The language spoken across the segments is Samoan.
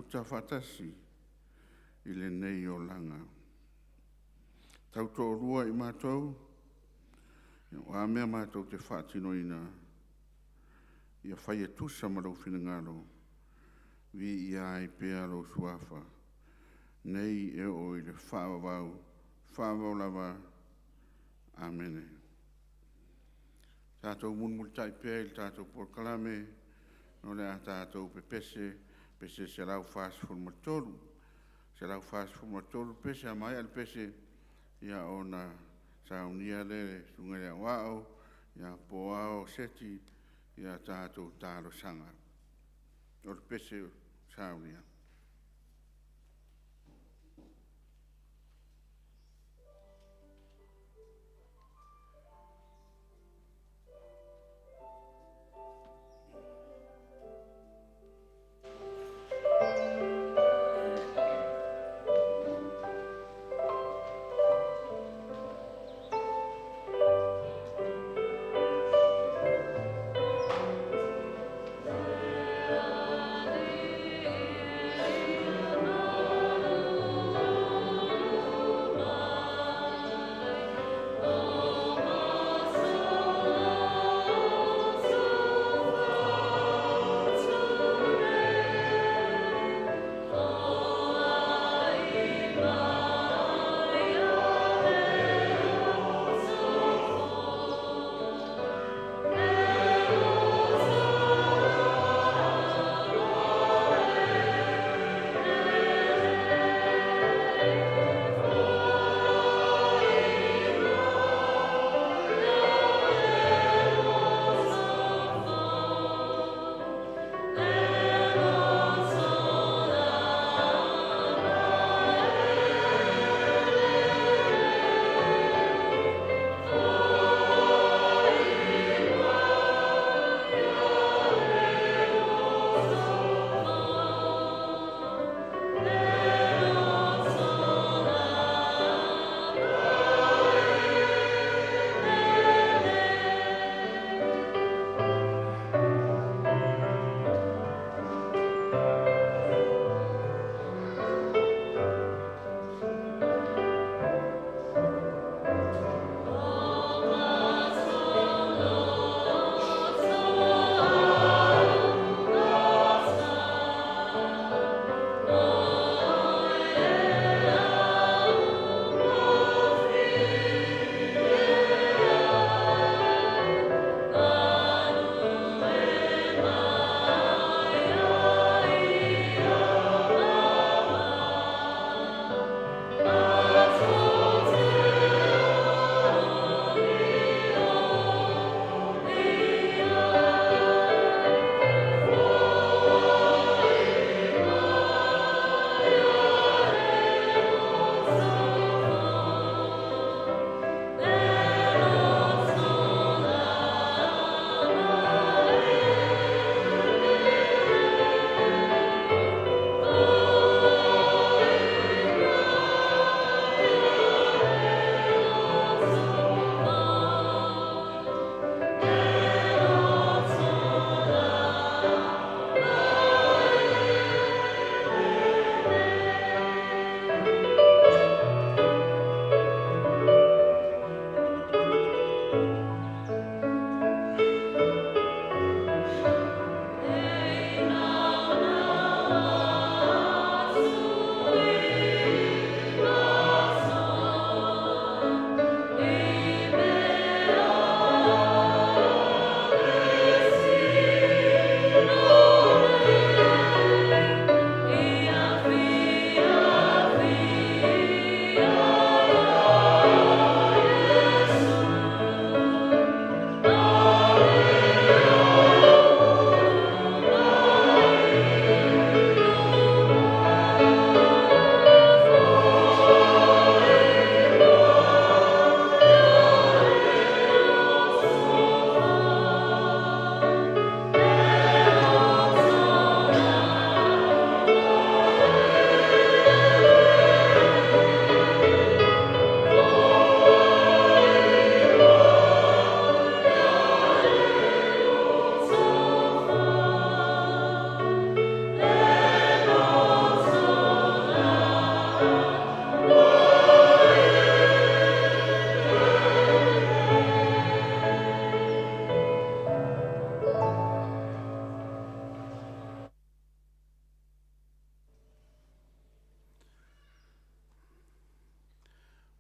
mafuta faatasi i lenei olaga. Tautoalua i matou, o a mea matou te faatinoina, ia faia tusa ma Lou finagalo, viia ai pea Lou Suafa, nei e oo i le faavavau, faavavau lava. Amene. Tatou mulimulitai pea i le tatou polokalame, o le a tatou pepese i le pese 143. 143 le pese, a maea le pese, ia ona saunia lea e le Susuga i le Aoao ia Puao Seti a tatou talosaga. O le pese saunia. Le Alii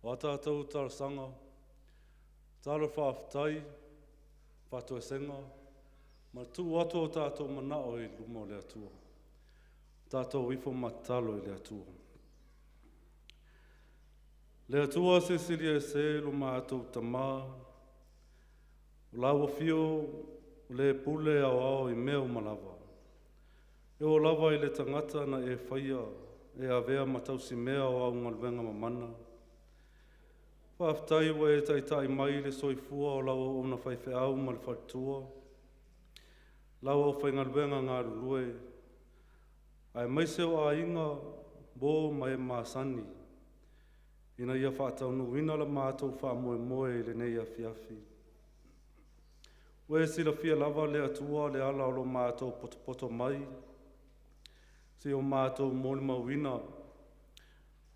O a tatou talosaga, tatalo faafetai, faatoesega, ma le tuu atu o tatou manao i luma o le Atua. Tatou ifo ma tatalo i le Atua. Le Atua Silisili Ese lo matou Tamā, o lau afio o le pule aoao i mea uma lava. E oo lava i le tagata na e faia e avea ma tausimea o au galuega mamana. Faafetai ua e taitai mai le soifua o lau auauna faifeau ma le faletua, lau aufaigaluega galulue, aemaise o aiga, uo ma e masani, ina ia faataunuuina la matou faamoemoe i lenei afiafi. Ua e silafia lava le Atua le ala o lo matou potopoto mai seia o matou molimauina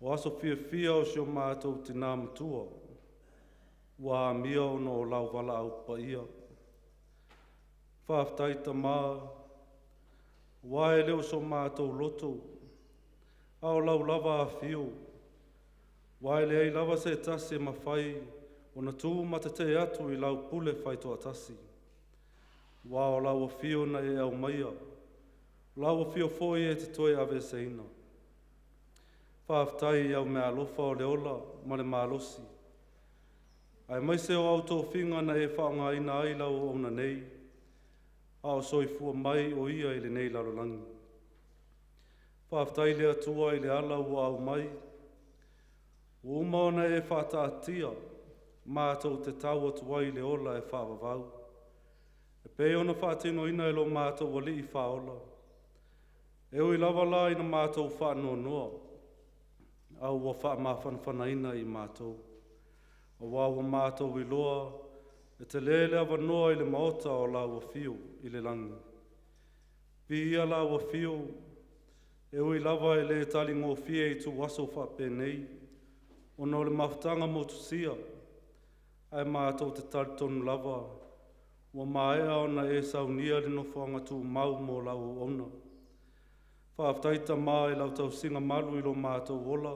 o aso fiafia o si o matou tinā matua ua amia ona o lau valaau paia. Faafetai Tamā, aua e le o so matou loto, a o lau lava afio, aua e leai lava se tasi e mafai ona tu ma tetee atu i lau pule faitoatasi. Aua o lau afio na e aumaia, o lau afio foi e te toe aveeseina. Faafetai i au meaalofa o le ola ma le malosi, aemaise o au tofiga na e faaaogaina ai lau auauna nei, a o soifua mai o ia i lenei lalolagi. Faafetai le Atua i le ala ua aumai, ua uma ona e faataatia matou te tau atu ai i le ola e faavavau, e pei ona faatinoina e lo matou Alii Faaola. E ui lava la ina matou faanoanoa, a ua faamafanafanaina i matou, aua ua matou iloa e tele le avanoa i le maota o lau afio i le lagi. Viia lau afio, e ui lava e le taligofie i ituaso faapenei, ona o le mafutaga motusia, ae matou te talitonu lava ua maea ona e saunia le nofoaga tumau mo lau auauna. Faafetai Tamā i lau tausiga malu i lo matou ola,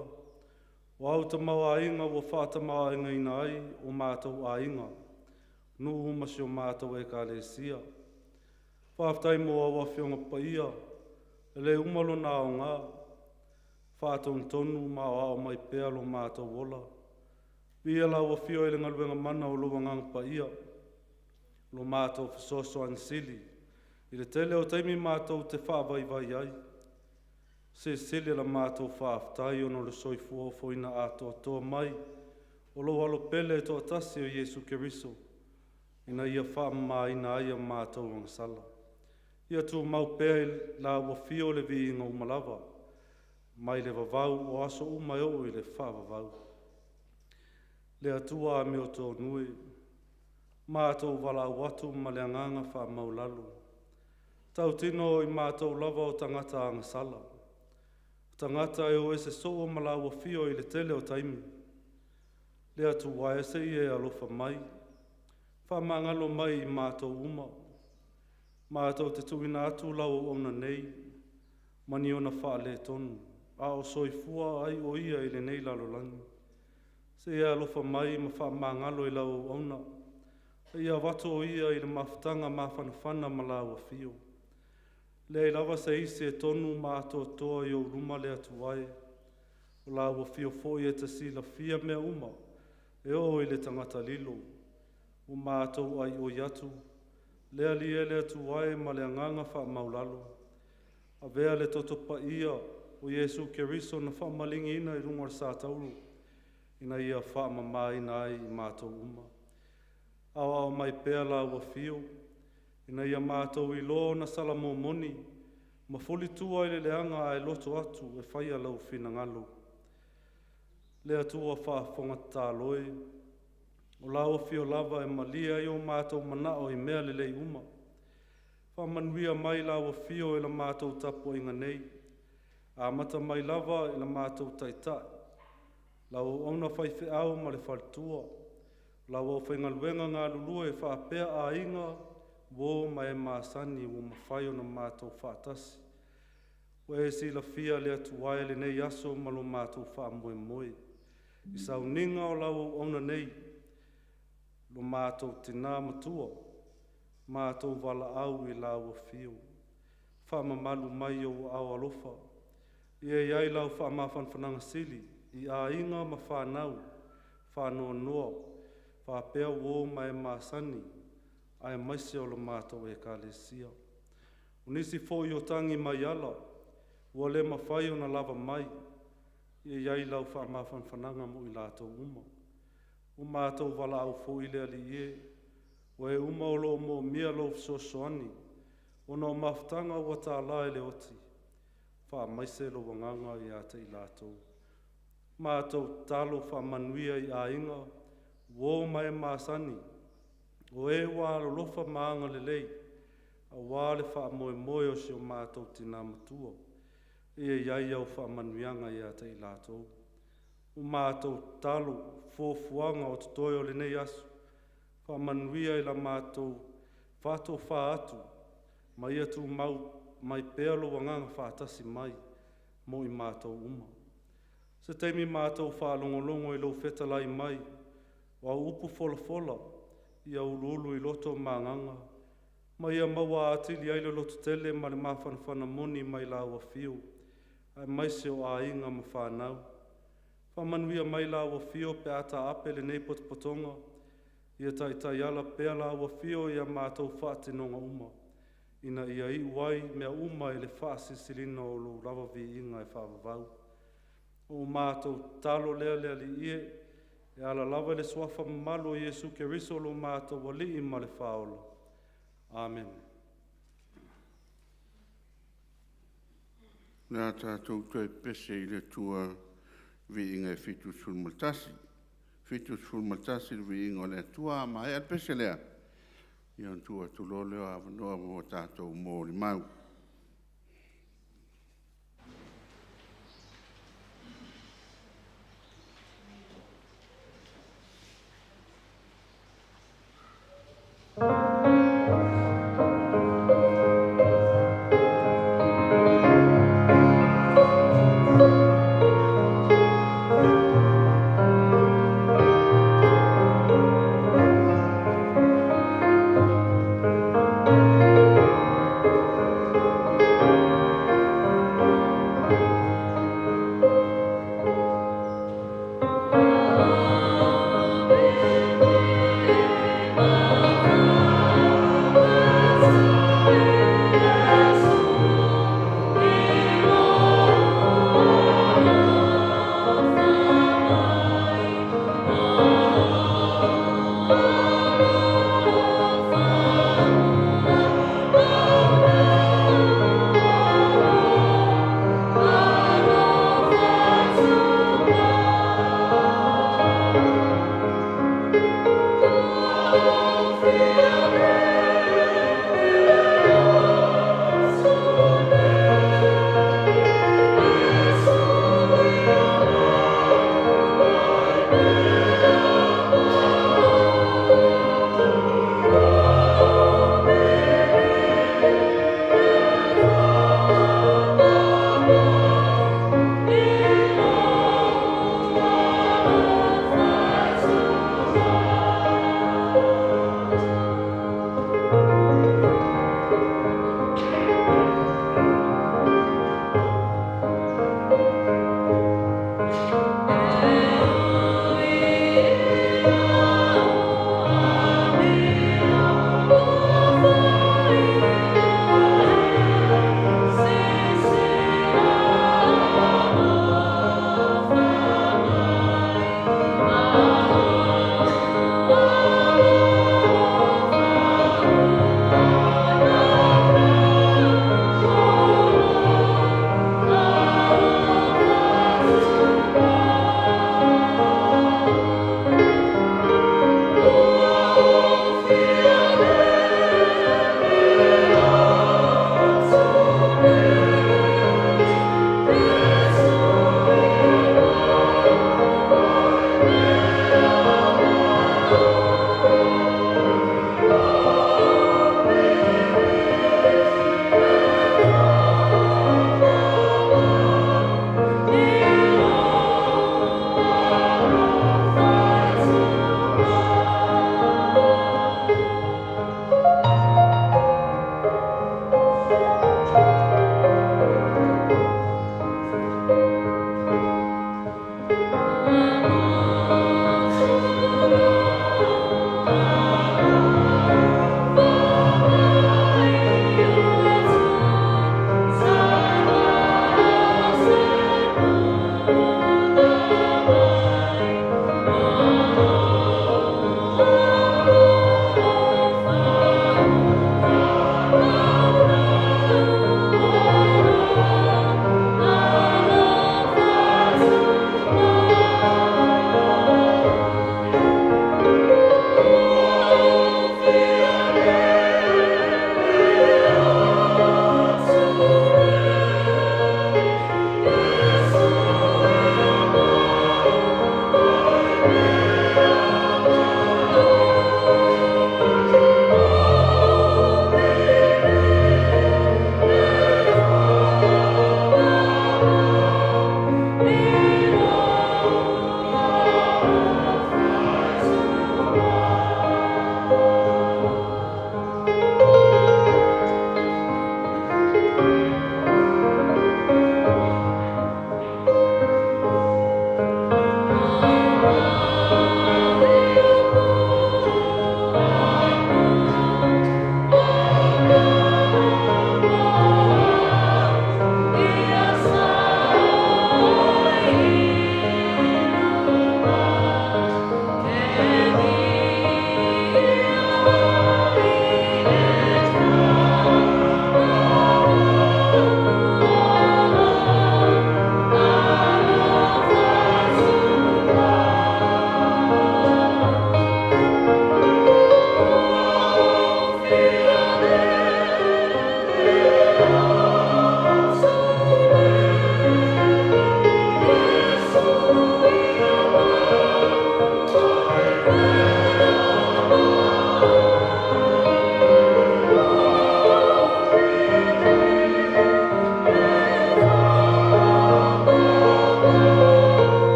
o au tamaoaiga ua faatamaoaigaina ai o matou aiga, nuu ma si o matou Ekalesia. Faafetai mo au Afioga Paia, e le uma lona aoga, faatonutonu ma aoao mai pea lo matou ola. Viia lau afio i le galuega mana o lou Agaga Paia, lo matou fesoasoani sili i le tele o taimi matou te faavaivai ai. Silisili la matou faafetai ona o le soifua ofoina atoatoa mai o lou Alo pele e toatasi o Iesu Keriso, ina ia faamamaina ai a matou agasala. Ia tumau pea i lau afio le viiga uma lava, mai le vavau o aso uma e oo i le faavavau. Le Atua amiotonu e, matou valaau atu ma le agaga faamaualalo, tautino o i matou lava o tagata agasala, o tagata e o ese soo ma lau afio i le tele o taimi. Le Atua e, se i e alofa mai, faamagalo mai i matou uma. Matou te tuuina atu lau auauna nei ma ni ona faaletonu, a o soifua ai o ia i lenei lalolagi. Se i e alofa mai ma faamagalo i lau auauna, a ia avatu o ia i le mafutaga mafanafana ma lau afio. Leai lava se isi e tonu ma atoatoa i ou luma le Atua e, o lau afio foi e te silafia mea uma e oo i le tagata lilo. Ua matou aioi atu, le Alii e le Atua e ma le agaga faamaualalo, avea le toto paia o Iesu Keriso na faamaligiina i luga o le satauro, ina ia faamamaina ai i matou uma. Aoao mai pea lau afio, ina ia matou iloa ona sala momoni ma fulitua i le leaga ae loto atu e faia lou finagalo. Le Atua faafofoga tatalo e, o lau afio lava e malie ai o matou manao i mea lelei uma. Faamanuia mai lau afio i la matou tapuaiga nei, amata mai lava i la matou Taitai, lau auauna faifeau ma le faletua, lau aufaigaluega galulue faapea aiga, uo ma e masani ua mafai ona matou faatasi. Ua e silafia le Atua e lenei aso ma lo matou faamoemoe. I sauniga o lau auauna nei, lo matou tinā matua, matou valaau i lau afio. Faamamalu mai i ou aao alofa. Ia i ai lau faamafanafanaga sili i aiga ma fanau, faanoanoa, faapea uō ma e masani, aemaise o lo matou ekalesia. O nisi foi o tagi mai ala, ua le mafai ona lava mai, ia i ai lau faamafanafanaga mo i latou uma. Ua matou valaau foi le Alii e, o e uma o lo o moomia lou fesoasoani, ona o mafutaga ua tāla i le oti, faamaise lou agaga ia te i latou. Matou tatalo faamanuia i aiga, uō ma e masani, o e ua alolofa ma agalelei auā le faamoemoe o si o matou tinā matua. Ia i ai au faamanuiaga ia te i latou. Ua matou tatalo fuafuaga o totoe o lenei aso, faamanuia i la matou faatofā atu, ma ia tumau mai pea lou agaga faatasi mai mo i matou uma. Se taimi matou faalogologo i lou fetalai mai, o au upu folafola ia uluulu i loto ma agaga, ma ia maua atili ai le lototele ma le mafanafana moni mai lau afio, aemaise o aiga ma fanau. Faamanuia mai lau afio pe a taape lenei potopotoga, ia taitaiala pea lau afio i a matou faatinoga uma, ina ia iu ai mea uma i le faasilisiliina o lou lava viiga e faavavau. O matou tatalo lea le Alii e, e ala lava i le suafa mamalu o Iesu Keriso lo matou Alii ma le Faaola. Amene. O le a tatou toe pepese i le Atua i le viiga e 71. E 71 le viiga o le Atua, a maea le pese lea, ia ona tuu atu loa lea o avanoa mo tatou molimau.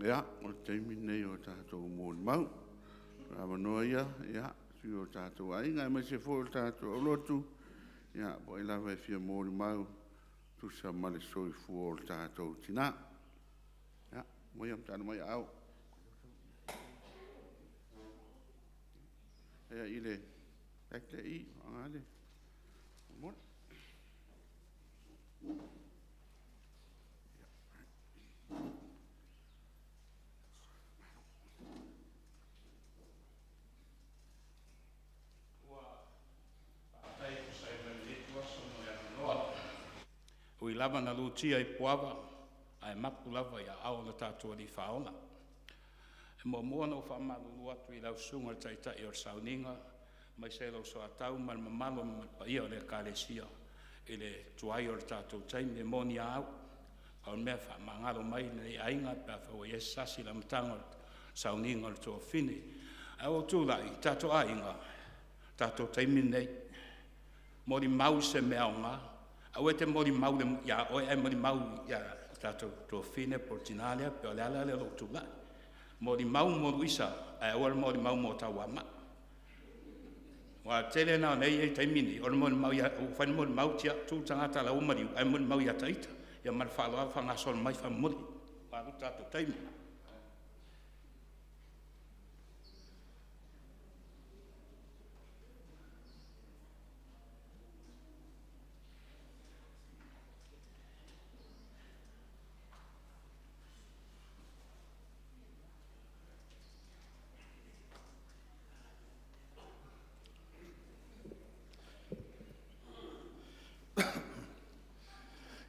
Ia, o le taimi lenei o tatou molimau. O avanoa ia i sui o tatou aiga aemaise foi o le tatou aulotu, ia po o ai lava e fia molimau e tusa ma le soifua o le tatou tina. Ia, aumaia ma talo mai aao. Ia, i le bag lea e i i e faaaoga le momoli. Ua faafetai e tusa ai ma lenei ituaso mo le avanoa. E ui lava na lutia i puava ae mapu lava i aao o lo tatou Alii Faaola. E muamua ona ou faamalulu atu i lau Susuga i le Taitai o le Sauniga aemaise lou Soatau ma le mamalu ma le paia o le Ekalesia i le tuai o le tatou taimi. E moni a au, pau le mea faamagalo mai lenei aiga pe afai ua i ai se sasi i le amataga o le sauniga o le tuafafine. Ae ua ou tulai, le tatou aiga, o le tatou taimi lenei, molimau i se mea aoga. Aua e te molimau ia oe ae molimau i le tatou tuafafine po o le tina lea. E pei o le ala lea o lou tulai, molimau mo Luisa ae aua le molimau mo Tauamaa. Aua o le tele lena o mea ia e i ai i le taimi lenei, o le molimau ua fai le molimau, tuu le tagata la ua maliu ae molimau ia ita. Ia ma le faaaloalo faagasolo mai faamolemole ua alu le tatou taimi.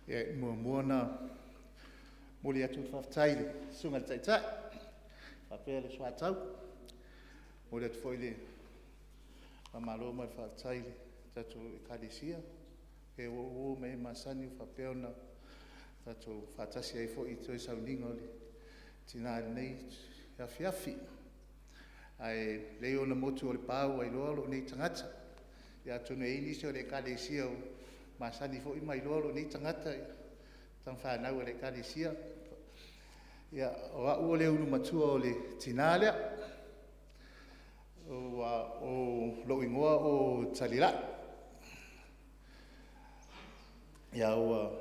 Ia, e muamua ona momoli atu le faafetai i le Susuga i le Taitai faapea le Soatau. E momoli atu foi le faamalo ma le faafetai i le tatou Ekalesia, e o uo ma e masani ua faapea ona tatou faatasi ai foi i le toe sauniga o le tina i lenei afiafi. Ae lelei ona motu o le pa ua iloa lou nei tagata. Ia atonu e i ai nisi o le Ekalesia ua masani foi ma iloa lou nei tagata i tama fanau a le Ekalesia. Ia, o au o le ulu matua o le tina lea. O lou igoa o Talila'a. Ia ua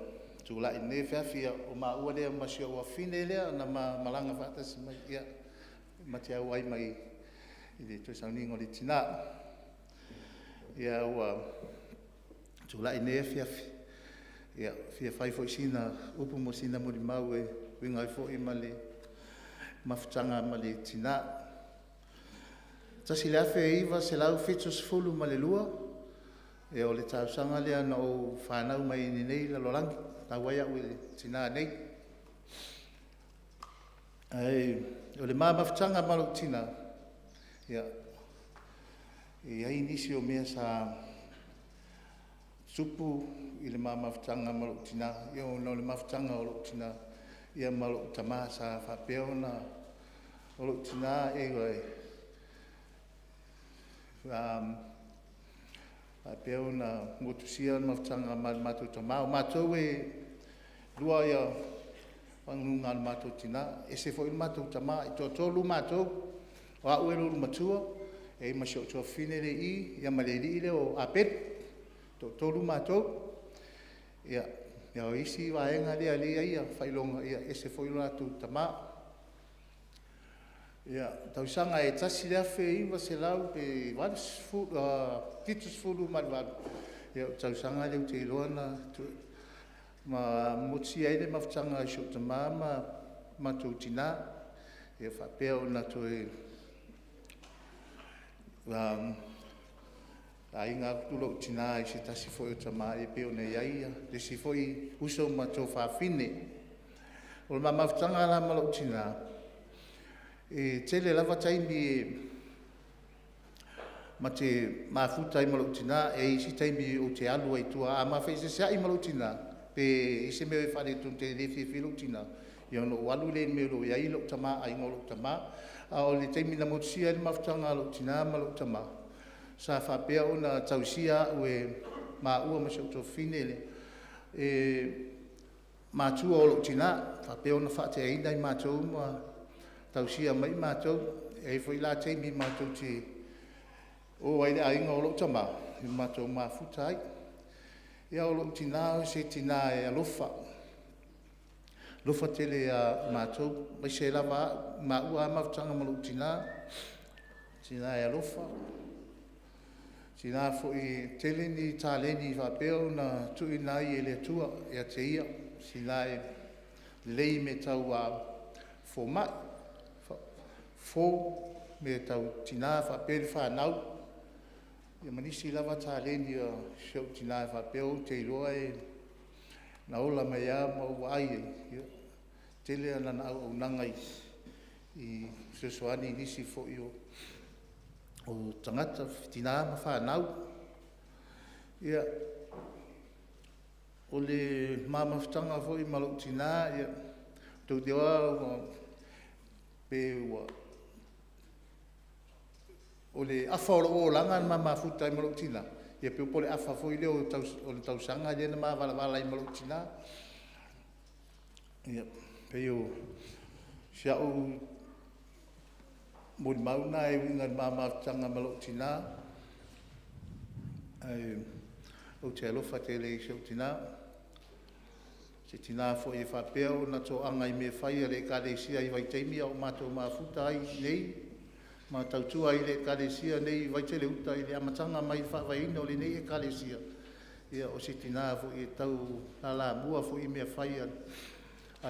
tulai i lenei afiafi, ia o maua lea ma si ou afafine lea na ma malaga faatasi mai ma te auai mai i le toe sauniga o le tina. Ia ua tulai i lenei afiafi e fia fai foi sina upu ma sina molimau e uiga ai foi ma le mafutaga ma le tina. 1972, ia o le tausaga lea na ou fanau mai ai i lenei lalolagi, fanau ai au i le tina nei. Ae o le ma mafutaga ma lou tina, ia e i ai nisi o mea sa tutupu i le ma mafutaga ma lou tina ona o le mafutaga o lou tina ma lou tama sa faapea ona. O lou tina e faapea ona motusia le mafutaga ma le matou tama. O matou e lua faguga a le matou tina, e ese foi le matou tama. E toatolu matou, o au e lou matua, e i ai ma si ou tuafafine lea e i i, ma le alii lea o Apelu. E toatolu matou. Ia, o isi vaega ia o lea e i ai faailoga, e ese foi lo latou tama. Ia, o le tausaga e 1978, ia o le tausaga lea ou te iloa na motusia ai le mafutaga a si ou tama ma le matou tina, ia faapea ona toe aiga atu lou tina i se tasi foi o tama e pei ona i ai le isi foi uso ma tuafafine. O le ma mafutaga la ma lou tina, e tele lava taimi ma te mafuta ai ma lou tina. E i ai isi taimi ou te alu ai i tua, a ma feeseeseai ma lou tina pe i ai se mea e faaletonu e le fiafia ai lou tina, ia ona ou alu lea i le mea o lo o i ai lou tama, aiga o lou tama. A o le taimi na motusia ai le mafutaga a lou tina ma lou tama, sa faapea ona tausia au e maua ma si ou tuafafine lea e matua o lou tina, faapea ona faateaina ai matou ma tausia mai matou. E i ai foi la taimi matou te o ai i le aiga o lou tama matou mafuta ai. Ia o lou tina o se tina e alofa, alofa tele ia matou aemaise lava au, maua lava mafutaga ma lou tina, o se tina e alofa, o se tina foi e tele ni taleni e faapea ona tuuina ai e le Atua ia te ia. O se tina e lelei i mea tau fomai, fofo mea tau tina faapea le fanau, ia ma nisi lava taleni o si ou tina e faapea ou te iloa na ola mai lava ma ou vaai i ai, ia, e tele lana auaunaga i fesoasoani i nisi foi o tagata, tina ma fanau. Ia, o le ma mafutaga foi ma lou tina, tou te iloa pe ua… O le afa o lou olaga na ma mafuta ai ma lou tina, ia po o le afa foi lea o le tausaga lea na ma valavala ai ma lou tina. Ia, pei o si au molimau lena e uiga i le ma mafutaga ma lou tina. Ae ou te alofa tele i si ou tina, o se tina foi e faapea ona toaga i mea e fai a le Ekalesia i vaitaimi a o matou mafuta ai i inei ma tautua ai i le Ekalesia nei i Vaitele-uta i le amataga mai i le faavaeina o lenei Ekalesia. Ia o se tina foi e tau lalamua foi i mea fai a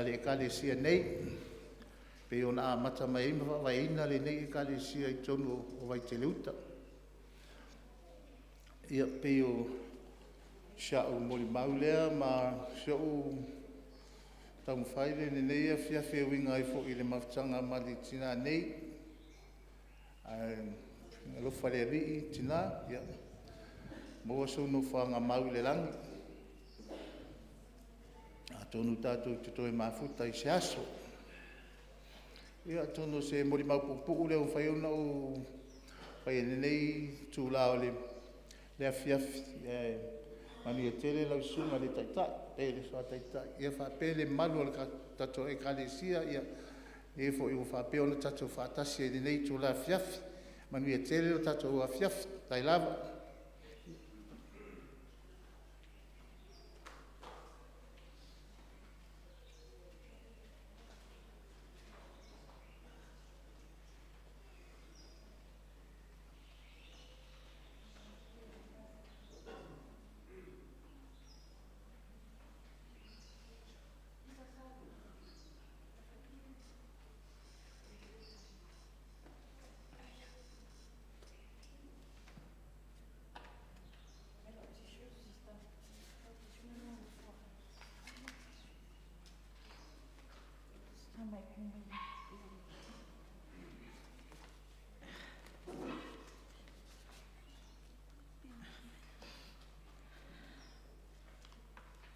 le Ekalesia nei, pei ona amata mai ai ma faavaeina lenei Ekalesia i totonu o Vaitele-uta. Ia, pei o si au molimau lea ma si ou taumafai lea i lenei afiafi e uiga ai foi i le mafutaga ma le tina nei. Ae alofa le Alii tina, ia maua sou nofoaga mau i le lagi. Atonu tatou te toe mafuta i se aso. Ia atonu o se molimau puupuu lea ua mafai ona ou faia i lenei itula o le afiafi. Ae manuia tele lau Susuga i le Taitai, le Sui Taitai ia faapea le mamalu o le tatou Ekalesia, e foi ua faapea ona tatou faatasi ai i lenei itula afiafi. Manuia tele le tatou afiafi. Faafetai lava.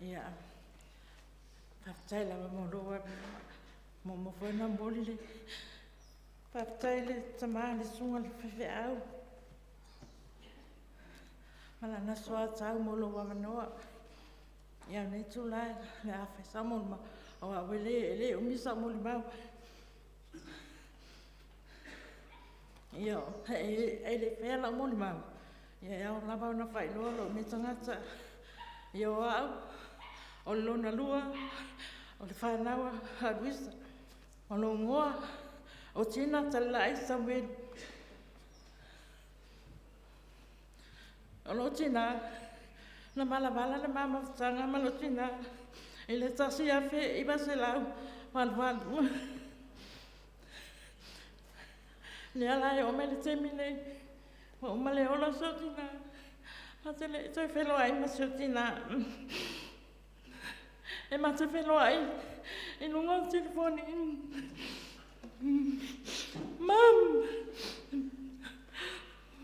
Ia, faafetai lava mo lou avanoa. E muamua foi ona momoli le faafetai i le tama le susuga i le faifeau ma lana soatau mo lou avanoa. Ia, o lenei itula o le a fai sau molimau, o au e le umi sau molimau. Ae le i faia lau molimau, e ao lava ona faailoa lou nei tagata. Ia, o au o le lona lua o le fanau a Luisa. O lou igoa o Tina Talelaai Samuelu. O lou tina, na valavala le ma mafutaga ma lou tina i le 1988, lea la e oo mai i le taimi lenei ua uma le ola si ou tina, matou te le i toe feiloai ma si ou tina. E matou te feiloai i luga o le telefoni. Mom,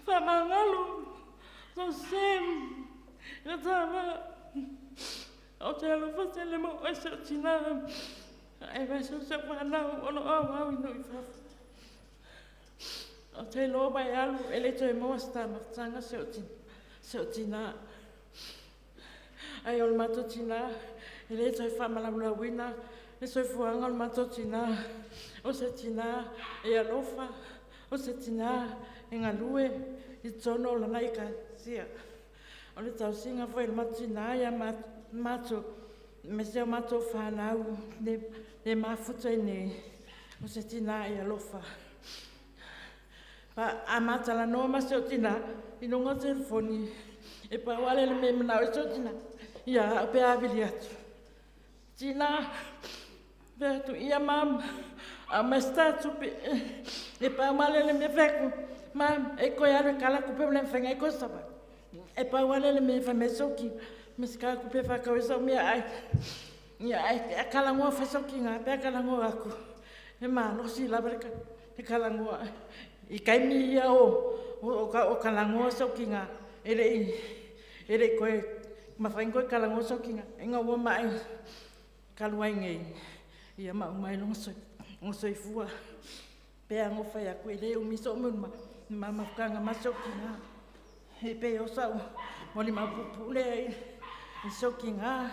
faamagalo, ou te alofa tele mo oe si ou tina aemaise o si au fanau o lo o auau i nuu i fafo. Ou te iloa ua e alu e le toe maua se ta mafutaga si ou tina. Ae o le matou tina, e le toe faamalaulauina. le soifuaga o le matou tinā. O se tinā e alofa, o se tinā e galue i totonu o lana ekalesia. O le tausiga foi a le matou tinā ia matou, aemaise o matou fanau le mafuta i inei, o se tinā e alofa. A ma talanoa ma si ou tina i luga o le telefoni, e pau lava lea o le mea e manao ai si ou tina ia au pe a vili atu, “Tina,” fai atu, “ia mom, aumai se ta tupe.” E pau lava lea o le mea, fai atu, “Mom, e toe alu e tala tupe ua le mafai ona e toe savali.” E pau lava lea o le mea e fai mai ai si ou tino, aumai se ta tupe e faatau ai sau meaai. Ia, ae a talanoa foi si ou tina pe a talanoa atu, e malosi lava le talanoa. I taimi ia o talanoa si ou tina, e le i toe mafai ona toe talanoa si ou tina ina ua ma'i talu ai nei, ia ma uma ai lona soifua. E pei lava ona ou fai atu, e le umi sou mafutaga ma si ou tina. E pei o sau molimau puupuu lea i si ou tina.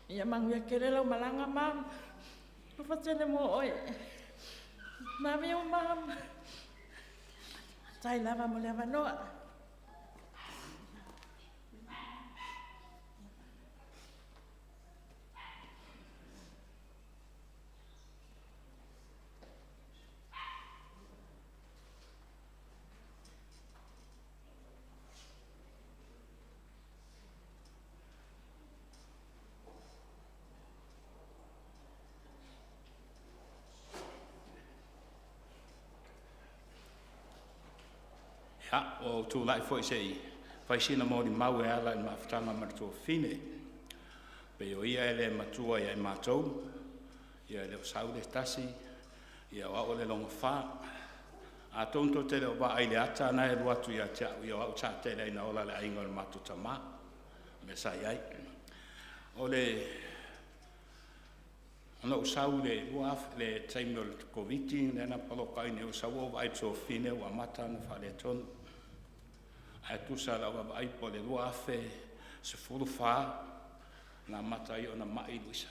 Ia manuia tele lau malaga mom, e alofa tele mo oe. Love you, mom. Faafetai lava mo le avanoa. Ia, ua ou tulai foi se i fai sina molimau e ala i le mafutaga ma le tuafafine. Pei o ia e le matua ia i matou, ia e le o sau le tasi, ia o au o le lona fa. Atonu tou te le o vaai i le ata na e alu atu ia te au, ia o au sa tele ina ola i le aiga o le matou tama, le mea sa i ai. O le na ou sau i le taimi o le Koviti lea na poloka ai nei, ou sau ou vaai i le tuafafine ua amata ona faaletonu. Ae tusa i lau vaavaai po o le 2014 na amata ai ona mai Luisa.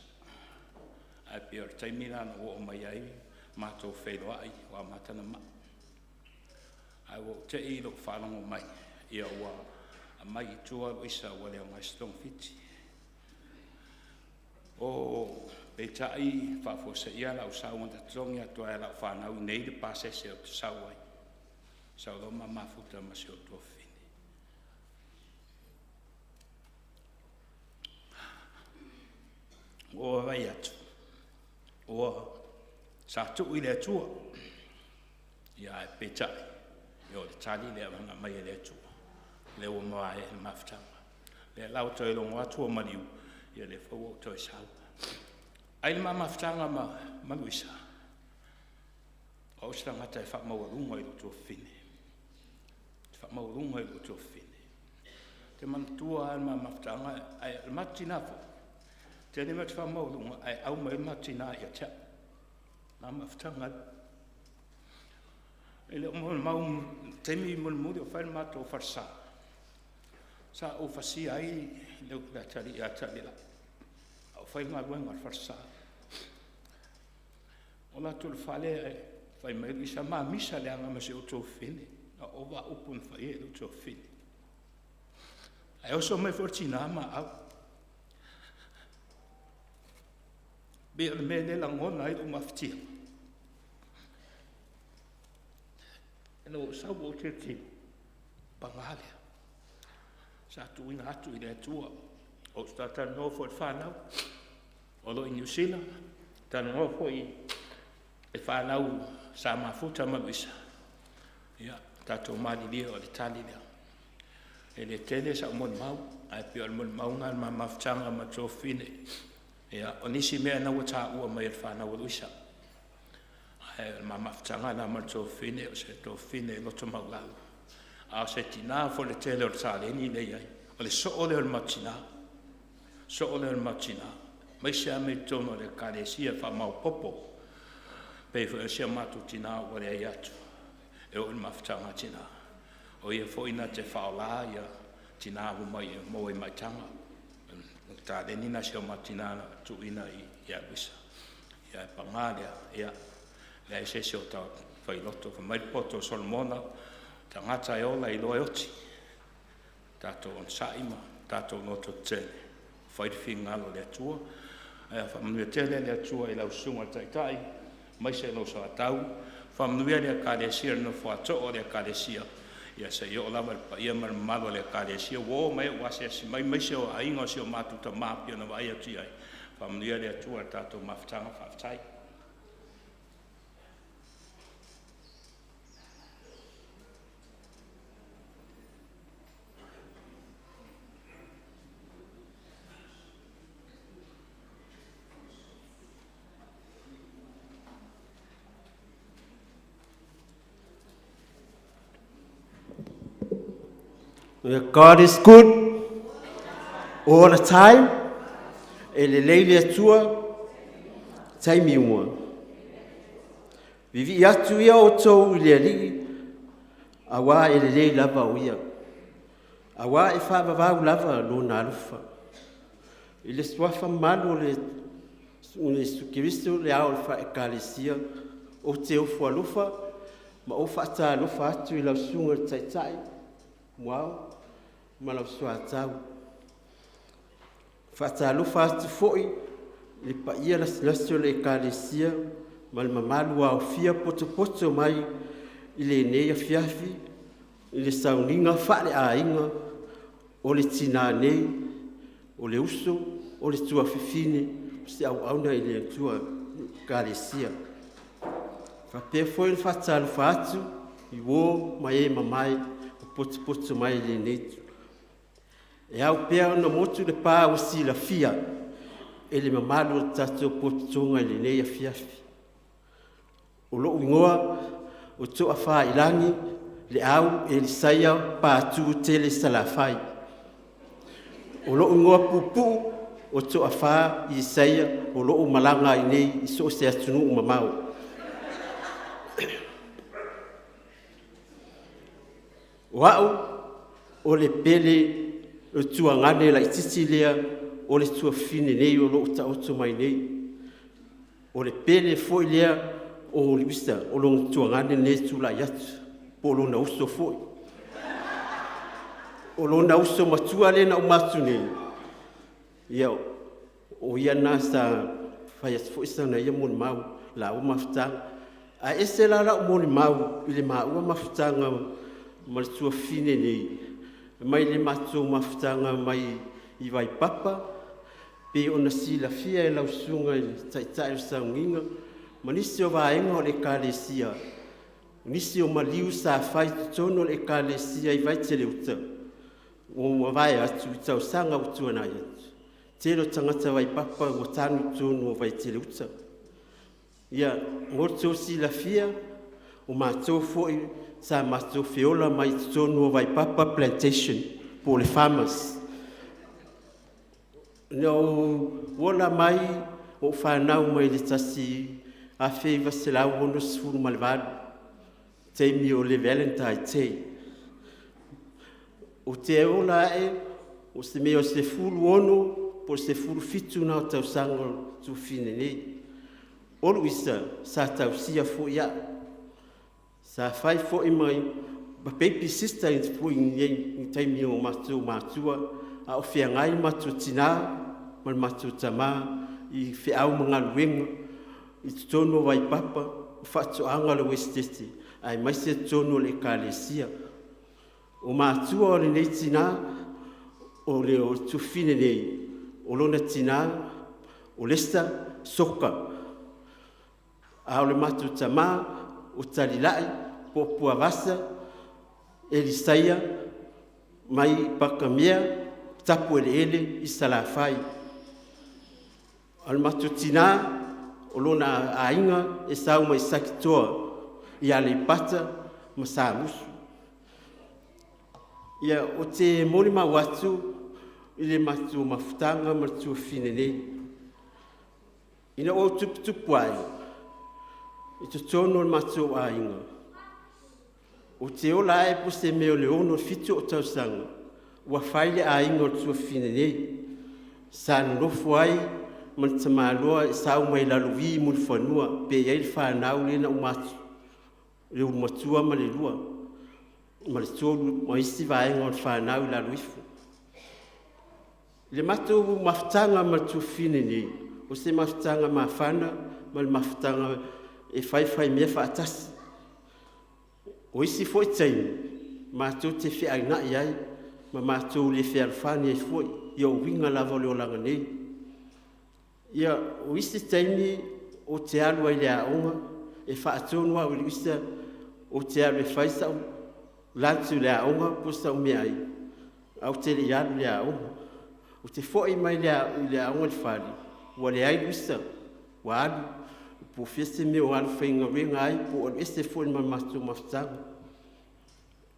Ae pei o le taimi lena na ou oo mai ai matou feiloai ua amata ona mai. Ae ua ou tei i lou faalogo mai ua aumai i tua Luisa ua le aoga se togafiti. O peitai faafuaseia lau sau na totogi atu lava e lau fanau iinei le pasese ou te sau ai, sau loa ma mafuta ma si ou tuafafine. Ua ou vaavaai atu ua sa tuu i le Atua, ae peitai o le tali lea na aumai e le Atua, lea ua maea le mafutaga. O lea la ua toe logo atu ua maliu, ia lea foi ua ou toe sau. Ae i le ma mafutaga ma Luisa, o au o se tagata e faamaualuga i lou tuafafine, ou te faamaualuga i lou tuafafine. Ou te manatua lava le ma mafutaga, ae o le matou tina foi, e tele mea ou te faamaualuga ae au mai ai le matou tina ia te au, i ma mafutaga. E le o molimau i le taimi mulimuli o fai le matou falesa, sa ou fasia ai le atalii ia Taulelai a o fai le galuega a le falesa. Ou alu atu i le fale ae fai mai Luisa, mamisa leaga ma si ou tuafafine. Na ova au upu na faia i lou tuafafine. Ae oso mai foi le tina ma au. E pei o le mea lea e lagona ai lou mafatia, ina ua ou sau ou tilotilo, paga lea, sa tuuina atu i le Atua. Ou te talatalanoa foi i le fanau o lo o i Niu Sila, talanoa foi i fanau sa mafuta ma Luisa, ia tatou malilie o le tali lea. E le tele sau molimau, ae pei o le molimau lena o le ma mafutaga ma le tuafafine. Ia, o nisi mea na ua taua mai e le fanau a Luisa, ae o le ma mafutaga lena ma le tuafafine, o se tuafafine loto maualalo, a o se tina foi o le tele o le taleni lea e i ai. O le soo lea o le matou tina, soo lea o le matou tina, aemaise lava mea i totonu o le Ekalesia, faamaopoopo. E pei foi o si o matou tina ua leai atu, e oo i le mafutaga a tina, o ia foi na te faaolā tina uma ia maua i maitaga. O le taleni lena a si o matou tina na tuuina ia Luisa. Ia ae paga lea, ia, leai se isi o failoto. Fai mai le poto o Solomona, tagata e ola e iloa e oti. Tatou onosai ma tatou lototetele, fai le finagalo o le Atua. Ae faamanuia tele le Atua i lau Susuga i le Taitai aemaise lou soatau. Faamanuia le Ekalesia i le nofo a too a le Ekalesia, ia seia oo lava i le paia ma le mamalu o le Ekalesia ua o ma e ua asiasi mai, aemaise o aiga o si o matou tama pei ona vaai atu i ai. Faamanuia le Atua i le tatou mafutaga. Faafetai. God is good all the time. E lelei le Atua, taimi uma. Vivii atu ia outou i le Alii, auā e lelei lava o Ia, auā e faavavau lava Lona alofa. I le suafa mamalu o le Iesu Keriso le ao o le Ekalesia, ou te ofo alofa ma ou faatalofa atu i lau Susuga i le Taitai Muao ma lau Soatau. Faatalofa atu foi i le paia lasilasi o le Ekalesia ma le mamalu aofia potopoto mai i lenei afiafi i le sauniga faaleaiga o le tina nei, o le uso, o le tuafafine, o se auauna i le Atua i Ekalesia. Faapea foi ona faatalofa atu i uo ma e mamae ua potopoto mai i lenei E ao pea ona motu le pa ua silafia e le mamalu o le tatou potopotoga i lenei afiafi. O lou igoa o Toafailagi Leau Elisaia Patu Tele Salafai. O lou igoa puupuu o Toafa Isaia o loo malaga ai nei i so o se atunuu mamao. O au o le pele o le tuagane laitiiti lea o le tuafafine nei o lo o taoto mai nei. O le pele foi lea o Luisa, o lona tuagane lenei e tulai atu, po o lona uso foi. O lona uso matua lea na uma atu nei, ia o ia lena sa fai atu foi sana ia molimau, laua mafutaga. Ae ese la lau molimau i le maua mafutaga ma le tuafafine nei, mai le matou mafutaga mai i Vaipapa, pei ona silafia e lau Susuga i le Taitai o le Sauniga ma nisi o vaega o le Ekalesia, nisi o maliu sa fai i totonu o le Ekalesia i Vaitele-uta ua mavae atu i tausaga ua tuanai atu, tele o tagata Vaipapa ua tanu i totonu o Vaitele-uta. Ia, mo le tou silafia, o matou foi sa matou feola mai totonu o Vaipapa Plantation po o le Farmers. Na ou ola mai, ou fanau mai le 1968, taimi o le Valentine Day. Ou te ola ae o se mea o le 16 po o le 17 lena o tausaga o le tuafafine nei. O Luisa sa tausia foi au, sa fai foi ma baby sister foi i le taimi o matou matua a o feagai le matou tina ma le matou tama i feau ma galuega i totonu o Vaipapa, o faatoaga a le Esetete aemaise totonu o le Ekalesia. O matua o lenei tina, o le tuafafine nei, o lona tina o Lesa Soka, a o le matou tama o Talilai Puapuavasa Elisaia mai Patamea Tapueleele i Salafai. O le matou tina, o lona aiga e sau mai Satitoa i Aleipata ma Samusu. Ia, ou te molimau atu i le matou mafutaga ma le tuafafine nei. Ina ua ou tuputupu ae i totonu o le matou aiga, ou te ola ae po o se mea o le 6 i le 7 ou tausaga, ua fai le aiga o le tuafafine nei, sa nonofo ai. ma le tamaloa e sau mai lalovi i Mulifanua pe i ai le fanau lea na uma atu, le ulumatua ma le lua ma le tolu ma isi vaega o le fanau i lalo ifo. I le matou mafutaga ma le tuafafine nei, o se mafutaga mafana ma le mafutaga e faifaimea faatasi. O isi foi taimi, matou te feainai ai ma matou le fealofani ai foi, ia o uiga lava o le olaga nei. Ia, o isi taimi ou te alu ai i le aoga, e faatonu au e Luisa ou te alu e fai sau lunch i le aoga po o sau meaai, ae ou te le i alu i le aoga. Ou te foi mai le aoga i le fale, ua leai Luisa, ua alu, po o fea se mea o alu faigaluega ai po o alu ese foi ma le matou mafutaga.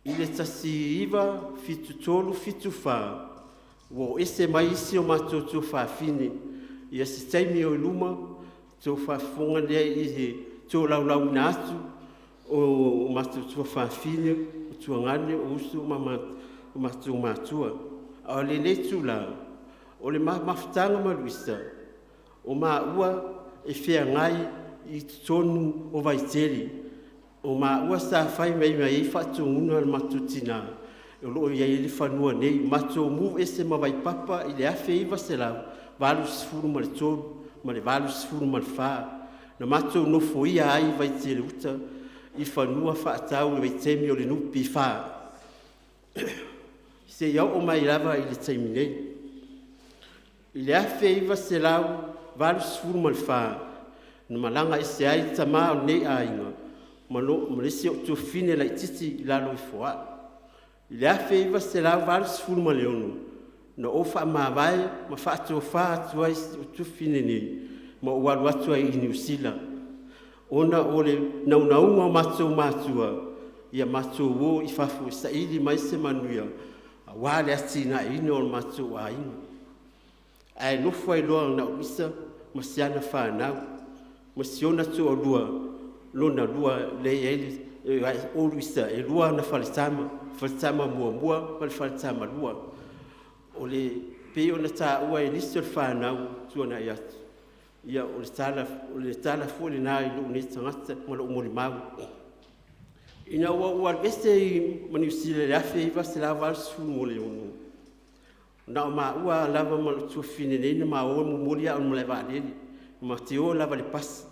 I le 1973, 74, ua oo ese mai isi o matou tuafafine, ia se taimi o i luma outou faafofoga lea i le tolaulauina atu o matou tuafafine, o tuagane, o uso ma matou matua. A o lenei itula, o le ma mafutaga ma Luisa, o maua e feagai i totonu o Vaitele. O maua sa fai mai ai faatonuga a le matou tina o lo o i ai le fanua nei. Matou move ese ma Vaipapa i le 1983 ma le 1984, na matou nofoia ai Vaitele Uta i fanua faatau i vaitaimi o le NPF, seia oo mai lava i le taimi nei. I le 1984, na malaga ese ai le tama o lenei aiga ma le isi ou tuafafine laitiiti i lalo ifo o a'u. I le 1986 na ou faamavae ma faatofa atu ai si ou tuafafine nei ma ou alu atu ai i Niu Sila, ona o le naunauga o matou matua ia matou o i fafo e saili mai se manuia aua le atinaeina o le matou aiga. Ae nofo ai loa na o Luisa ma si ana fanau ma si ona toalua, lona lua lea e i ai o Luisa, e lua ana faletama, faletama muamua ma le faletama lua. O le pei ona taua e nisi o le fanau ua tuanai atu, ia o le tala foi lena i lou nei tagata ma lou molimau. Ina ua ou alu ese ma Niu Sila i le 1986, na o maua lava ma lou tuafafine nei na ma o e momoli au i le malae vaalele, ma te o lava i le pasi.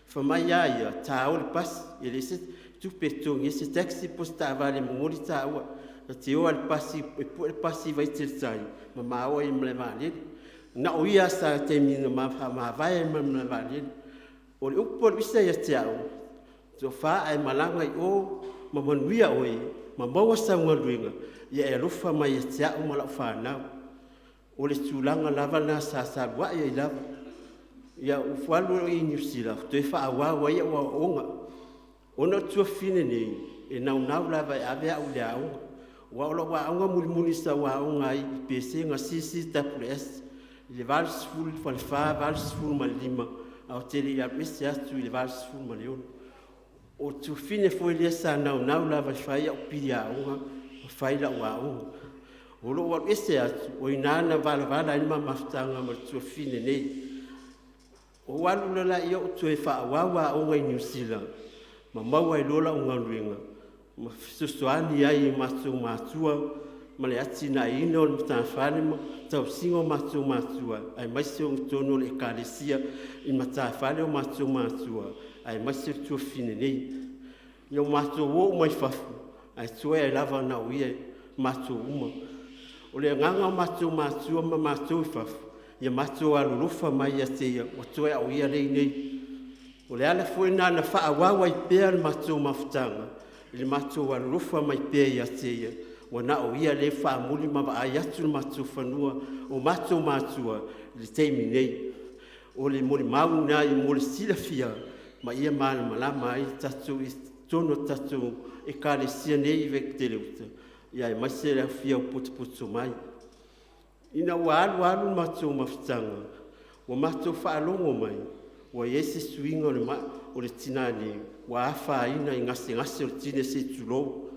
Fai mai a ia, ta o i le pasi, e leai se tupe e totogi ai se taxi po o se taavale e momoli taua. Ta te o lava i le pasi e pue le pasi i Vaitele tai ma ma o ai i le malae vaalele. Na o ia sa taimi na ma faamavae ai ma le malae vaalele. O le upu a Luisa ia te au, “Tofa a e malaga i o ma manuia oe ma maua sau galuega, ia e alofa mai ia te au ma lau fanau.” O le tulaga lava lena sa talu ai lava. Ia ou alu loa i Niu Sila toe faaauau ai au aoaoga. Ona o le tuafafine nei, e naunau lava e ave au i le aoga, aua o lau aoga mulimuli sa ou aoga ai i Pesega CCSS i le 84, 85, ae ou te le i alu ese atu i le 86. O le tuafafine foi lea sa naunau lava e fai au pili aoga ma fai lau aoga. O lou alu ese atu, o i ina na valavala ai le ma mafutaga ma le tuafafine nei. Ou alu loa lea ou toe faaauau aoga i Niu Sila ma maua ai loa lau galuega ma fesoasoani ai i matou matua ma le atinaeina o le matafale ma le tausiga o matou matua, aemaise o totonu o le Ekalesia i matafale o matou matua, aemaise le tuafafine nei. Ina ua matou o uma i fafo, ae totoe ai lava na o ia ma matou uma. O le agaga o matou matua ma matou i fafo, ia matou alolofa mai ia te ia, ua toe a o ia lea e i inei. O le ala foi lena na faaauau ai pea le matou mafutaga i le matou alolofa mai pea ia te ia, ua na o ia lea e faamuli ma vaai atu le matou fanua, o matou matua i le taimi nei. O le molimau lena mo le silafia ma ia malamalama ai tatou i totonu o le tatou Ekalesia nei i Vaitele Uta, aemaise le afifio potopoto mai. Ina ua alu alu le matou mafutaga, ua matou faalogo mai ua i ai se suiga o le mai o le tina nei, ua afaina i gasegase o le tino se i tulou,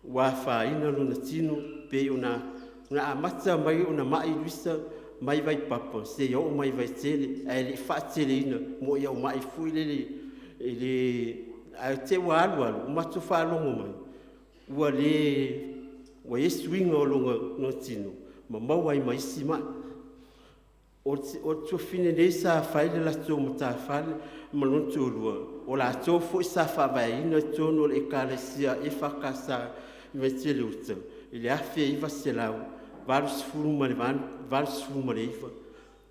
ua afaina lona tino, pei ona amata mai ona mai Luisa. mai Vaipapa seia oo mai Vaitele, ae le'i fa'ateleina mo i au ma'i foi lele e lē ae te ua alu alu ua matou faalogo mai ua lē ua iai suiga o lona tino ma maua ai ma isi ma'i. O le tuafafine nei sa fai le latou matafale ma lona toalua, o latou foi sa faavaeina i totonu o le Ekalesia EFKS i Vaitele Uta i le 1989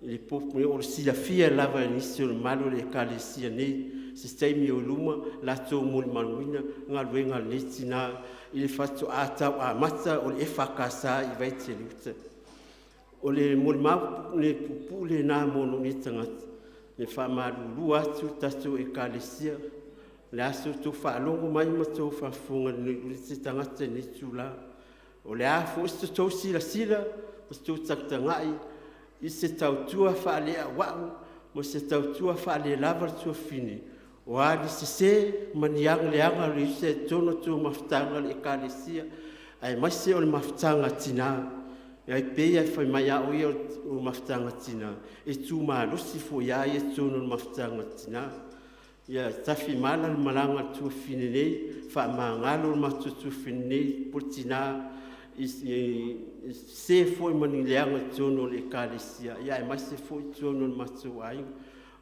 i le. O le silafia lava e nisi o le mamalu o le Ekalesia nei se taimi oi luma latou molimauina galuega a lenei tina i le faatoa tau amata o le EFKS i Vaitele Uta. O le molimau puupuu lena mo lou nei tagata e faamalulu atu i le tatou Ekalesia, o le a sa outou faalogo mai ma outou faafofoga i se tagata i lenei itula, o le a foi sa tou silasila ma sa outou tagatagai i se tautua faaleauau ma se tautua faalelava le tuafafine, o a ni sese ma ni aga leaga o i totonu o le tou mafutaga i le Ekalesia aemaise o le mafutaga a tina. E pei lava ona fai mai au ia o le mafutaga a tina, e tu malosi foi lava ia i totonu o le mafutaga a tina. Ia tafimala le malaga a le tuafafine nei, faamagalo le matou tuafafine nei po o le tina i se foi ma ni leaga i totonu o le Ekalesia aemaise foi totonu o le matou aiga.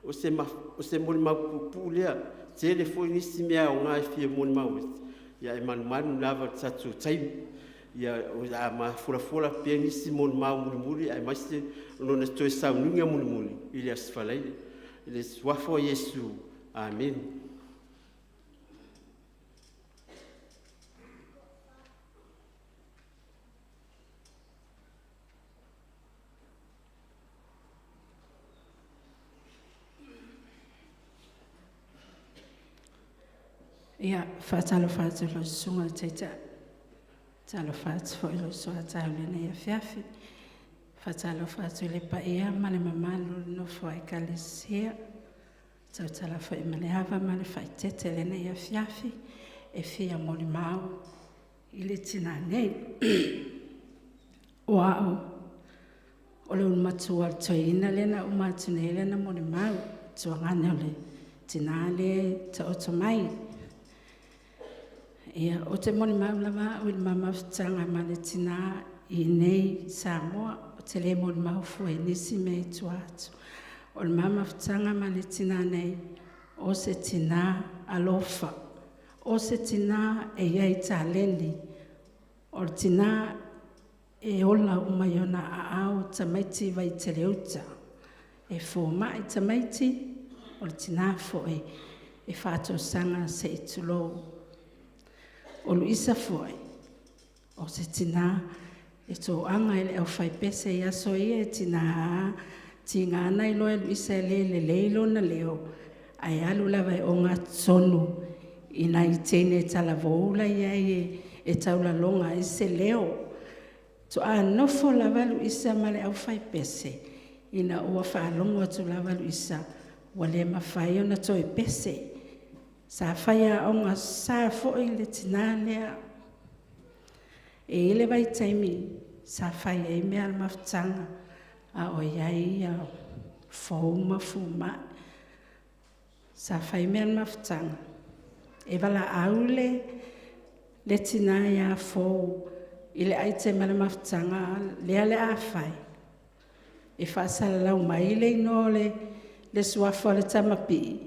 O se molimau puupuu lea, e tele foi nisi mea aoga e fia molimau atu, ae manumanu lava i le tatou taimi. Ia o le a ma folafola pea nisi molimau mulimuli aemaise o lona toe sauniga mulimuli i le Aso Faraile. I le Suafa o Iesu, amene. Ia, e faatalofa atu i lau Susuga i le Taitai, faatalofa atu foi i lou soatau i lenei afiafi. E faatalofa atu i le paia ma le mamalu o le nofo a Ekalesia, e tautala foi ma le ava ma le faaeteete i lenei afiafi e fia molimau i le tina nei. O au, o le olomatua o le toeaina lea na uma atu nei lana molimau, tuagane o le tina lea e taoto mai. Ia, ou te molimau lava au i le ma mafutaga ma le tina i inei i Samoa, ou te le molimau fua i nisi mea i tua atu. O le ma mafutaga ma le tina nei, o se tina alofa, o se tina e i ai taleni, o le tina e ola uma i ona aao tamaiti i Vaitele Uta. E fomai tamaiti, o le tina foi e faatosaga se i tulou. O Luisa foi, o se tina e toaga i le aufaipese i aso ia, e tiga lava ona iloa e Luisa e le lelei lona leo, ae alu lava e ogatotonu i nai teine talavou la e i ai e taulaloga ai se leo. Faatoa nofo lava Luisa ma le aufaipese ina ua faalogo atu lava Luisa ua le mafai ona toe pese. Sa faiaoga sa foi le tina lea. E i ai le vaitaimi sa fai ai mea a le mafutaga a o i ai Fou ma Fumai. Sa fai mea a le mafutaga, e valaau le tina ia Fou i le item a le mafutaga lea o le a fai, e faasalalau mai le igoa o le suafa o le tama pii,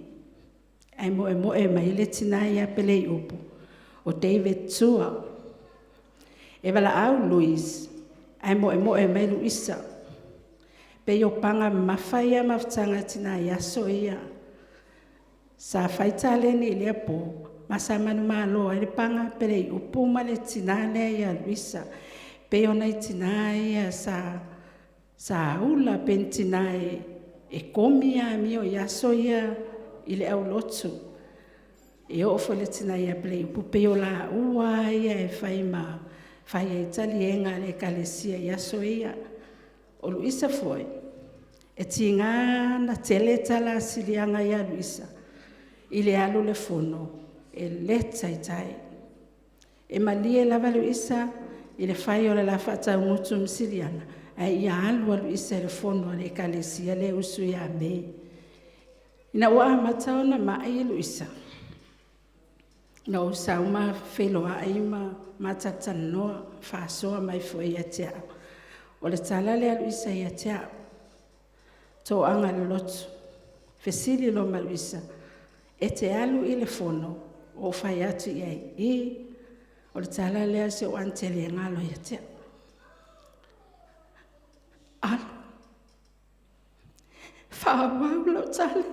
ae moemoe mai le tina ia Peleiupu, o David Tua. E valaau Louis, ae moemoe mai Luisa. E pei o paga mamafa ia a mafutaga a tina i aso ia. Sa fai taleni i lea po, ma sa manumalo ai le paga a Peleiupu ma le tina lea ia Luisa. Pei o nai tina ia sa ula, pei ni tina e komi amio i aso ia i le aulotu. E oo foi i le tina ia Peleiupu, pei o laua lava ia e fai ma fai ai taliega a le Ekalesia i aso ia. O Luisa foi, e tiga ona tele tala a Siliaga ia Luisa i le alu i le fono, e le taitai. E malie lava Luisa i le fai o le la faataugutu ma Siliaga, Ae ia alu a Luisa i le fono a le Ekalesia lea e usu ia Me. Ina ua amata ona ma'i Luisa, na ou sau ma feiloai ma ma talatalanoa, faasoa mai foi ia te au. O le tala lea a Luisa ia te au, toaga o le lotu. Fesili loa ma Luisa, “E te alu i le fono?” Ou fai atu i ai, “Ī.” O le tala lea a si ou anitu e le galo ia te au. Alu, faaauau lau taleni.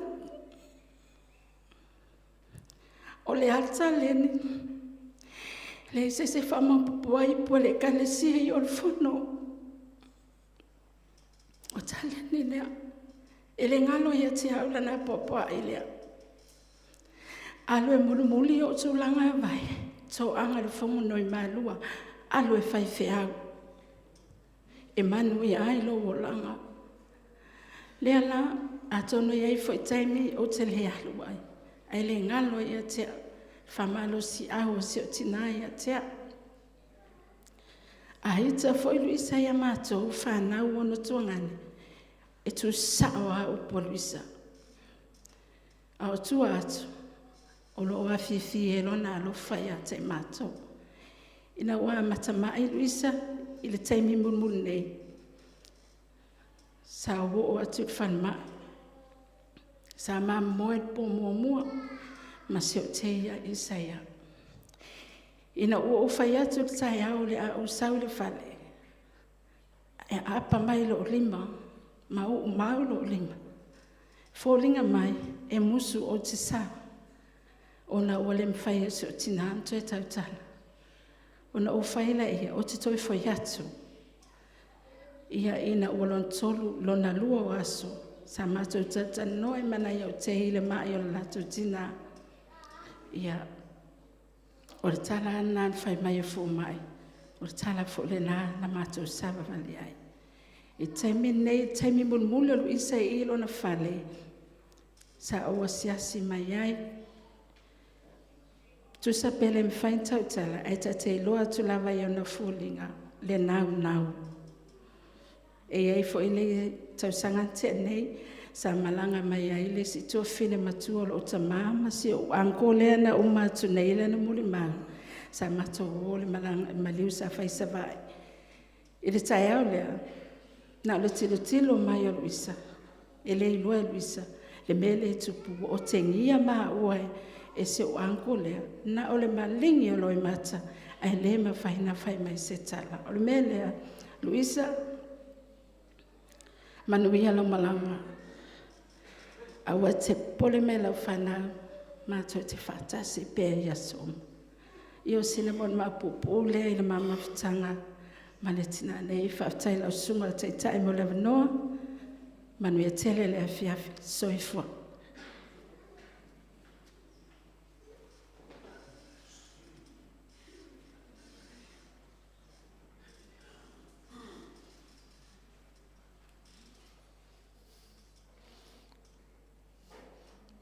O le a le taleni? Leai se isi e faamaopoopo ai upu a le Ekalesia i o le fono. O taleni lea. E le galo ia te au lana apoapoai lea. Alu e mulimuli o'u tulaga e vae, toaga o le fono i Malua, alu e fai feau e manuia ai lou olaga. Lea la, atonu e i ai foi taimi ou te le alu ai, ae le galo ia te au le faamalosiau a si ou tina ia te au. A ita foi Luisa ia matou fanau ona tuagane, e tuusao lava upu a Luisa. A o tua atu, o lo o afifi ai Lona alofa ia te i matou. Ina ua amata mai Luisa i le taimi mulimuli nei, sa ou oo atu i le falemai, sa ma moe i le po muamua ma si ou tei sa i ai. Ina ua ou fai atu i le taeao o le a ou sau i le fale, e aapa mai lou lima ma uumau lou lima, e foliga mai e musu ou te sau ona ua le mafai e si ou tina ona toe tautala. Ona ou fai lea, ou te toe foi atu. Ia, ina ua lona tolu, lona lua o aso, sa matou talatalanoa ai ma nai ou tei i le mai o le latou tina. Ia, o le tala lava lena na fai mai e fomai, o le tala foi lena na matou savavali ai. I le taimi lenei, o le taimi mulimuli o Luisa i lona fale, sa ou asiasi mai ai. Tusa pe le mafai ona tautala, ae ta te iloa atu lava i ona foliga le naunau. E i ai foi le tausaga na tea nei sa malaga mai ai le isi tuafafine matua o lou tama ma si ou uncle lea na uma atu nei lana molimau, sa matou o i le maliu sa fai i Savaii. I le taeao lea, na o le tilotilo mai o Luisa, e le iloa e Luisa le mea lea e tupu ua otegia maua e si ou uncle lea, na o le maligi o loimata ae le mafai ona fai mai se tala. O le mea lea, Luisa, manuia lau malaga. Aua e te popole mea i lau fanau, matou te faatasi pea i aso uma. Ia o sina molimau puupuu lea i le ma mafutaga ma le tina nei. Faafetai i lau Susuga i le Taitai mo le avanoa. Manuia tele le afiafi. Soifua.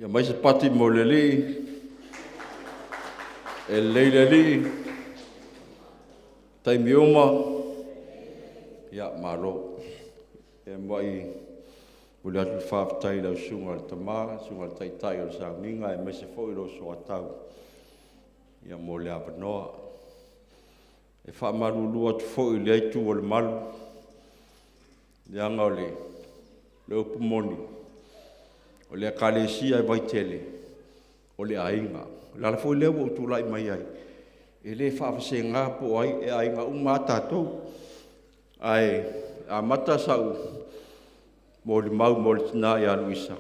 Ia aumai se pati mo le Alii. E lelei le Alii, taimi uma, ia malo. E muai momoli atu le faafetai i lau Susuga i le Tama, le Susuga i le Taitai o le Sauniga aemaise foi lou soatau mo le avanoa. E faamalulu atu foi i lea itu o le malu, leaga o le upu moni, o le Ekalesia e Vaitele, o le aiga. O le ala foi lea ua ou tulai mai ai, e le faavasegaina po o ai, e aiga uma lava tatou. Ae amata sau molimau mo le tina ia Luisa,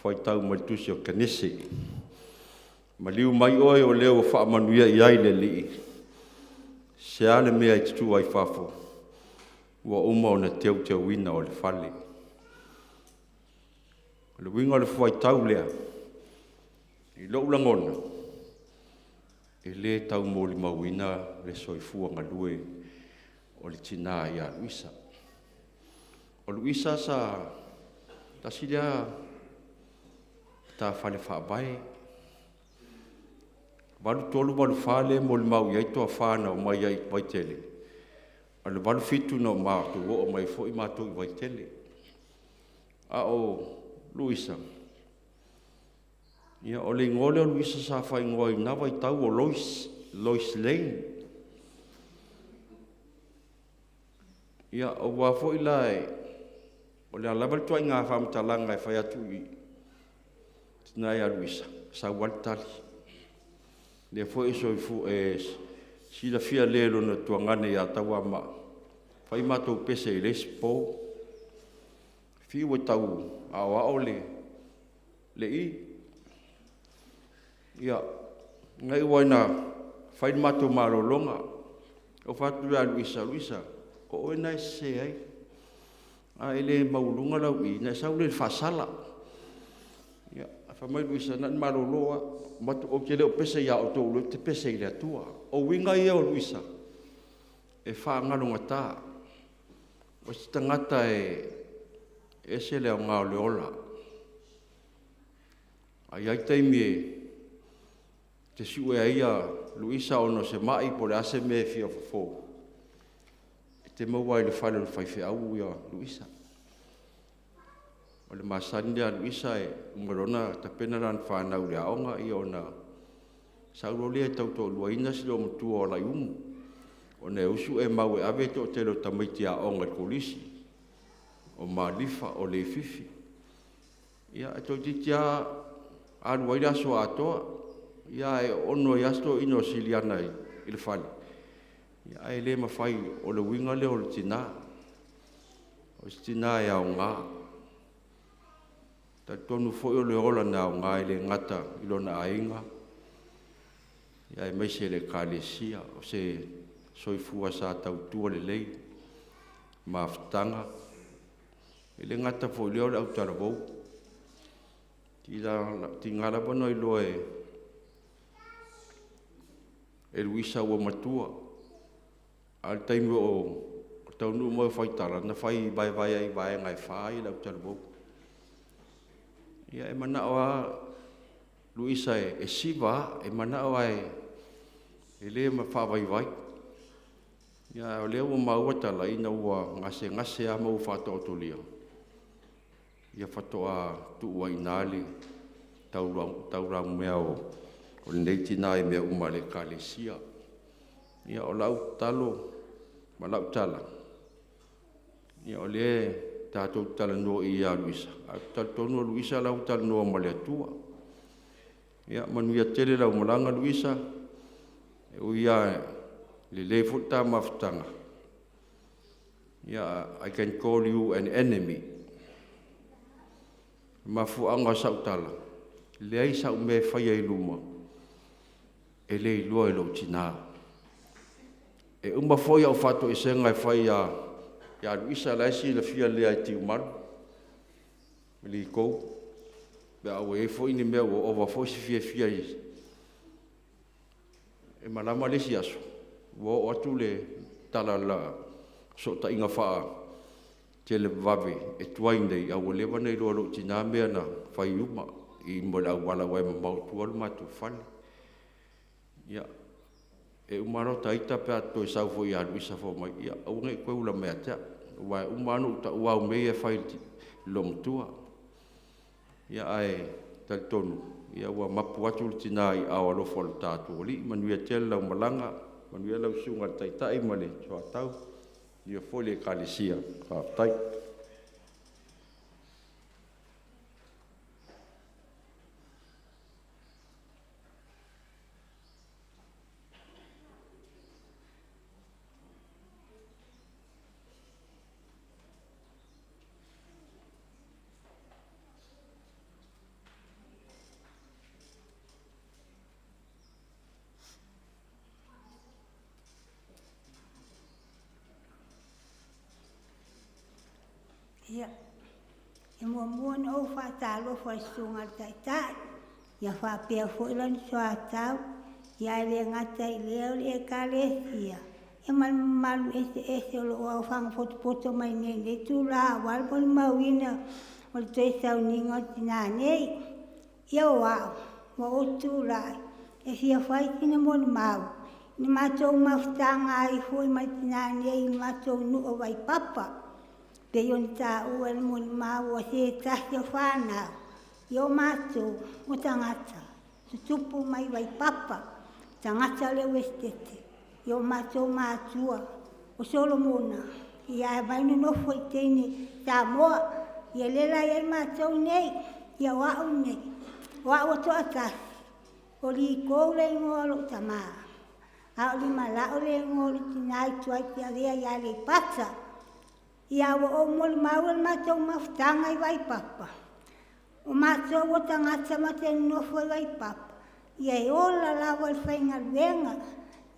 faitau mai le tusi o Kenese. Maliu mai oe o le ua faamanuia i ai le Alii, se a le mea e te tu ai i fafo? Ua uma ona teuteuina o le fale. O le uiga o le fuaitau lea, i lou lagona, e le tau molimauina le soifua galue o le tina ia Luisa. O Luisa sa tasi lea matafale faavae, 1983, 1984 lea e molimau i ai toafa na omai ai i Vaitele, A o le 87 na matou oo mai foi matou i Vaitele. A o Luisa, ia o le igoa lea o Luisa sa faaigoa i na vaitau o Lois, Lois Lane. Ia aua foi la e, o le a lava le ituaiga faamatalaga e fai atu i tina ia Luisa, e sau lava le tali. O lea foi e soifua, e silafia lelei e lona tuagane ia Tauamaa, fai matou pese i le isi po, fiu e tau aoao le i. Ia, na iu lava ina fai le matou malologa, ou fai atu ia Luisa, Luisa, o oe lena e sese ai. A e le maualuga lau i, ona e sau lea i le faasala. Ia, ae fai mai Luisa, na o le malolo lava, ou te le o pese ia outou o lea ou te pese i le Atua. O uiga ia o Luisa, e faagalogata. O se tagata e ese le aoga o le ola. Ae i ai taimi e te sue ai Luisa ona o se mai po o le a se mea e fia fofo, e te maua lava i le fale o le faifeau Luisa. O le masani lea a Luisa e uma loa ona tapena lana fanau i le aoga ona sau loa lea e tau toaluaina si olomatua o Laumu, ona e usu Emau e ave le toatele o tamaiti aoga i le kolisi, o Malifa, o Leififi. Ia toeitiiti lava alu ai le aso atoa, ae ono ai lava si toeaina o Siliana i le fale, ae le mafai, o le uiga lea o le tina, o se tina e aoga. E talitonu foi o le ola na aoga e le gata i lona aiga, aemaise le Ekalesia. O se soifua sa tautua lelei, mafutaga, e le gata foi i lea o le autalavou. E tiga lava ona iloa e Luisa ua matua, a o le taimi o taunuu mai o fai tala, na fai vaevae ai i vaega e fa le autalavou. Ia e manao lava Luisa e siva lava, e manao lava e le faavaivai. Ia a o lea ua maua tala ina ua gasegase lava ma ua faataotolia, ia faatoa tuu ai i ina le taulaumea o lenei tina i mea uma a le Ekalesia. Ia o lau tatalo ma lau tala, ia o lea tatou te talanoa i i ia Luisa, ae ou te talitonu o Luisa o la e ua talanoa ma le Atua. Ia manuia tele lau malaga Luisa, e ui lava e lelei foi le ta mafutaga, ia I can call you an enemy. O le mafuaaga o sau tala, e leai sau mea e faia i luma e le iloa e lou tina. E uma foi au faatoesega e fai ia Luisa, o la e silafia lelei lava e Tiumalu ma Liko, pe a ua i ai foi ni mea ua ova foi se fiafia e malama le isi aso, ua oo atu le tala o le fesootaiga faatelevavave e tuai nei, a ua leva ona iloa e lou tina mea na fai uma i luma o le auala aua e mamao i tua lo matou fale. Ia, e uma lava lota ita pe a e toe sau foi ia Luisa fai mai, ia aua ne i toe ula mai ia te au, aua e uma lava ona ou taua au mea ia e fai i le loomatua. Ia ae talitonu ua mapu atu le tina i aao alofa o le tatou Alii. Manuia tele lau malaga, manuia lau Susuga i le Taitai ma le Soatau, manuia foi le Ekalesia. Faafetai. Ia, e muamua ona ou faatalofa i le Susuga i le Taitai, ia faapea foi lona soatau, ia ae le gata i lea o le Ekalesia, ia ma le mamalu eseese o lo o aofaga potopoto mai nei i lenei itula aua le molimauina o le toe sauniga o le tina nei. Ia o au, ua ou tulai e fia fai sina molimau. Ni matou mafutaga ai foi ma le tinā nei i le matou nuu o Vaipapa. Pei ona taua e le molimau a se tasi o fanau, ia o matou o tagata tutupu mai Vaipapa, tagata o le Uesetete, ia o matou matua o Solomona, ia ae omai nonofo i teine Samoa. Ia lea la e i ai matou nei, ia o au nei, o au e toatasi, o Liko le igoa o lou tamā, a o Limalao le igoa o le tinā i Tuaitiavea i Aleipata. Ia ua ou molimau i le matou mafutaga i Vaipapa. O matou o tagata ma te nonofo i Vaipapa, ia e ola lava i le faigaluega,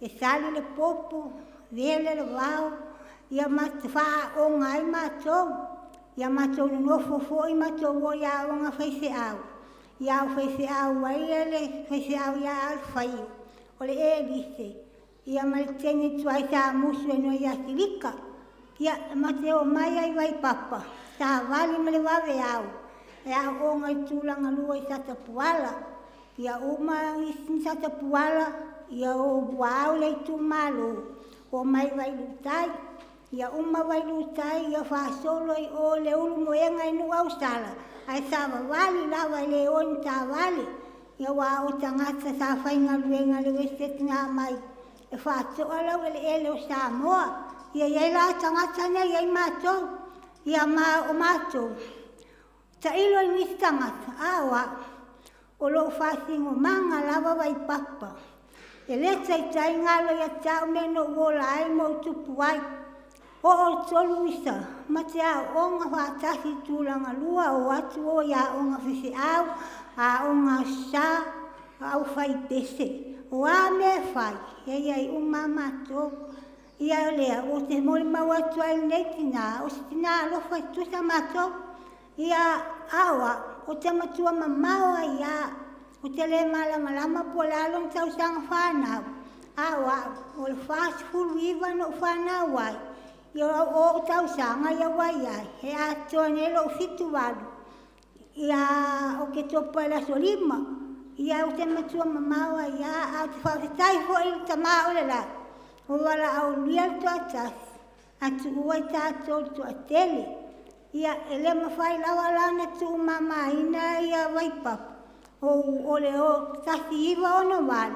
e sali le popo, vele le vao, ia ma faaooga ai matou. Ia matou nonofo foi matou o i aoga faifeau, ia o faifeau ai le faifeau ia Alfaio, o le Elise, ia ma le teine tuai sa musu e noe ia Silika. Ia ma te omai ai Vaipapa, savali ma le vaveao, e aooga i tulaga lua i Satapuala. Ia uma i Satapuala, ia o ua ao le itumalo, omai Vailuutai. Ia uma Vailuutai, ia faasolo i o le Ulumoega i Nuuausala, ae savavali lava e le o ni taavale. Ia aua o tagata sa faigaluega i le Uesetete na aumai e faatoa laueleele o Samoa. Ia i ai la tagata nei e i ai matou. Ia ma o matou, tailo i nisi tagata, a o au, o lou faasinomaga lava Vaipapa. E le taitai galo ia te au mea na ou ola ai ma ou tupu ai. Oo i tolu isa ma te aooga faatasi i tulaga lua, o atu o i aoga faifeau, aoga Aso Sa, aufaipese. O a mea e fai, e i ai uma lava matou. Ia o lea ou te molimau atu ai i lenei tinā, o se tinā alofa e tutusa matou. Ia, a o au, ou te matua mamao ai lava, ou te le malamalama po o le a lona tausaga fanau, a o au, o le 49 na ou fanau ai, ia o ou tausaga ia ua i ai, e atoa nei lou 78 ia Oketopa i le aso 5. Ia ou te matua mamao ai lava, ae ou te faafetai foi i le Tama o le lagi, ua valaaulia le toatasi, ae tuua i tatou le toatele. Ia, e le mafai lava la ona tuumamaina ia Vaipapa, o le 1968,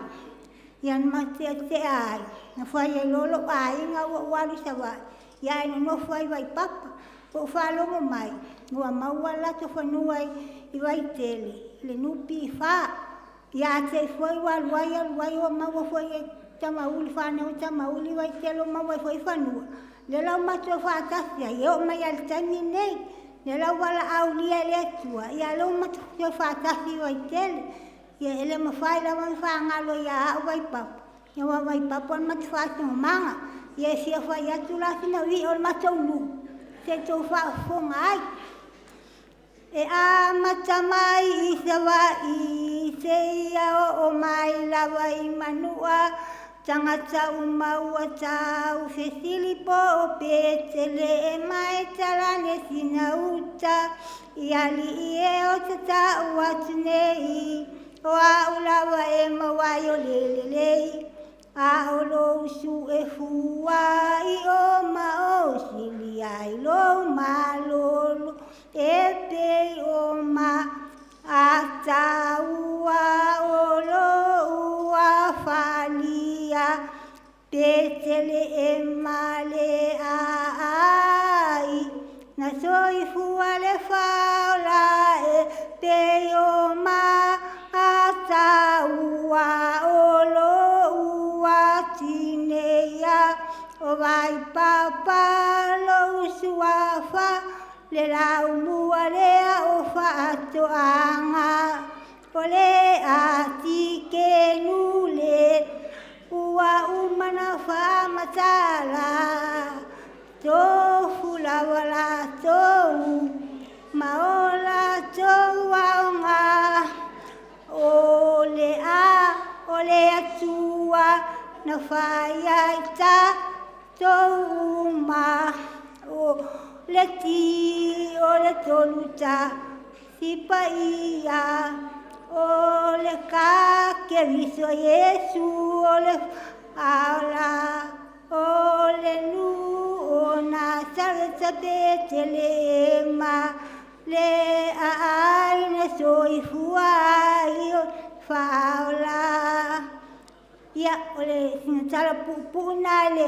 ia na mateatea ai, na fai ai loa lou aiga ua ou alu i Savaii, ia ae nonofo ai i Vaipapa. Ua ou faalogo mai, ua maua le latou fanua i Vaitele, le NPF. Ia ae te i foi ua alu ai alu ai ua maua foi e Tamauli, fanau a Tamauli Vaitele ua maua ai foi fanua, lea la ua matou faatasi ai, e oo mai lava i le taimi lenei. Lea la ua valaaulia e le Atua, ia a o lea ua matou toe faatasi i Vaitele. Ia e le mafai lava ona faagalo ia au Vaipapa, aua o Vaipapa o le matou faasinomaga. Ia e fia fai atu la sina vi'a o le matou nuu, se i tou faafofoga ai. E amata mai i Savaii seia oo mai lava i Manua, tagata uma ua tau fesili po o Petele e mai talane sina uta. I alii e o te tau atu nei, o au lava e maua ai o le lelei. A o lou su'e fua i o ma o sili ai lou malolo e pei o ma ataua o lou afalia Petele e ma le aai na soifua le faaola e pei o ma ataua o lou atineia o Vaipapa lou suafa le laumua lea o faatoaga o le atikenu le ua uma na faamatala tofu lava latou ma o latou aoga o le a o le Atua na fai ai tatou uma o le ti o le toluta sipaia o le kakeriso Iesu o le Faaola. O le nuu o Nasareta Petelema, le aai na soifua ai o Faaola. Ia, o le sina tala puupuu lena i le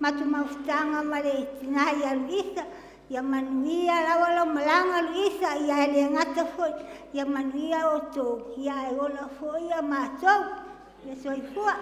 matou mafutaga ma le tina ia Luisa. Ia manuia lava lau malaga Luisa, ia e le gata foi, ia manuia outou, ia ae ola foi matou. Ia soifua.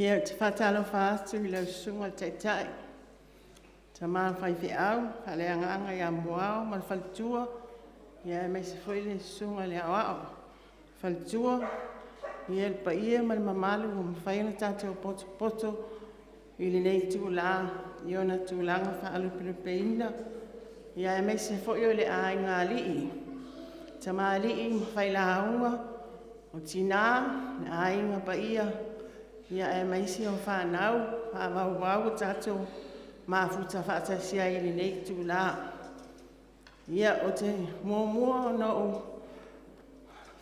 Ia, ou te faatalofa atu i lau Susuga i le Taitai, tama faifeau faaleagaga ia Muao ma le faletua, aemaise foi le Susuga i le Aoao, faletua, le paia ma le mamalu ua mafai ona tatou potopoto i lenei itula i ona tulaga faalupelupeina, aemaise foi o le aigaalii, tamalii ma failauga, o tina ma aiga paia, aemaise o fanau faavauvau ua tatou mafuta faatasi ai i lenei itula. Ia, ou te muamua ona ou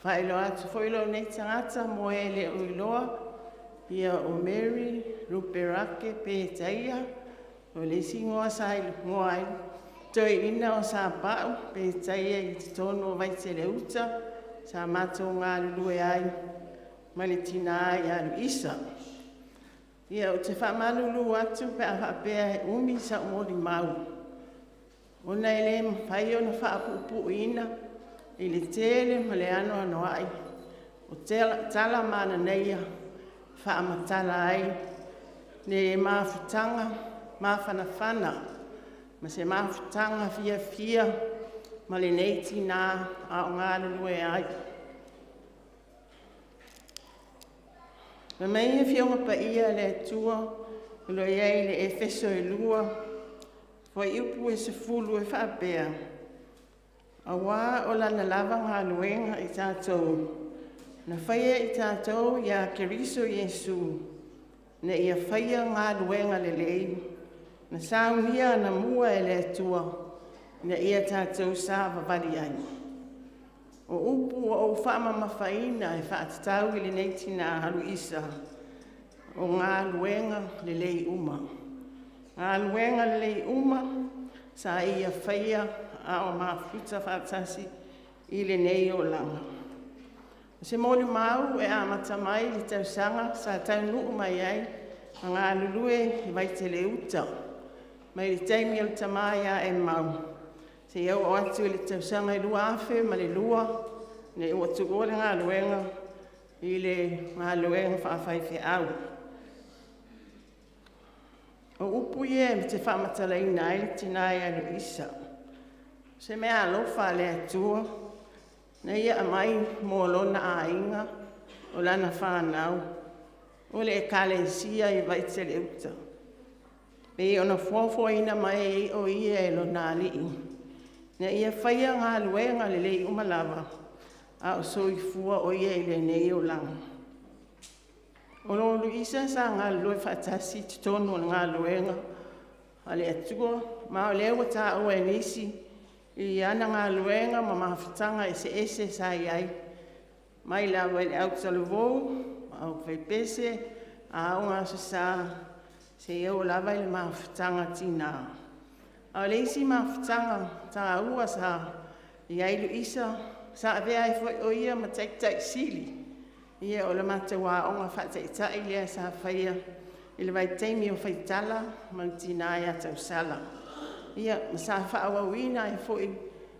faailoa atu foi lou nei tagata mo e le o iloa, ia o Mary Ruperake Petaia. O le isi igoa sa igoa ai le toeaina o Sapau Petaia i totonu o Vaitele Uta, sa matou galulue ai ma le tina ia Luisa. Ia, ou te faamalulu atu pe a faapea e umi sau molimau, ona e le mafai ona faapuupuuina i le tele ma le anoanoai o tala mananaia e faamatala ai le mafutaga mafanafana ma se mafutaga fiafia ma lenei tina a o galulue ai. Fai mai le Afioga Paia a le Atua o lo o i ai i le Efeso 2 fuaiupu e 10 e faapea, “Aua o Lana lava galuega i tatou, na faia i tatou ia Keriso Iesu, ina ia faia galuega lelei, na saunia anamua e le Atua ina ia tatou savavali ai.” O upu ua ou faamamafaina e faatatau i lenei tina Luisa, o galuega lelei uma, galuega lelei uma sa ia faia a o mafuta faatasi i lenei olaga. O se molimau e amata mai i le tausaga sa taunuu mai ai ma galulue i Vaitele Uta, mai le taimi o le tama ia Emau seia oo atu i le tausaga e 2002 ina ua tuua le galuega i le galuega faafaifeau. O upu ia ou te faamatalaina ai le tina ia Luisa, o se meaalofa a le Atua na ia aumai mo lona aiga, o lana fanau, o le Ekalesia i Vaitele Uta, pei ona foafoaina mai ai o ia e Lona Alii, ina ia faia galuega lelei uma lava a o soifua o ia i lenei olaga. O Luisa sa galulue faatasi i totonu o le galuega a le Atua, ma o lea ua taua e nisi i ana galuega ma mafutaga eseese sa i ai, mai lava i le autalavou, aufaipese, aoga Aso Sa seia oo lava i le mafutaga a tina. A o le isi mafutaga taua sa i ai Luisa, sa avea ai foi o ia ma Taitai Sili o le matou aoga faataitai lea sa faia i le vaitaimi o Faitala ma le tina ia Tausala. Ia, ma sa faaauauina ai foi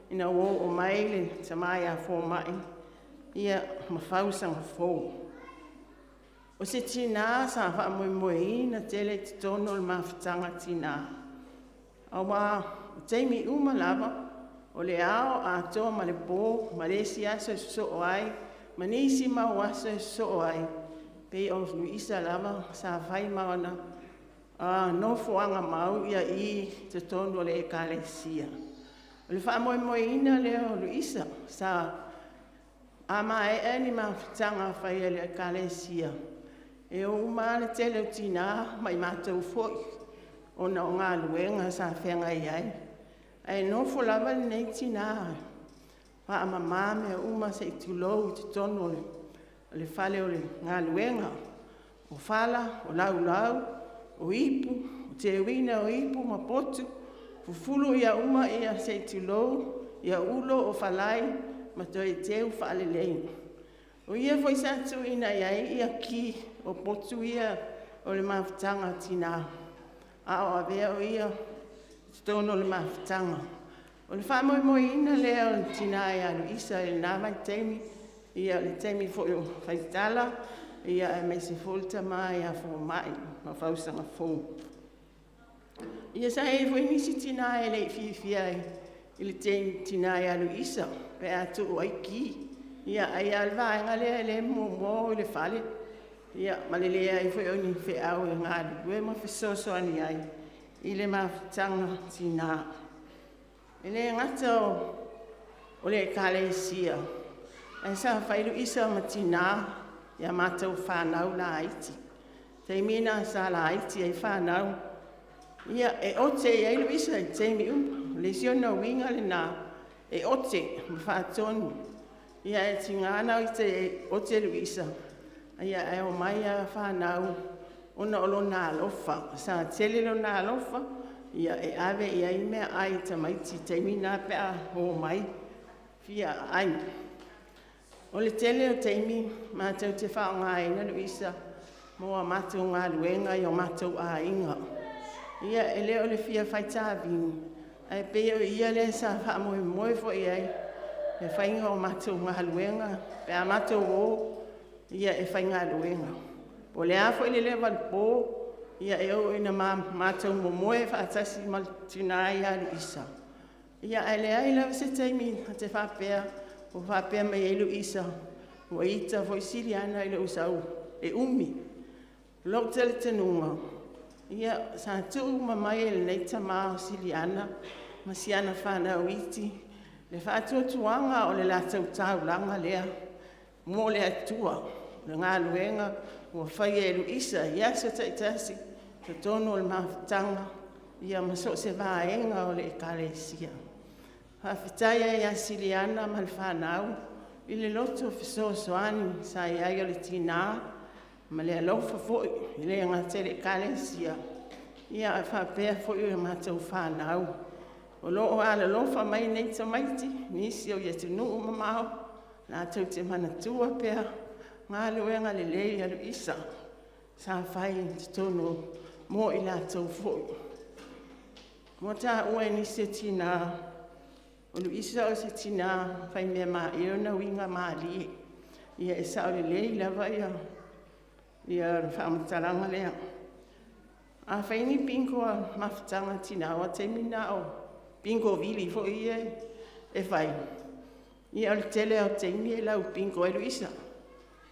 ina ua oo mai le tama ia Fomai ma fausaga fou. O se tina sa faamoemoeina tele i totonu o le mafutaga a tina, aua o taimi uma lava, o le ao atoa ma le po ma le isi aso e sosoo ai ma nisi mau aso e sosoo ai, pei o Luisa lava sa fai ma ona nofoaga mau i i totonu o le Ekalesia. O le faamoemoeina lea o Luisa, sa a maea ni mafutaga fai a le Ekalesia, e o uma lava le tele o tina ma i matou foi ona o galuega sa feagai ai, ae nofo lava lenei tina e faamama mea uma se i tulou i totonu o le fale o le galuega, o fala, o laulau, o ipu, o le teuina o ipu ma potu, fufulu uma se i tulou ulo, o falai ma toe teu faalelei. O ia foi sa tuuina i ai ki o potu ia o le mafutaga a tina a o avea o ia i totonu o le mafutaga. O le faamoemoeina lea o le tina ia Luisa i lena vaitaimi, o le taimi foi o Faitala aemaise foi le tama ia Fomai ma Fausaga fou. Ia sa i ai foi nisi tina e le i fiafia i le tina ia Luisa pe a tuu ai ki. Ia ai lava o le vaega lea e muamua o i le fale, ma le leai foi o ni feau e galulue ma fesoasoani ai i le mafutaga a tina. E le gata o le Ekalesia, ae sa fai Luisa ma tina i a matou fanau laiti. I taimi na sa laiti ai fanau, ia e ote i ai Luisa i taimi uma. O le isi ona uiga lena e ote ma faatonu, ae tiga ona ita e ote Luisa, ae omai lava fanau ona o lona alofa. Sa tele lona alofa e ave i ai meaai a tamaiti i le taimi lena pe a omai e fia aai. O le tele o taimi matou te faaaogaina Luisa mo a matou galuega i o matou aiga. Ia e le o le fia faitavini, ae pei o ia lea sa faamoemoe foi i ai i le faiga o matou galuega pe a matou o e faigaluega. Po o le a foi le leva o le po, ia e oo ina matou momoe faatasi ma le tina ia Luisa, ae leai lava se taimi na te faapea o faapea mai ai Luisa, ua ita foi Siliana i lou sau e umi. O lou talitonuga, sa tuu uma mai e lenei tama o Siliana ma si ana fanau iti le faatuatuaga o le latou taulaga lea mo le Atua, o le galuega ua faia e Luisa i aso taitasi i totonu o le mafutaga ma so o se vaega o le Ekalesia. Faafetai lava ia Siliana ma le fanau i le loto fesoasoani sa i ai o le tina ma le alofa foi, e le gata i le Ekalesia, ae faapea foi a matou fanau. O lo o alolofa mai nei tamaiti i nisi o atunuu mamao latou te manatua pea galuega lelei a Luisa sa fai i totonu mo i latou foi. Ua taua e nisi o tina, o Luisa o se tina faimea ona uiga malie. Ia e sao lelei lava le faamatalaga lea. A fai ni bingo a le mafutaga a tina, aua o le taimi lena o bingo vili foi ia e fai, ia o le tele lava o taimi e lau bingo ai Luisa.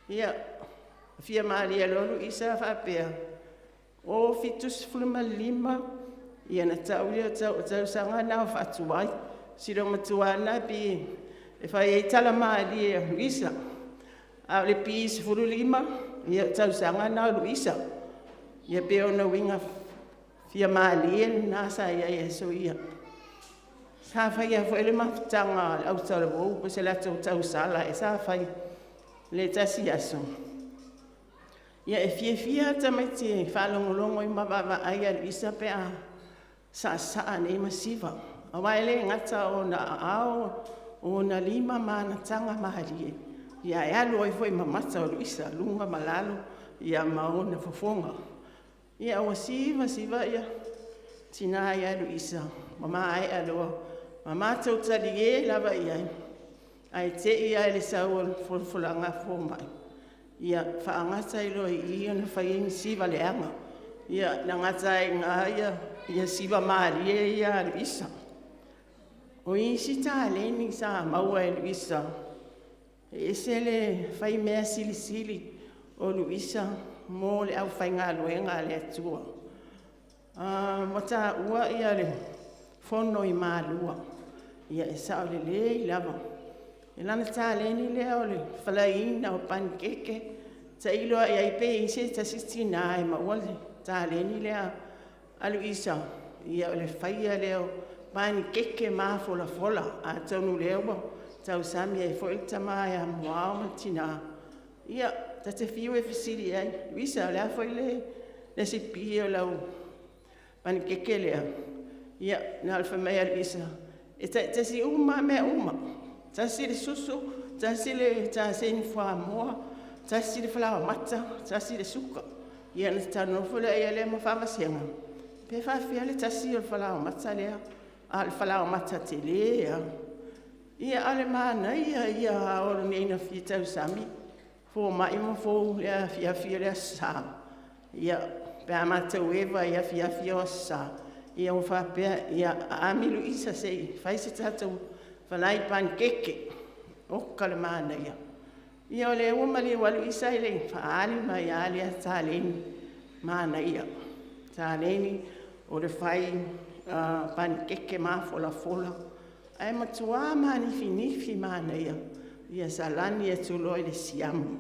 Ia, fia malie loa Luisa faapea, o 75, ia ona tau lea o le tausaga lena o faatuai. Si loomatua lava lena pei e fai ai tala malie a Luisa. A o le P15, ia o le tausaga lena o Luisa. Ia pei o ona uiga fia malie lena sa i ai i aso ia. Sa faia foi le mafutaga a le au talavou po o se latou tausala ea sa fai i le tasi aso, ia e fiafia lava tamaiti e faalogologo ma vaavaai ia Luisa pe a saasaa nei masiva, aua e le gata o ona aao, o ona lima ma ana taga malie, ae alu ai foi ma mata o Luisa, luga ma lalo ma ona fofoga. Ia ua siva siva tina ia Luisa ma maea loa ma matou talie lava i ai, ae te i lava i le sau o le folafolaga a fomai, ia faagata ai loa i i ona faia ni siva leaga. Ia na gata ai i ina siva malie ia a Luisa. O isi taleni sa maua e Luisa E ese le faimea silisili o Luisa mo le aufaigaluega a le Atua. Ua taua le fono i Malua, ia e sao lelei lava. O lana taleni lea o le falaiina o panikeke, tailo lava i ai pe i ai se tasi tina e maua le taleni lea a Luisa, ia o le faia lea o panikeke mafolafola. Atonu o lea ua tausami ai foi le tama ia Muao ma le tina, ia ta te fiu e fesili i ai, “Luisa o le a foi le resipi o lau panikeke lea?” Ia na o le fai mai lava o Luisa, “E taitasi uma lava mea uma, tasi le susu, tasi le taseni fuamoa, tasi le falaoamata, tasi le suka.” Ia ona ta nonofo lea ma faavasega, pe faafefea le tasi o le falaoamata lea, a o le falaoamata tele lava. Ia a o le manaia ia o au nei na fia tausami, fomai ma fou i le afiafi o le aso Sa, pe a matou eva i afiafi o aso Sa, ia ua faapea, ia aami Luisa se i fai se tatou falai panikeke. Oka le manaia. Ia o lea ua maliu lava Luisa ae le i faaali mai lava lea taleni manaia, taleni o le fai panikeke mafolafola ae matua manifinifin manaia, ia salani atu loa i le siamu.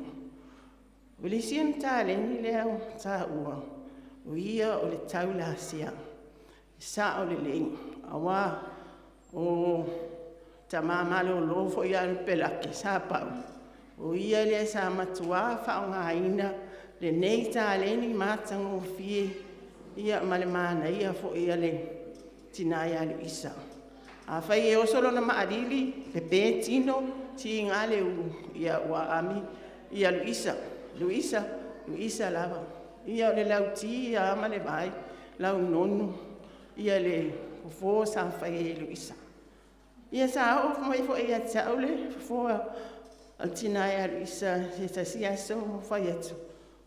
O le isi ana taleni lea ua taua, o ia o le taulasea. E sao lelei, aua o tama malolo foi a le Pelaki, Sapau, o ia lea sa matua faaaogaina lenei taleni matagofie ma le manaia foi o le tina ia Luisa. Afai e oso lona maalili, pepe tino, tiga le ulu, ia ua aami Luisa, Luisa, Luisa lava. Ia o le lauti lava ma le vae, lau nonu le fofo sa faia e Luisa. Ia sa oo mai foi ia te au le fofo a le tina ia Luisa i se tasi aso ou fai atu,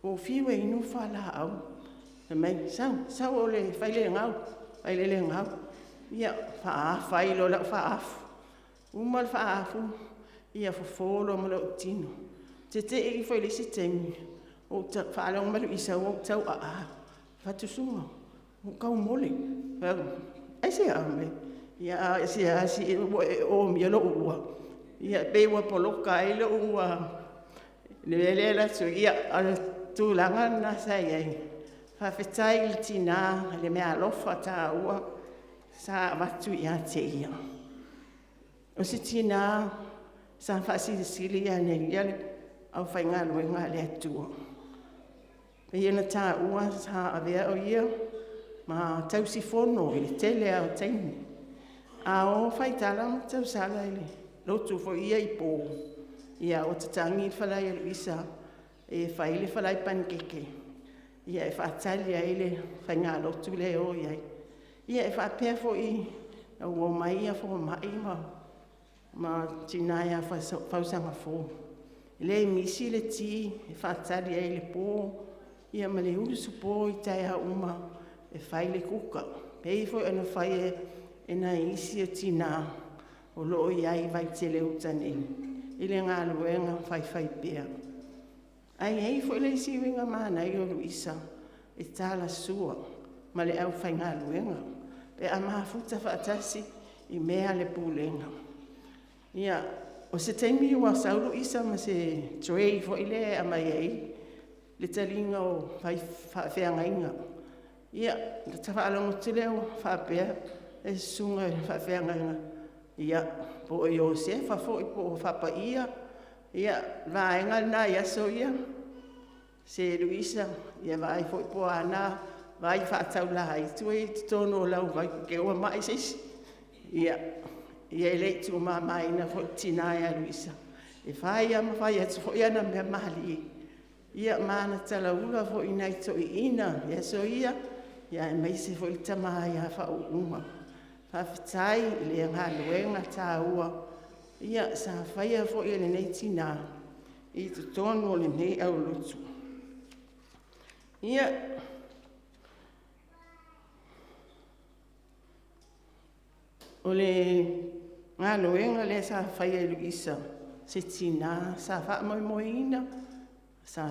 ua ou fiu e inu fualaau, fai mai, sau, sau e fai le gau, failele gau. Ia faaafa ai loa lau faaafu. Uma le faaafu, ia fofo loa ma lou tino. Tetee ifo i le isi taimi, ou faalogo mai Luisa ua ou tau a'a. Ou fai atu, Su'a ua ou taumole. Fai atu, aisea? Fai mai, ia se ua e omia lou ua. Ia pei ua poloka ai lou ua i le mea lea e alu atu ai. Ia, o le tulaga lena sa i ai. Faafetai i le tina i le meaalofa taua sa avatu ia te ia. O se tina sa faasilisili ane i le aufaigaluega a le Atua. E pei ona taua sa avea o ia ma tausifono i le tele lava o taimi. A o faitala ma tausala i lotu foi ia i po, ia ua tatagi le falae a Luisa e fai le falai panikeke e faatali ai le faigalotu lea e o i ai. Ia e faapea foi ina ua omai fomai ma le tina ia Fausaga fou, e le misi le ti e faatali ai i le po ma le usupo i taeao uma e fai le kuka, e pei foi ona fai e nai isi o tina o lo o i ai i Vaitele Uta nei i le galuega faifaipea. Ae i ai foi le isi uiga manaia o Luisa, e talasua ma le aufaigaluega pe a mafuta faatasi i mea a le Pulega. Ia, o se taimi ua sau Luisa ma se tray foi lea e aumai ai le taliga o faafeagaiga. Ia, ona faalogo atu lea o faapea le susuga i le faafeagaiga, ia, po o Iosefa foi po o Fapaia le vaega lena i aso ia, se Luisa, ia vaai foi po o a na vai faataulaina e i totonu o lau vai i te i ua mai se isi. Ia, e le i tuumamaina foi le tina ia Luisa, e fai lava ma fai atu foi ana mea malie ma ana talaula foi i nai toeaiina i aso ia, aemaise foi le tama ia Faauuga. Faafetai i le galuega taua sa faia foi e lenei tina i totonu o lenei aulotu. Ia, o le galuega lea sa faia e Luisa se tinā sa faamoemoeina, sa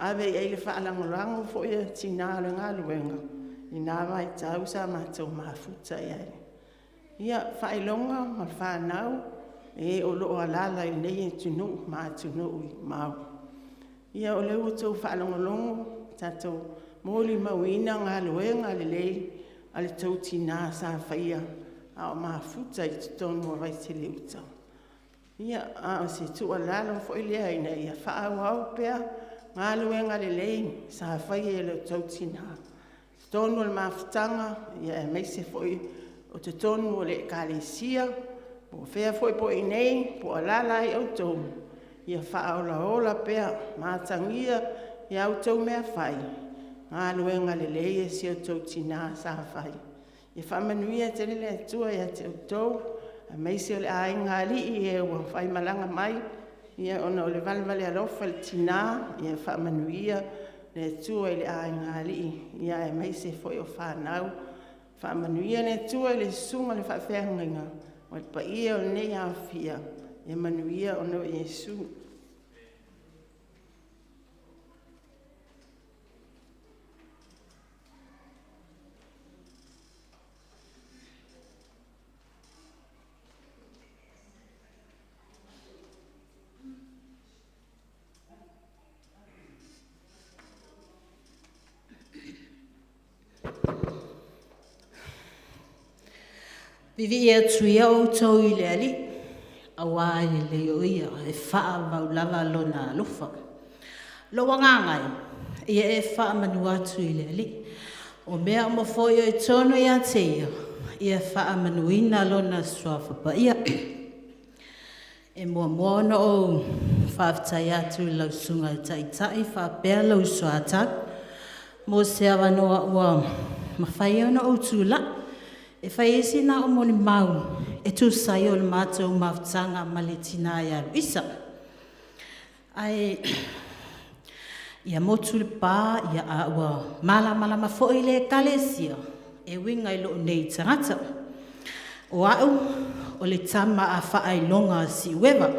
ave i ai le faalagolago foi a tinā o le galuega i na vaitau sa matou mafuta i ai. Ia, faailoga ma fanau, e o lo o alaala i lenei atunuu ma atunuu e mamao. Ia o lea ua outou faalogologo ua tatou molimauina galuega lelei a le tou tina sa faia a o mafuta i totonu o Vaitele Uta. Ia, a o se tuualalo foi lea ina ia faaauau pea galuega lelei sa faia e lo outou tina i totonu o le mafutaga aemaise foi o totonu o le Ekalesia, po o fea foi po o i inei po o alaala ai outou, ia faaolaola pea ma atagia i a outou mea fai galuega lelei a si o outou tina sa fai. Ia faamanuia tele le Atua ia te outou aemaise o le aigaalii, e ua faimalaga mai ona o le valevale alofa i le tina. Ia faamanuia le Atua i le aigaalii aemaise foi o fanau. Faamanuia le Atua i le susuga i le faafeagaiga ma le paia o lenei aofia, ia manuia ona o Iesu. Vivii atu ia outou i le Alii, auā e lelei o Ia, e faavavau lava Lona alofa. Lou agaga e, ia e faamanu atu i le Alii, o mea uma foi o i totonu ia te Ia, ia faamanuina Lona Suafa Paia. E muamua ona ou faafetai atu i lau Susuga i le Taitai faapea lou Soatau mo se avanoa ua mafai ona ou tulai e fai ai sina au molimau e tusa ai o le matou mafutaga ma le tina ia Luisa. Ae ia motu le pa a ua malamalama foi le Ekalesia e uiga i lou nei tagata. O au, o le tama a faailoga a Siueva,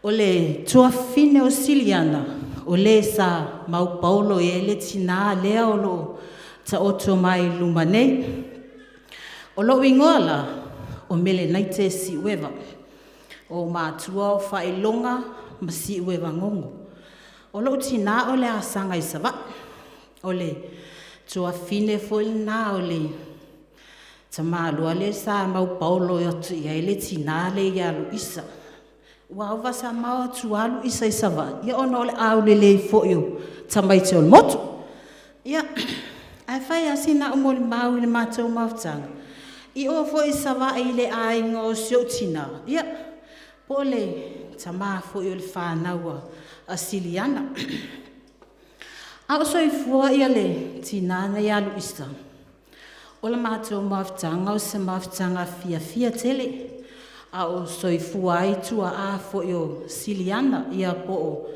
o le tuafafine o Siliana, o le sa maupaolo i ai le tina lea o lo o taoto mai i luma nei. O lou igoa la, o Melenaite Siueva, o ou matua o Faailoga ma Siueva Gogo. O lou tina o le Asaga i Savaii, o le tuafafine foi lena o le tamaloa lea sa maupaolo atu i ai le tina lea ia Luisa. Ua auvasa mao atu lava Luisa i Savaii, ona o le aulelei foi o tamaiti o le motu. Ia, ae fai lava sina au molimau i le matou mafutaga, i o foi i Savaii i le aiga o si ou tina, ia, po o le tama foi o le fanau a Siliana. A o soifua le tina lenei ia Luisa, o le matou mafutaga o se mafutaga fiafia tele, a o soifua ai tuaa foi o Siliana, po o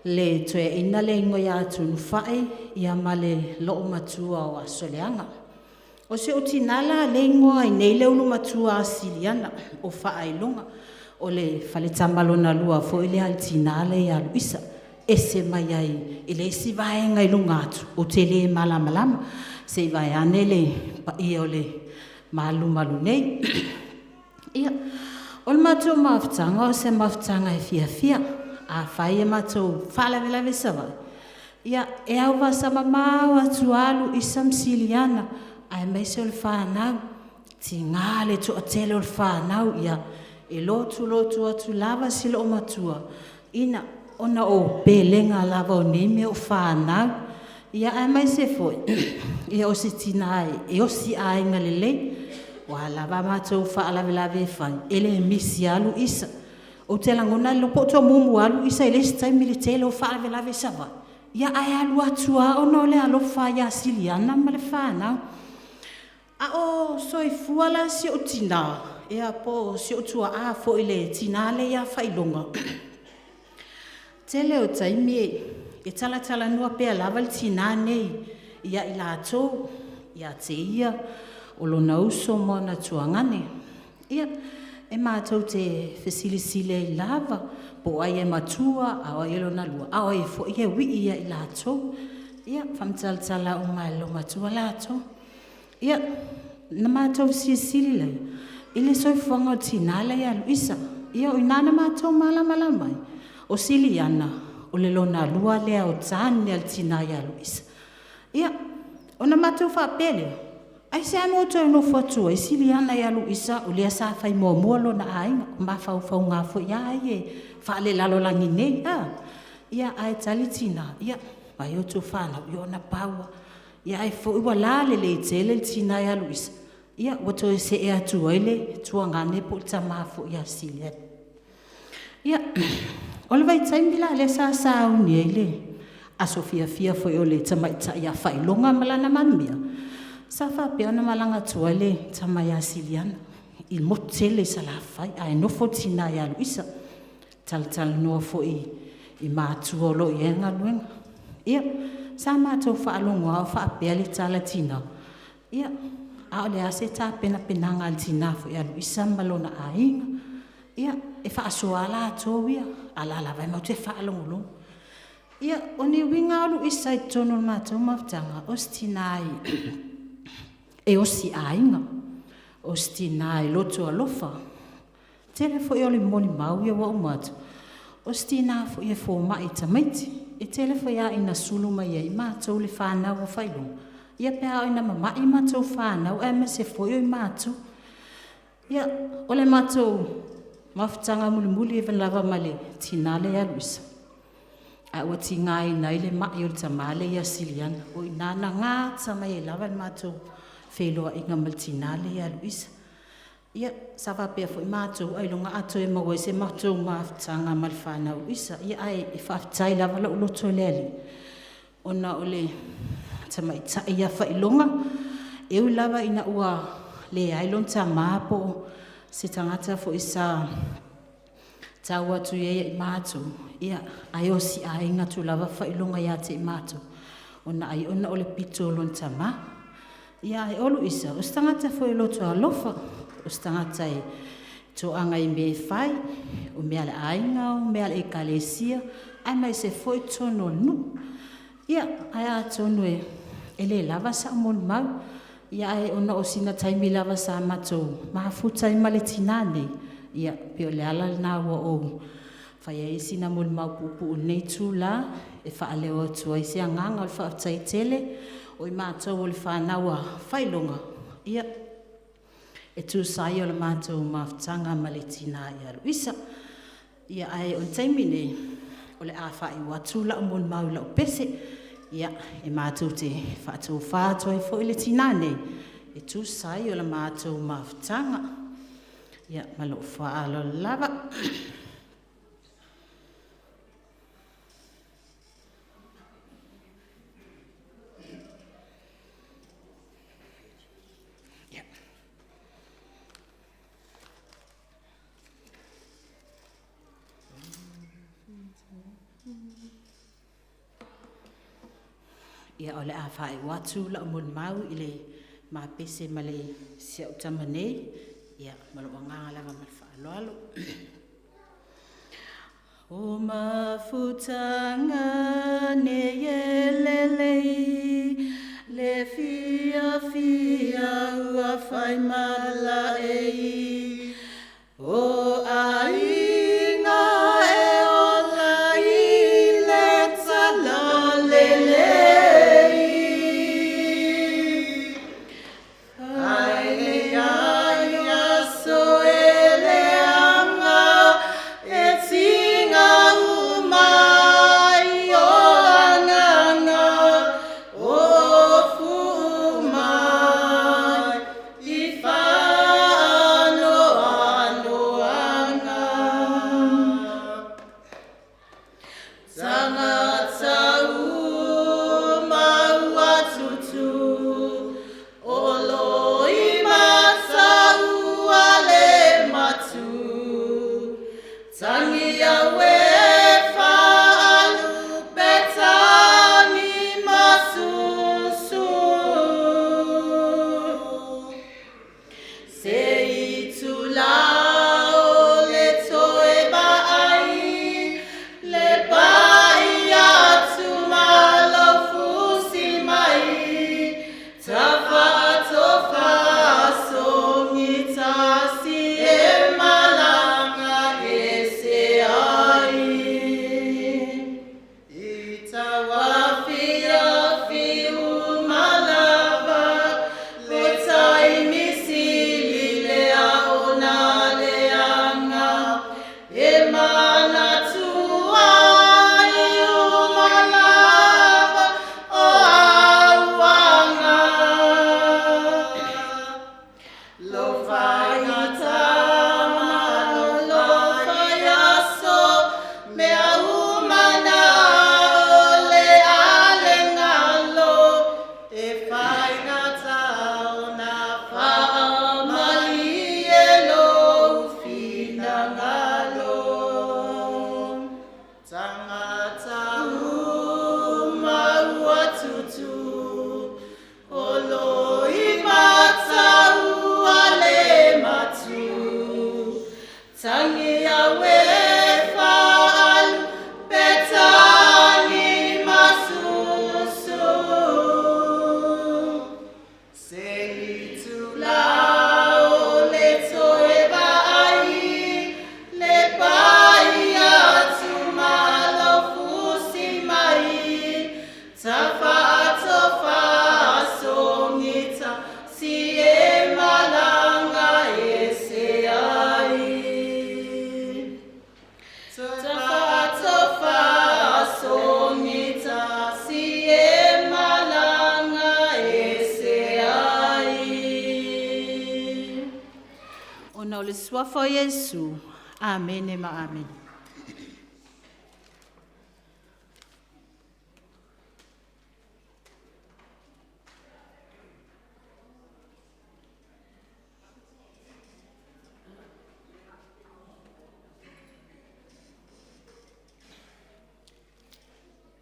le toeaina lea e igoa ia Tunuufai ma le loomatua o Asoleaga. O si ou tina la lea e igoa ai nei le ulumatua a Siliana o Faailoga, o le faletama lona lua foi lea a le tina lea ia Luisa, e ese mai ai i le isi vaega i luga atu, ou te le malamalama, se i vaeane le paia o le malumalu nei. Ia, o le matou mafutaga o se mafutaga e fiafia. Afai e matou te faalavelave i Savaii, ia, e auvasa mamao atu lava Luisa ma Siliana aemaise o le fanau. Tiga le toatele o le fanau, ia e lotulotu atu lava si loomatua ona o pelega lava o nei mea o fanau. Aemaise foi o se tina e osi aiga lelei. O a lava a matou faalavelave e fai, e le misi lava Luisa. Ou te lagona e le iloa pe toe mumu lava Luisa i le isi taimi i le tele o faalavelave i Savaii, ae alu atu lava ona o le alofa ia Siliana ma le fanau. A o soifua la si ou tina, po o si ou tuaa foi le tina lea ia Faailoga, tele o taimi e talatalanoa pea lava le tina lenei ia i latou, ia te ia, o lona uso ma ona tuagane. E matou te fesilisili ai lava po o ai e matua a o ai lona lua, a o ai foi e ui'i ia i latou. Ia, faamatalatala uma lava e le loomatua latou. Ia, na matou fesilisili lea i le soifuaga o le tina lea ia Luisa. Ia o i ina na matou malamalama ai, o Siliana o le lona lua lea o tane a le tina ia Luisa. Ia, ona matou faapea lea, aisea ua toe nofo atu ai Siliana ia Luisa o lea sa fai muamua lona aiga? O mafaufauga lava foi ia faalelalolagi nei a, ia ae tali tina, ia, vaai a outou fanau, ia na pau lava. Ai foi ua lalelei tele le tina ia Luisa, ia ua toe see atu ai le tuagane po o le tama foi ia Siliana. Ia, o le vaitaimi la lea sa sauni ai le aso fiafia foi o le tamaitai ia Fa'iloga ma lana manuia, sa faapea ona malaga atu ai le tama ia Siliana i le motu tele i Salafai, ae nofo le tina ia Luisa, talatalanoa foi i matua o lo o i ai le galuega. Ia, sa matou faalogo lava o faapea le tala a le tina, ia, a o le a se tapenapenaga a le tina foi ia Luisa ma lona aiga. Ia, e faasoa lava latou ia, a o la e lava matou te faalogologo. Ia, o ni uiga lava o Luisa i totonu o le matou mafutaga, o se tina e osi aiga, o se tina e loto alofa. O le tele foi o molimau ia ua uma atu, o se tina foi e fomai i tamaiti. E tele foi lava ina sulu mai ai matou le fanau a Fa'iloga, ia pe a oo ina mama'i matou fanau aemaise foi o matou. Ia, o le matou mafutaga mulimuli lava ma le tina lea ia Luisa, ae ua tigaina ai le ma'i o le tama lea ia Siliana. O i ina na gata mai ai lava le matou feiloaiga ma le tina lea ia Luisa. Ia, sa faapea foi matou ailoga a toe maua ai se matou mafutaga ma le fanau a Luisa. Ae faafetai lava lou loto i le Alii ona o le tamaitai ia Fa'iloga, e ui lava ina ua leai lona tama po o se tagata foi sa tau atu i ai ia i matou, ae osi aiga atu lava Fa'iloga ia te i matou, ona ai ona o le pito o lona tama. Ae o Luisa, o se tagata foi e loto alofa, o se tagata e toaga i mea e fai, o mea a le aiga, o mea a le Ekalesia, aemaise foi totonu o le nuu. Ia, ae atonu e le lava sau molimau, ae ona o sina taimi lava sa matou mafuta ai ma le tina lenei, ia pei o le ala lena ua ou fai ai sina molimau puupuu i lenei itula e faaleo atu ai se agaga o le faafetai tele. O i matou o le fanau a Fa'iloga, ia, e tusa ai o le matou mafutaga ma le tina ia Luisa. Ae o le taimi lenei, o le a faaiu atu lau molimau i lau pese, e matou te faatofa atu ai foi le tina nei e tusa ai o le matou mafutaga. Ia, ma lou faaaloalo lava. Ia, o le a faaiu atu lau molimau i le ma pese ma si au tama nei. Ia, ma lou agaga lava ma le faaaloalo. O mafutaga nei e lelei Le fiafia ua fai-malae O aiga e ola i le Talalelei. Ae leai aso e leaga e tiga uma ai o agaga o ofu mai i faanoano. Tagata uma ua tutu, o lo i matau a le matu. Tangi au e faalu pe tagi masusu. Se i tula o le toe vaai, le pai atu ma lau fusi mai. Tafaatofa sogita si e malaga ese ai. Tafaatofa sogita si e malaga ese ai. Ona o le suafa o Iesu. Amene ma amene.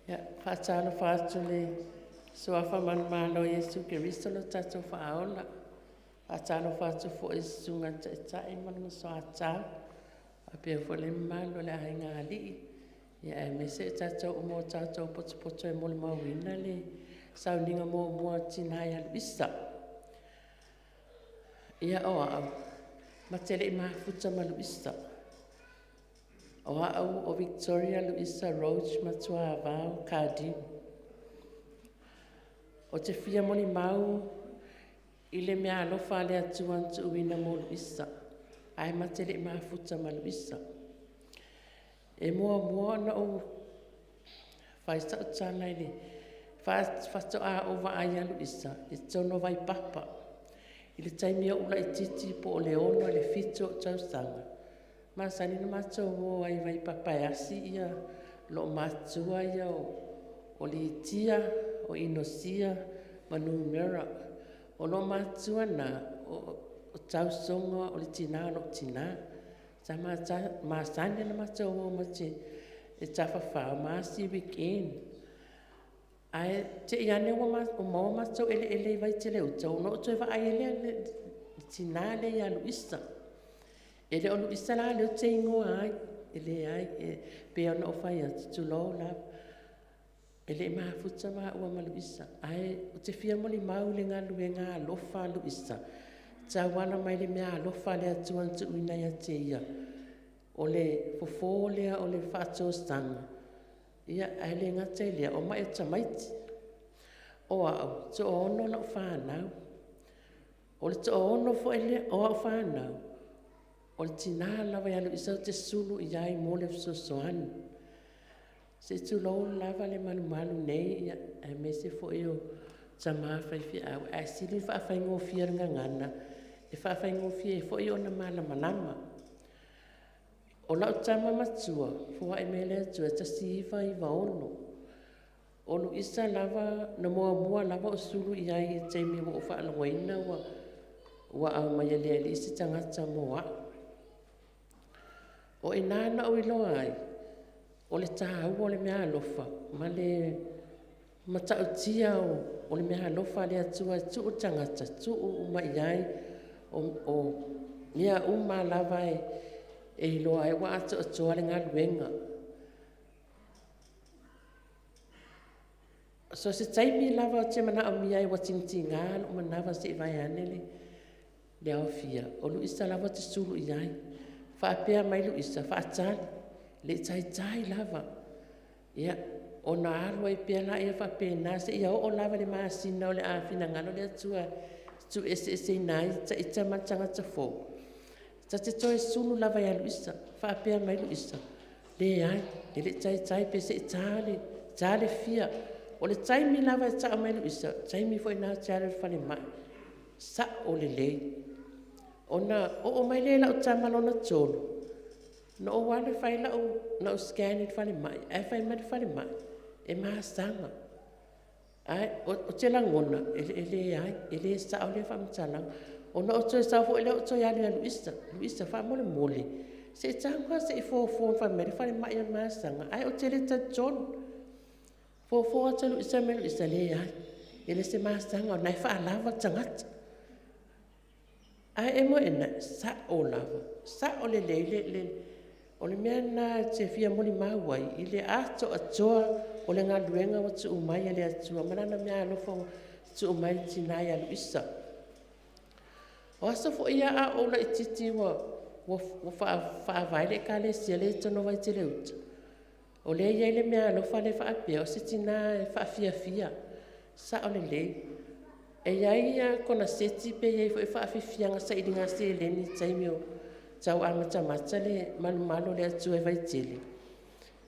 Ia, faatalofa atu i le suafa manumalo o Iesu Keriso lo tatou Faaola. Faatalofa atu foi i le susuga i le Taitai ma lona soatau, faapea foi le mamalu o le aiga alii, ia aemaise i tatou uma ua tatou potopoto e molimauina le sauniga muamua a le tina ia Luisa. Ia, o au, ma te le i mafuta ma Luisa. O au o Victoria Luisa Roach Matuavao Cardean. Ou te fia molimau i le meaalofa a le Atua na tuuina mo Luisa, ae ma te le i mafuta ma Luisa. E muamua ona ou fai sau tala i le faatoa ou vaai ia Luisa i totonu o Vaipapa i le taimi o ou laitiiti po o le 6 i le 7 ou tausaga. E masani ona matou o ai i Vaipapa e asi loomatutua ia o Litia, o Inosia ma Numera. O loomatutua na, o tausoga o le tina o lou tina. Sa masani ona matou o matou te tafafao ma asi weekend. Ae te i ane ua maua matou eleele i Vaitele-uta, ona ou toe vaai ai lea i le tina lea ia Luisa. E le o Luisa la lea ou te igoa ai, e leai, e pei ona ou fai atu, tulou lava, e le i mafuta maua ma Luisa. Ae ou te fia molimau i le galuega alofa a Luisa e tauala mai i le meaalofa a le Atua na tuuina ia te ia, o le fofo lea o le faatosaga, ia ae le gata i lea, o mai o tamaiti. O au, e toaono lau fanau. O le toaono foi lea o au fanau, o le tina lava ia Luisa ou te sulu i ai mo le fesoasoani. Se i tulou lava le malumalu nei, aemaise foi o tama faifeau, ae sili le faafaigofie o le gagana e faafaigofie ai foi ona malamalama. O lau tama matua, foai mai le Atua i le 1996. O Luisa lava na muamua lava ou sulu i ai i le taimi ua ou faalogoina ua aumai e le Alii se tagata mo au. O i ina na ou iloa ai o le taua o le meaalofa ma le matautia o le meaalofa a le Atua e tuu le tagata, tuu uma i ai o mea uma lava e iloa ai ua atoatoa le galuega. So o se taimi lava ou te manaomia ai ua tigatiga lou manava se i vaeane le aofia, o Luisa lava ou te sulu i ai. Faapea mai Luisa, faatali. E le i taitai lava. Ia, ona alu ai pea lea faapena seia oo lava i le masina o le a finagalo le Atua e tuueseeseina ai ita ma le tagata fou, ta te toe sulu lava ia Luisa. Faapea mai Luisa, leai, e le i taitai pe se i ta le fia. O le taimi lava e tau mai ai Luisa, o le taimi foi lena ou te alu ai i le falemai. Sao lelei. Ona oo mai lea i lau tama lona tolu, na ou alu e fai lau scan i le falemai, ae fai mai le falemai, e masaga. Ae ou te lagona, e leai, e le sao lea faamatalaga. Ona ou toe sau foi lea ou toe alu ia Luisa. Luisa, faamolemole, Se i tago lava se i fofo fai mai le falemai o le masaga, ae ou te le talitonu. Fofo atu Luisa, fai mai Luisa, leai, e le o se masaga o lena e faalava le tagata. Ae emo e sao lava, sao lelei. O le mea lena e te fia molimau ai i le atoatoa o le galuega ua tuu mai e le Atua ma Lana meaalofa ua tuu mai i le tina ia Luisa. O aso foi ia a o ou laitiiti ua faavae le Ekalesia lea i totonu o Vaitele Uta, o lea e i ai le meaalofa lea faapea o se tina e faafiafia. Sao lelei, e i ai lava konaseti pe i ai foi faafiafiaga sailiga seleni i le taimi o tau amatamata le malumalu o le Atua i Vaitele,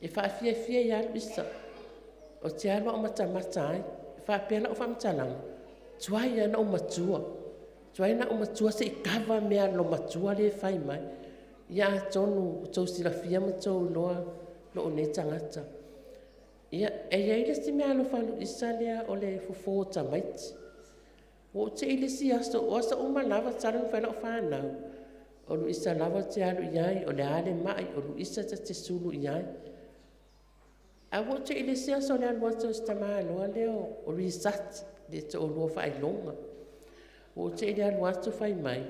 e faafiafia ai lava Luisa. Ou te alu au matamata ai. E faapea lau faamatalaga, tuai lava ona ou matua, tuai ona ou matua se i kava mea a le loomatua lea e fai mai. Ia atonu ua outou silafia ma outou iloa lou nei tagata. Ia, e i ai le isi meaalofa a Luisa lea o le fofo o tamaiti. Ua ou tei i le isi aso, o aso uma lava talu ona fai lau fanau, o Luisa lava ou te alu i ai, o le a le mai, o Luisa ta te sulu i ai. Ae ua ou tei i le isi aso i le alu atu o si tamaloa lea o Lisati le toalua faailoga. Ua ou tei i le alu atu fai mai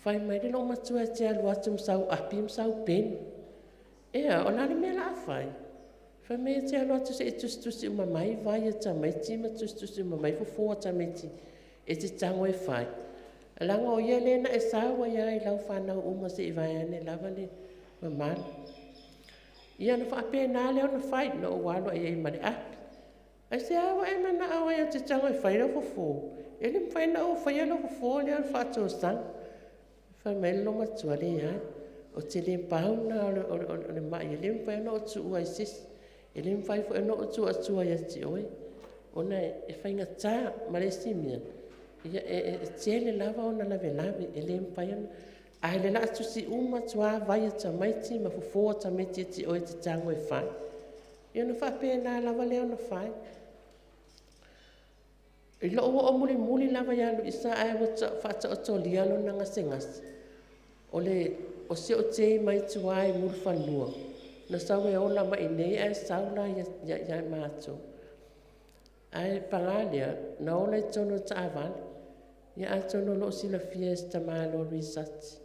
le loomatua e te alu atu ma sau api ma sau peni. Ea, o le a le mea o le a fai? Fai mai e te alu atu se i tusitusi uma mai vai a tamaiti ma tusitusi uma mai fofo a tamaiti e te tago e fai, leaga o ia lea na e sau ai lava i lau fanau uma seia vaeane lava le mamalu. Ia ona faapena lea ona fai, na ou alu lava i ai ma le api. Aisea ua e manao ai ou te tago e fai lau fofo? E le mafai ona ou faia lou fofo lea o le faatosaga. Fai mai le loomatua, leai, ou te le pau lena o le mai e le mafai ona ou tuua i se isi, e le mafai foi ona ou tuu atua ia te oe ona e faigata. Ma le isi mea, e tele lava ona lavelave, e le mafai ona… Ae o le a tusi uma atu lava vai a tamaiti ma fofo a tamaiti ia te oe e te tago e fai. Ia ona faapena lava lea ona fai. I lou oo mulimuli lava ia Luisa ae ua faataotolia lona gasegase, o si ou tei mai tua i Mulifanua na sau e ola mai i inei ae sau la ia matou. Ae paga lea, na ola i totonu o le taavale. Ia atonu o lo o silafia e si tamaloa Lisati.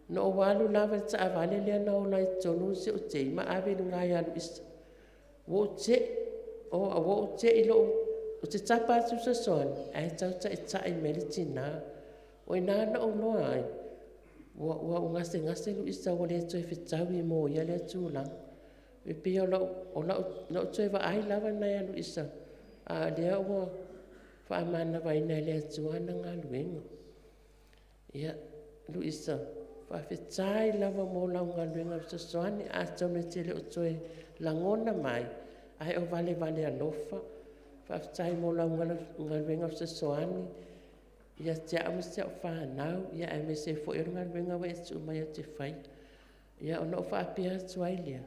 Na ou alu lava i le taavale lea na ola ai i totonu si ou tei ma ave i luga ia Luisa. Ua ou tei, ua ou tei ou te tapa atu e fesoasoani ae tau taitai mai le tina. O i ina na ou iloa ai ua gasegase Luisa ua le toe fetaui mo ia lea tulaga. E pei o lau toe vaai lava lena ia Luisa, a o lea ua faamanavaina e le Atua ana galuega. Ia, Luisa, faafetai lava mo lau galuega fesoasoani. Atonu e te le o toe lagona mai, ae o valevale alofa. Faafetai mo lau galuega fesoasoani ia te au ma si au fanau, aemaise ai foi o le galuega ua e tuu mai ou te faia. Ia ona ou faapea atu ai lea,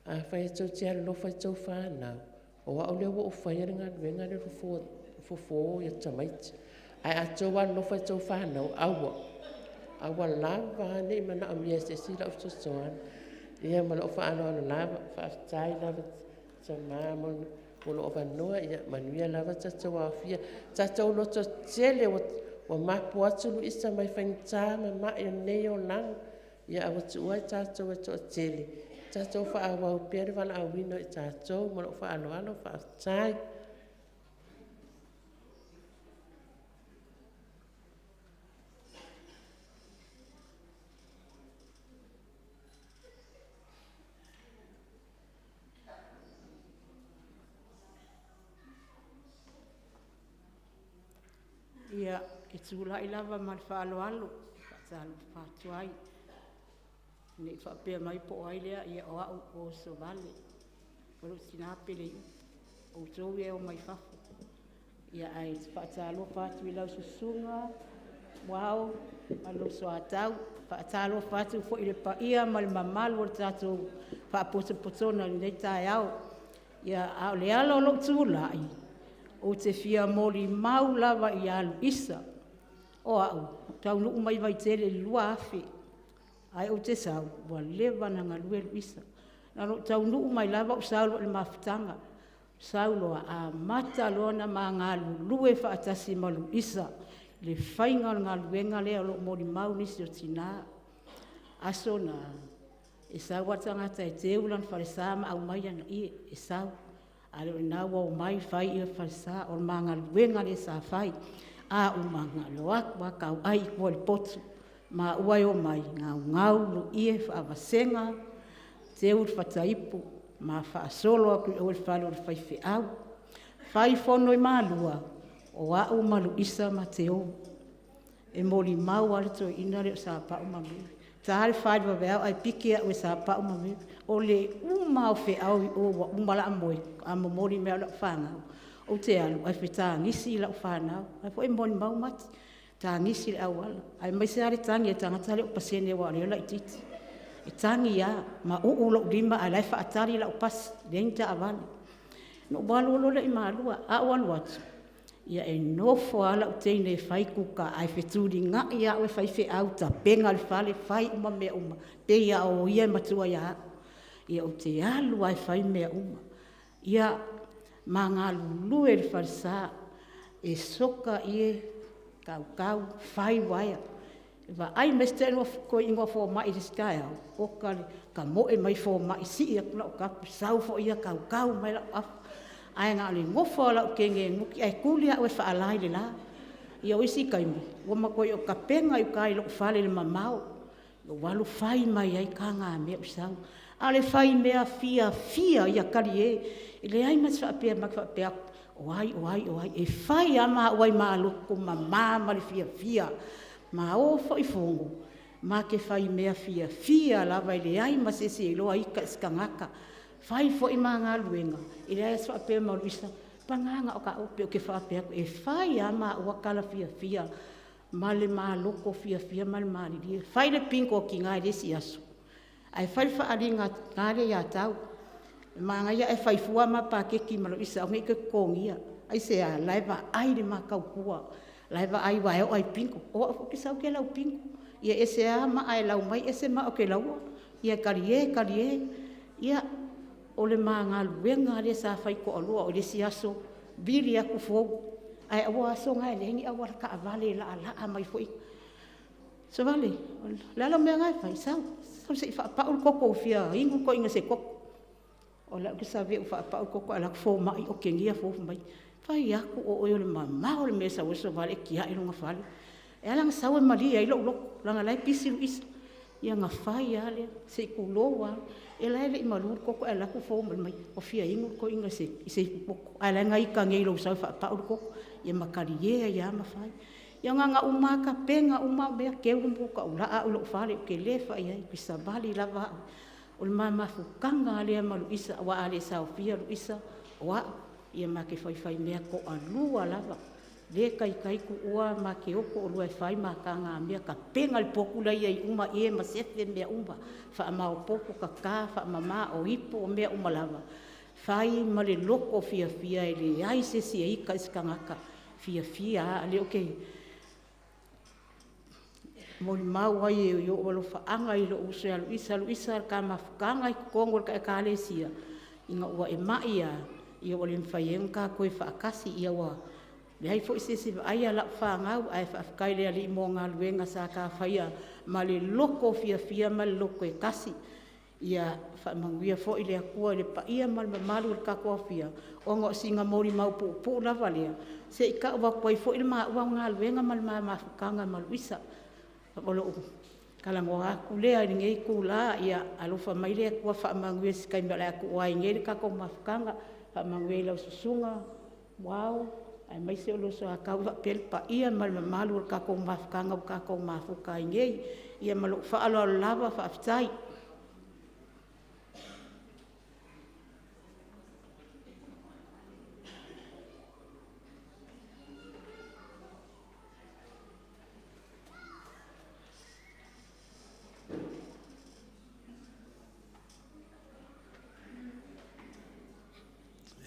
afai tou te alolofa i a outou fanau, o au lea ua ou faia le galuega lea o le fofo o tamaiti. Ae a outou alolofa i a outou fanau, aua, aua lava a le manaomia e se isi lau fesoasoani. Ia ma lou faaaloalo lava. Faafetai lava tama mo lou avanoa, ia manuia lava le tatou aofia. Tatou lototetele, ua mapu atu Luisa mai faigata ma mai o lenei olaga, ae ua tuua i tatou e toatele, tatou faaauau pea le valaauina o i tatou. Ma lou faaaloalo faafetai. Ia, ou te tulai lava ma le faaaloalo e faatalofa atu ai, ne i faapea mai po o ai lea, ia o au o Osovale, o lou tina Peleiuta, o outou e o mai fafo. Ia ae ou te faatalofa atu i lau susuga Muao ma lou soatau. E faatalofa atu foi i le paia ma le mamalu o le tatou faapotopotoga i lenei taeao. Ia, a o le ala o lou tulai, ou te fia molimau lava ia Luisa. O au, ou te taunuu mai Vaitele i le 2000, Ae ou te sau, ua leva ona galue Luisa. Na ona ou taunuu mai lava ou sau loa i le mafutaga, sau loa amata loa ona ma galulue faatasi ma Luisa i le faiga o le galuega lea o lo o molimau nisi o tina. Aso na, e sau lava le tagata e teu lona falesa ma aumai ana ie, e sau. A o lena ua omai fai falesa, o le ma galuega lea sa fai. A uma, na ona o atu lava tauai i tua i le potu, maua e omai gaugau le ie faavasega, teu le fata ipu ma faasolo atu i o i le fale o le faifeau. Fai fono i Malua, o au ma Luisa ma Teo. E molimau lava le toeaina lea o Sapau ma Mary. E ta le 4 i le vaveao ae piki au e Sapau ma Mary. O le uma lava o feau i o ua uma ona moe, faatoa momoli mai au e lau fanau. Ou te alu ae fetagisi lau fanau, o la e foi e molimau Mati, tagisi i le auala, aemaise lava le tagi a le tagata lea o pasene aua o lea e laitiiti. E tagi lava ma uu lou lima a o la e faatali lau pasi, leai ni taavale. Ona ou alu loa lea i Malua, ae ou alu atu, ia e nofo lava lau teine e fai kuka ae fetulinai au e fai feau, tapena le fale, fai uma mea uma, pei lava o ia e matua ia au. Ia ou te alu lava e fai mea uma. Ia, ma galulue i le falesa, e soka ie, kaukau, fai uaea. Vaai mai si toeaina fomai i le isi taeao, oka le tamoe mai fomai, sii atu lau tapu, sau foi ia kaukau mai lau afa. Ae na o le nofo lava o lau teine e nuti ae tuli au e faala i le la. Ia o isi taimi, ua matuai ou tapena i uta i lou fale i le mamao, ou alu fai mai ai tagamea ou sau. A o le fai mea fiafia ia talie, e leai ma se faapea ma te faapea atu, o ai, o ai, o ai. E fai lava maua i ma loto mama ma le fiafia. Ma o foi fono, ma te faimea fiafia lava e leai ma se isi e iloa ita i se tagata. Fai foi ma galuega, e leai lava se faapea ma Luisa, paga na o taua, pei ou te faapea atu, e fai lava maua tala fiafia ma le ma loto fiafia ma le malilie. Fai le bingo a tina i le isi aso, ae fai le faaaliga a le tina lea ia Tau. E manaia ae fai fua ma paketi ma Luisa aua ne i toe totogia. Aisea? O la e vaai le ma tautua, o la e vaai aua e oo lava i bingo. O au foi ou te sau ou te lau bingo. Ia e ese lava maa e lau mai ese maa ou te laua. Ia talie, talie. Ia, o le ma galuega lea sa fai toalua. O le isi aso vili atu fou, ae aua o aso na e leai ni auala taavale e laalaa mai foi. Savali, o le a lau mea lena e fai? Sau, sau se i faapau le toto ua fia inu le toeaina i se toto. O lea ou te sau ai faapau le toto ae alu atu fomai otegia fou fai mai, fai atu o oe o le mamao le mea e sau ai Sovale e tiai lona fale. E ala ona sau e malie ai lou loto, leaga o la e pisi Luisa. Ia ona fai lava lea, se i tulou lava. Ia la e le i malu le toto ae alu atu fou fai mai ua fia inu le toeaina i se ipu poto, a o la e na ita nei i lou sau e faapau le toto. Ia ma talie ai lava ma fai. Ia na ona uma lava tapena uma mea, teu le muta taulaa au i lou fale, ou te le fai i ai, ou te savali lava au. O le ma mafutaga lava lea ma Luisa, aua a le saofia Luisa, o au, ia ma te faifaimea toalua lava, le taitai tuua, ma te o toalua e fai ma tagamea, tapena le potu la e i ai uma ie ma sefe ma mea uma, faamaopoopo, tata, faamama, o ipu, o mea uma lava, fai ma le loto fiafia e leai se isi e ita i se tagata, e fiafia lava. O lea ou te molimau ai i ou alofaaga i lou uso ia Luisa. Luisa o le ta mafutaga i totonu o le ta Ekalesia, ina ua e mai lava, ia ua le mafai ai ona ta toe faatasi, ia ua leai foi se isi e vaaia lau fanau, ae faafetai i le Alii mo galuega sa ta faia ma le loto fiafia ma le loto e tasi. Ia faamanuia foi le Atua i le paia ma le mamalu o le tatou aofia, ona o sina molimau puupuu lava lea, se i tau atu ai foi le maua galuega ma le ma mafutaga ma Luisa. O lou talanoa atu lea i lenei itula, ia alofa mai le Atua faamanuia i se taimi o le a tuua ai nei le tatou mafutaga, faamanuia i lau susuga Muao aemaise o le uso a Tau faapea le paia ma le mamalu o le tatou mafutaga ua tatou mafuta ai nei. Ia ma lou faaaloalo lava, faafetai.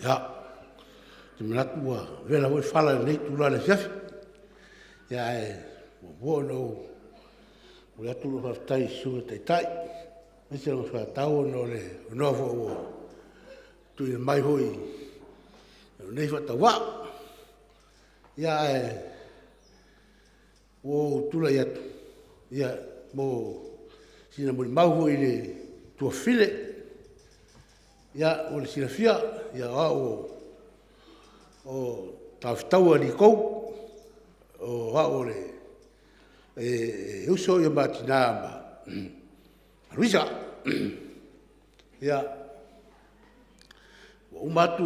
Ia, ou te manatu ua vela foi fala i lenei itula o le afiafi. Ae muamua ona ou Momoli atu lou faafetai i Susuga Taitai, aemaise o Soatau ona o le avanoa foi ua tuuina mai foi i lou nei faatauvaa. Ia ae ua ou tulai atu, ia, mo sina molimau foi i le tuafafine. Ia, mo le silafia, ia o au o Tafitaua Lee Kou, o au o le uso ma tina ma Luisa. Ia, ua uma atu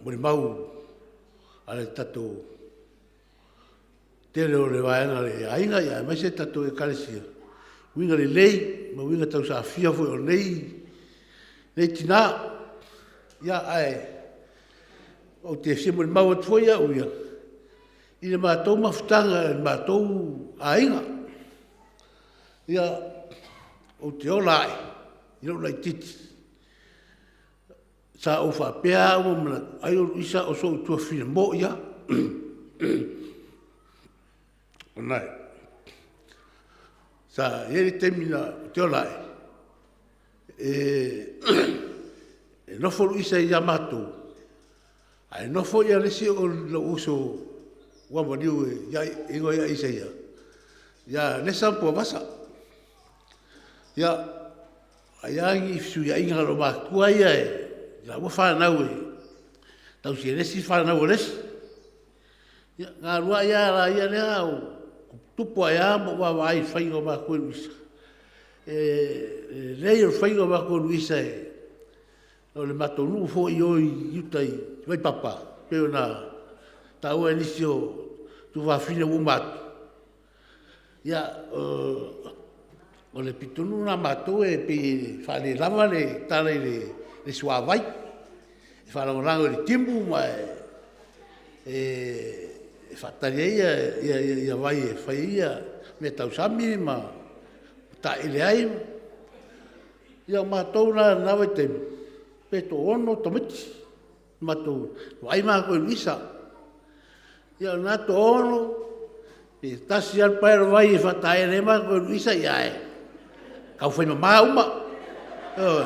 molimau a le tatou tele o le vaega a le aiga aemaise le tatou Ekalesia, uiga lelei ma uiga tausaafia foi o lenei tina. Ia, ae ou te fia molimau atu foi au ia i le matou mafutaga i le matou aiga. Ia, ou te ola ae i lou laitiiti, sa ou faapea au ma manatu, ai o Luisa o sou tuafafine mo'i lava. Sa i ai le taimi na ou te ola ai, e nofo Luisa ia matou, ae nofo le isi o lou uso ua maliu e igoa ia Isaia, ia Lesa ma Puavasa. Ia, ai lava ni fesuiaiga a olomatua ia i laua fanau e tausi e le isi fanau a le isi. Ia, na alu ai lava ia lea, o tupu ae lava ma ou vaavaai i le faiga o matua i Luisa, e lelei o le faiga o matua i Luisa, o le matou nuu foi i o i uta i Vaipapa, pei ona taua e nisi o tuafafine ua uma atu. Ia, o le pitonuu lena a matou e pei e faalelava le tala i le suavai, e faalagolago i le timu ma e faatali ai vai e fai ai meatausami ma taeele ai. Ia o matou la i lena vaitaimi, pe toaono tamaiti, matou vaai matou i Luisa. Ia o lena toaono, pe tasi lava le paelo o le vai e faataele ai matou e Luisa, ae taufai mama uma. Ioe.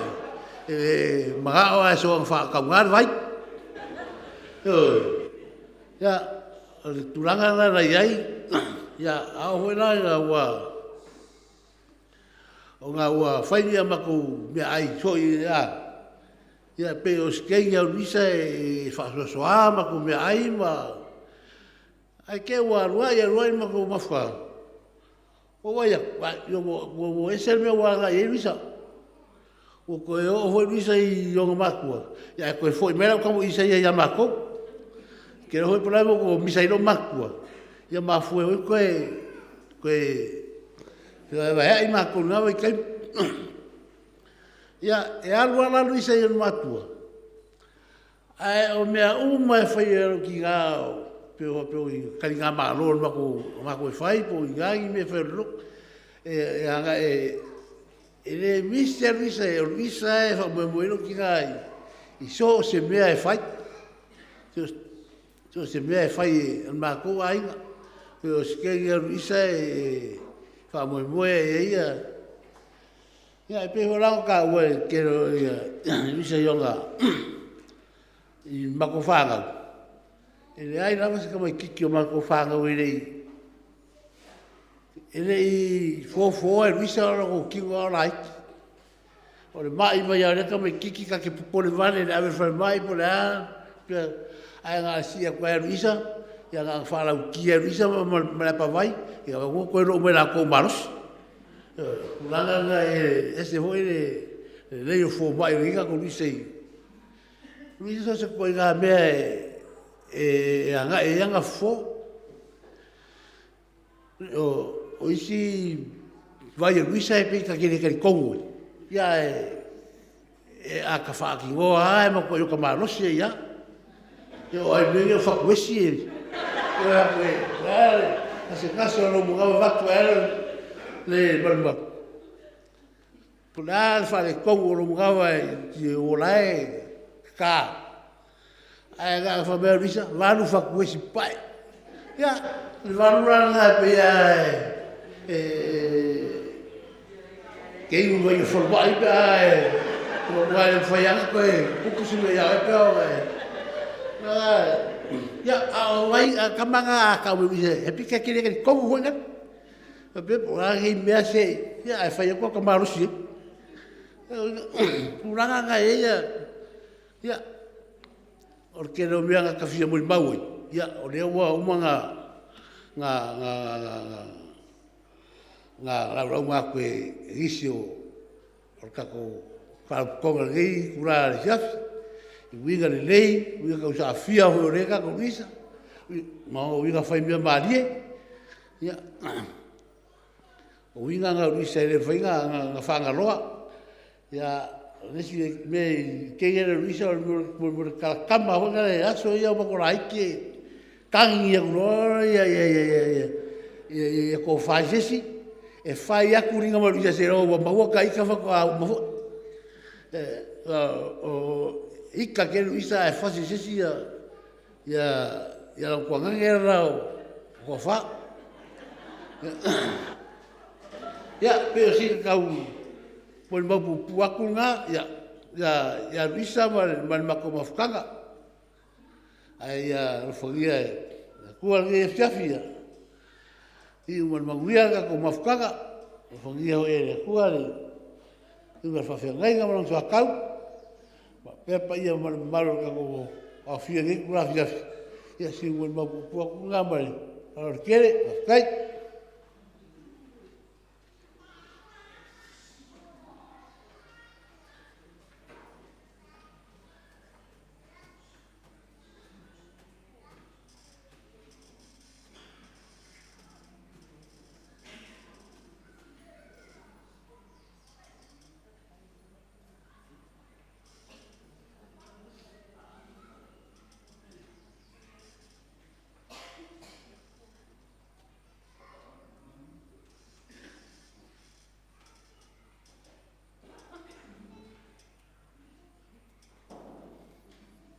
E manao lava e soona faatauga le vai. Ioe. Ia, o le tulaga lena na i ai, a oo foi la ina ua ona ua fai ni a matou meaai foi, a, ia pei o si teine o Luisa e faasoasoa a matou meaai ma… Ae te i ua alu ai alu ai le matou mafutaga, ua ou vaai atu, ua ese le mea ua agai i ai Luisa. Ua toe oo foi Luisa i ona matua, ae toe foi mai lau tama Isaia ia matou. Ou te iloa foi po o le a le mea ua misa ai lou matua, ia mafua ai foi ona toe fevaevaeai matou i lena vaitaimi. Ia, e alu lava la Luisa i ona matua, ae o mea uma e fai e lou tina pe faapea o ni taligamalo a matou e fai po o a ni mea e fai o le lotu, e agai e… E le misi lava Luisa, o Luisa e faamoemoe i ai lou tina i so o se mea e fai, so o se mea e fai e le matou aiga. O si teine o Luisa e faamoemoe lava i ai. Ia e pei foi la ona taua e le tele o Luisa i ona i matou fanau, e leai lava se tamaitiiti o matou fanau e le i fofoa e Luisa lo latou tino a o laiti. O le mai mai lava o lea tamaitiiti ta te popole vale i le ave i le falemai po o le a, ae na ona sii atu lava e Luisa, ia na ona faalautia e Luisa ma le apavai, ia ua toe lou mai latou malosi. O le tulaga lena e ese foi le lelei o fomai o i ai tatou Luisa i… Luisa so o se ituaiga mea e agai i ai ana fofo. O isi vai a Luisa pei ta te le talitonu ai, ae a ta faatinoa lava e matuai ota malosi ai lava. Ia o ai nei o fatuesi e o atu e a le gasegase o lou manava vaeatu le malumalu. Po o le a le faaletonu o lou manava o la e tata, ae na ona fai mai lava o Luisa, valu fatuesi pae. Ia, o le valu la lena e pei lava e… te iu mai i le falemai pe a e aua e le mafai lava ona toe tupu se mea ia oe pe a oo ina e… Ia, a o nai tama na a tau e Luisa e pei ta te le talitonu foi lele. Faapea po o a nei mea se i… ae fai atu ota malosi i ai. O tulaga na e i ai, ia, o le tele o mea na ta fia molimau ai, ia o lea ua uma ona laulauga atu e nisi o le tatou Faalapotopotoga i lenei itula afiafi i uiga lelei, uiga tausaafia foi o lea tatou Luisa, ma ona uiga faimea malie. Ia, o uiga na o Luisa e le mafai ona faagaloa. Ia, o le isi mea i le teine lea o Luisa o le talatama foi lea i aso ia a o matou laiti e tagi atu loa ia tofa i se isi, e fai lava tuliga ma Luisa seiloga ua maua ta ita faatoa uma foi. E ita tele Luisa ae fasi e se isi lana tuagage le la o tofa. Ia, pei o sina tau molimau puupuu atu lena ia Luisa ma le matou mafutaga. Ae ia alofagia e le Atua lenei afiafi ia iu ma le manuia le tatou mafutaga. Alofagia foi e le Atua le susuga i le faafeagaiga ma lana soatau, faapea le paia ma le mamalu o le tatou aofia i lenei itula afiafi. Ia o si molimau puupuu atu lena ma le faaaloalo tele. Faafetai.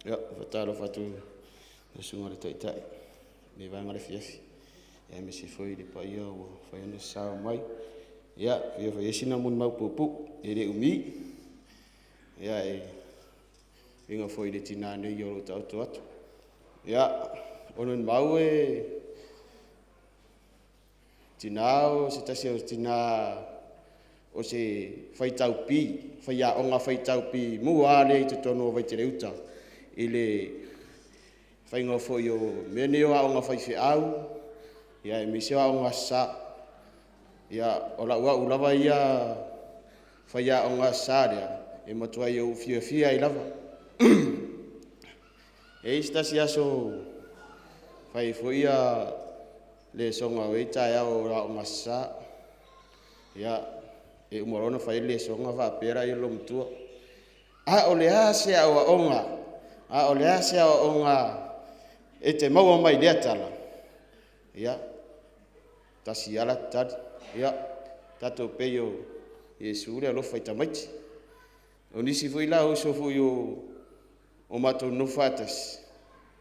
Ia, e faatalofa atu i lau Susuga i le Taitai o lenei vaega o le afiafi, aemaise foi le paia ua mafai ona sao mai. Ia, e fia fai ia sina molimau puupuu e le umi. Ia, e uiga foi i le tina nei o lo o taoto atu. Ia, o le molimau e tina o se tasi o tina o se faitau pi, faiaoga faitau pi mua lava lea i totonu o Vaitele Uta i le faiga foi o mea nei o aoga a faifeau, aemaise o aoga Aso Sa. Ia, o lau au lava ia faiaoga Aso Sa lea, e matuai ou fiafia ai lava. E i ai se tasi aso na fai ai foi lesona o ia taeao o aoga Aso Sa. Ia, e uma loa ona fai le lesona ona faapea lea o le olomatua, “A o le a se aoaoga, a o le a se aoaoga e te maua mai lea tala?” Ia, e tasi lava lata tali, “Ia, tatou pei o Iesu le alofa i tamaiti.” O nisi foi la o uso foi o matou nonofo faatasi,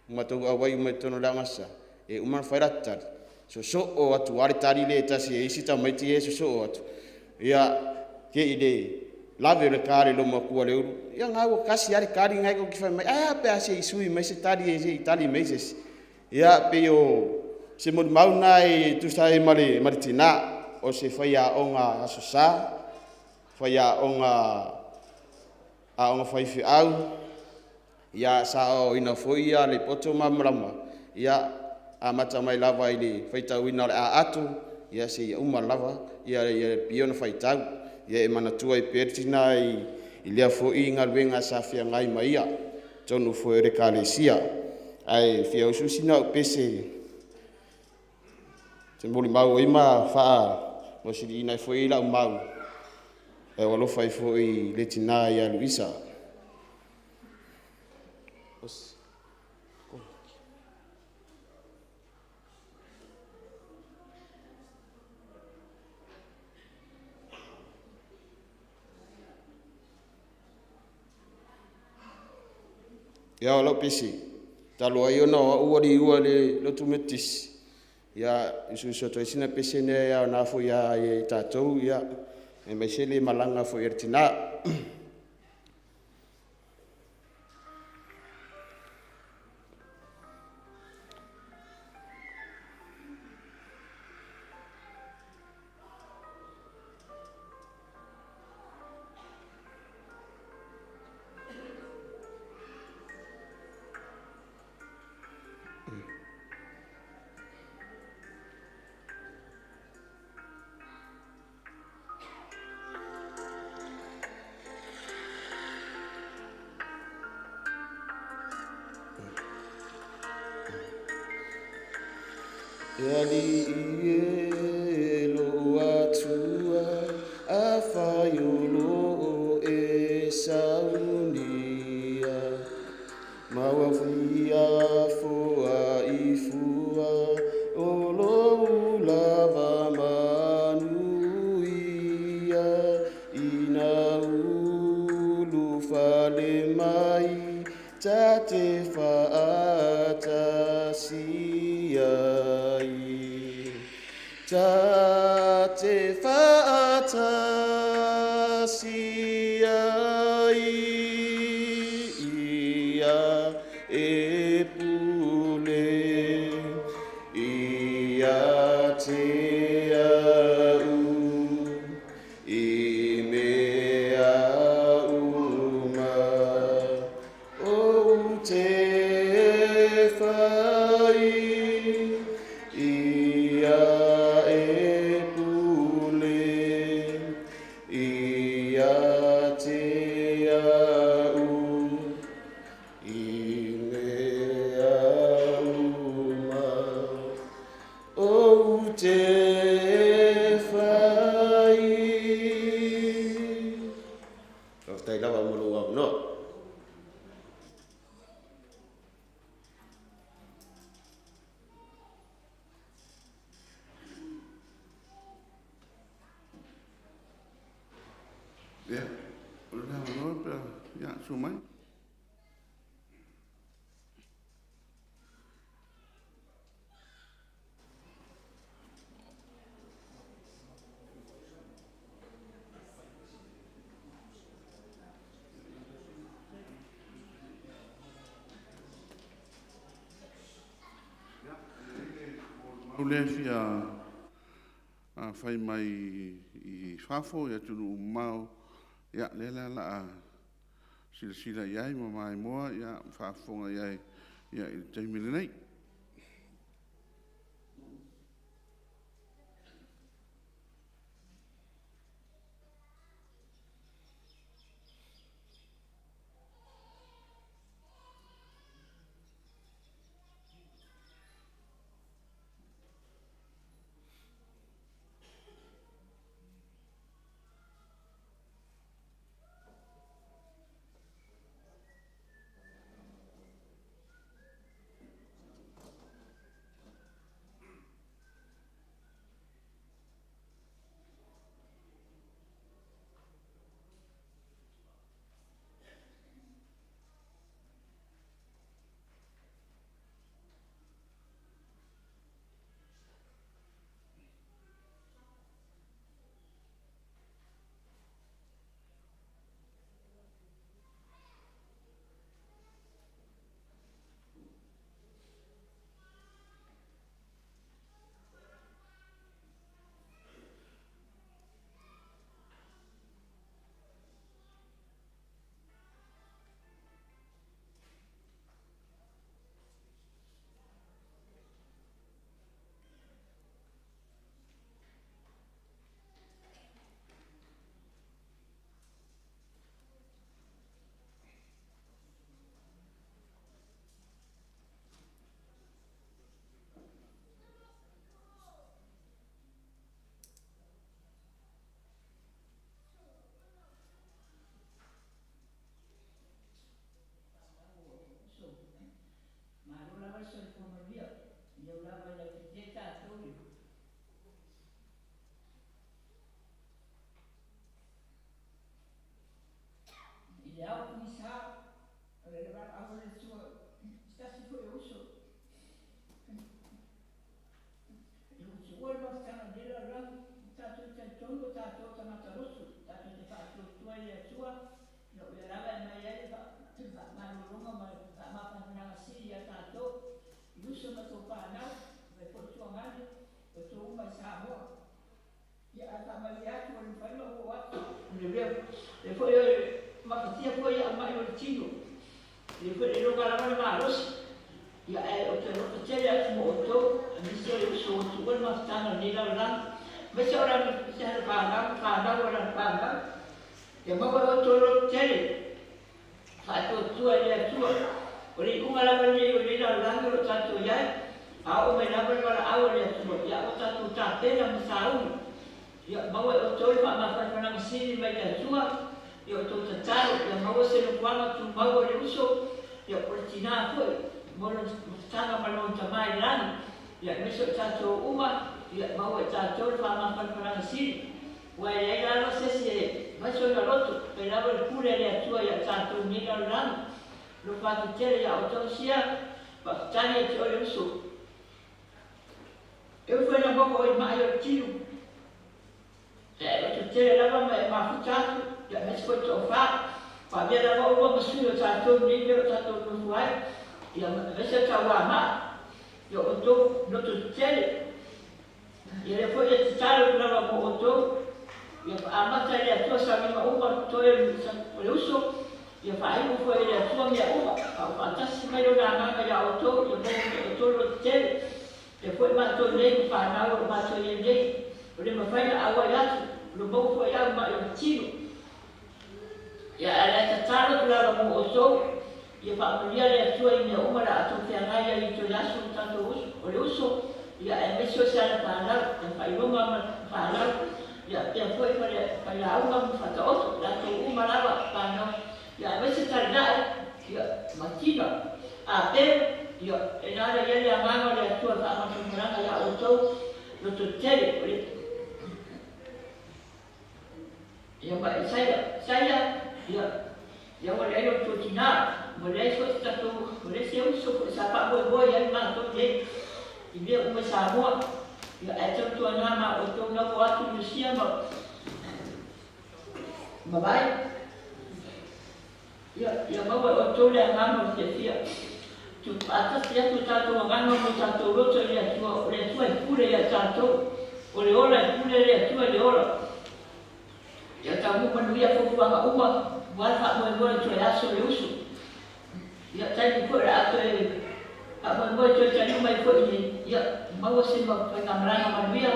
na matou auai uma i totonu o le Aoga Aso Sa, e uma ona fai lata tali, sosoo atu lava le tali lea e tasi e isi tamaiti ia e sosoo atu, ia, se i le lave o le ta a le loomatua o Leulu, ia lena ua tasi lava le tali lena tou te fai mai ai. Ae a pe a se i sui mai se tali se i tali mai se isi? Ia, pei o se molimau lena e tusa ai ma le tina, o se faiaoga Aso Sa, faiaoga aoga faifeau, sa aoaoina foi le poto ma le malamalama, ia, amata mai lava i le faitauina o le A ato seia uma lava le pia ona faitau. Ia e manatua ai pea le tina i lea foi galuega sa feagai ma ia i totonu foi o le Ekalesia. Ae fia usu sina au pese ou te molimau ai ma faamausiliina ai foi lau mau e alofa ai foi i le tina ia Luisa. Ia, o lau pese, talu ai ona o au ua liua i le lotu Metotisi, ia, e usuusu atu ai sina pese lea e aoga foi ia i tatou, ia E mai se le malaga foi a le tinā. E alii e lou Atua, afai o loo e saunia, ma ua fia foai fua o lou lava manuia, ina ulu fale mai ta te faatasi ai. Ta te faatasi ai ia e pule ia te au i mea uma ou te fai ia e pule ia te au i mea uma ou te fai. Faafetai lava mo lou avanoa. Ia, o le avanoa pe a, ia, susu mai. Mau lea e fia fai mai i fafo i atunuu mamao, ia lea la o le a silasila i ai ma maimoa ma faafofoga i ai i le taimi lenei. Malo lava le soifua manuia, ia ua lava i lautetē tatou i i le ao tugisā o le valaauga a le Atua i se tasi foi o uso i lou tuua le mafutaga i lenei lalolagi, tatou talitonu o tatou o tagata lotu. faamalologa ma le faamafanafanaga sili iā tatou i uso ma tou fanau mai foi tuagane o tou uma i Samoa. Ia ae faamalie atu ua le mafai ona ou oo atu i le mea lea foi e mafatia foi au ma'i o le tino, lea foi e le iloga lava le malosi. Ia ae ou te alofa tele atu mo outou, aemaise o le uso ua tuua le mafutaga i lenei lalolagi, aemaise o lana fanau ma fanau a lana fanau. Ia maua e outou le lototele, faatuatua i le Atua. O le iuga lava lenei o lenei lalolagi o lo o tatou i ai, a oo mai lava le valaau a le Atua, ia ua tatou tapena ma sauni. Ia maua e outou le faamafanafanaga sili mai le Atua, ia outou tatalo, ia maua se nofoaga tumau o le uso, ia po o le tinā foi, mo lona mafutaga ma lona Tama i le lagi, ia aemaise o i tatou uma, ia maua e tatou le faamafanafanaga sili. Ua e leai lava se isi e fai sona loto, fai lava le pule a le Atua ia tatou nei lalolagi. Alofa atu tele ia outou sia, faafetai ia te oe le uso. E ui foi ina maua oe i ma'i o le tino, ae loto tele lava ma e mafuta atu, ia aemaise foi toafa. Ua avea lava oulua ma sui o tatou i nei mea o tatou nonofo ai, ia aemaise o tauāma'i, ia outou loto tetele. Ia lea foi e tatalo atu lava mo outou, ia amata e le Atua sauniga uma totoe o le uso, ia faaiu foi e le Atua mea uma, a o faatasi mai Lona Agaga iā outou, ia maua mai e outou le lototele. Lea foi matou nei ma fanau o lo matou i ai nei, ua le mafai ona auai atu, o lo maua foi au ma'i o le tino. Ia ae o le a tatalo atu lava mo outou, ia faamanuia le Atua i mea uma la outou feagai ai i toe aso o tatou uso, o le uso, ia aemaise o se ala fanau, ia faailoga ma fanau, ia pea foi fale failauga ma faataoto, latou uma lava fanau, ia aemaise talinai, ia ma tina, Apelu, ia e nala i ai le agaga o le Atua e faamafanafanaga iā outou, lototele, o le Ia ma Isaia, Isaia, ia, ia ua leai lo outou tinā, ua leai foi se tatou, ua leai se uso foi sa faamoemoe i ai matou nei i mea uma i Samoa. Ia, ae tautuana ma outou na ua o atu i Niusia ma, ma Vai. Ia, ia maua e outou le agaga o le fiafia. Tuufaatasi atu o tatou agaga ma o tatou loto i le Atua, o le Atua e pule ia i tatou. O le ola e pule le Atua i le ola. Ia taunuu manuia fuafuaga uma aua le faamoemoe o toe aso o le uso. Ia taimi foi o le a toe faamoemoe toe taliu mai foi i ia maua se faigamalaga manuia,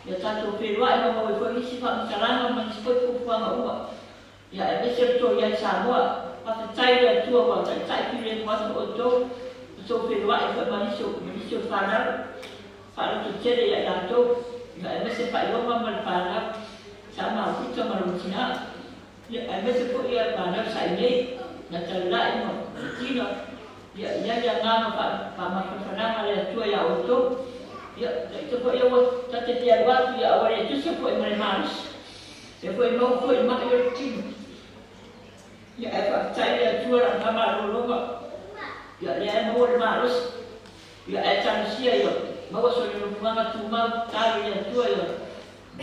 ia tatou feiloai ma maua ai foi nisi faamatalaga ma nisi foi fuafuaga uma. Ia aemaise le tou iai Samoa. Faafetai i le Atua ua taitai filemu atu outou, ua tou feiloai foi ma nisi o ma nisi o fanau faalototele ia i latou, ia aemaise Faailoga ma le fanau sa mafuta ma lona tina, ia aemaise foi ia fanau sa i nei, na Taulai ma Tina, ia iai le agaga fa faamafanafanaga a le Atua ia outou. Ia taita foi ia ua ta te fia alu atu ia ua le tusa foi ma le malosi. Lea foi e maua foi i ma'i o le tino. Ia ae faafetai i le Atua lana faamalologa. Ia lea e maua le malosi. Ia ae talosia ia maua sona nofoaga tumau tatalo i le Atua ia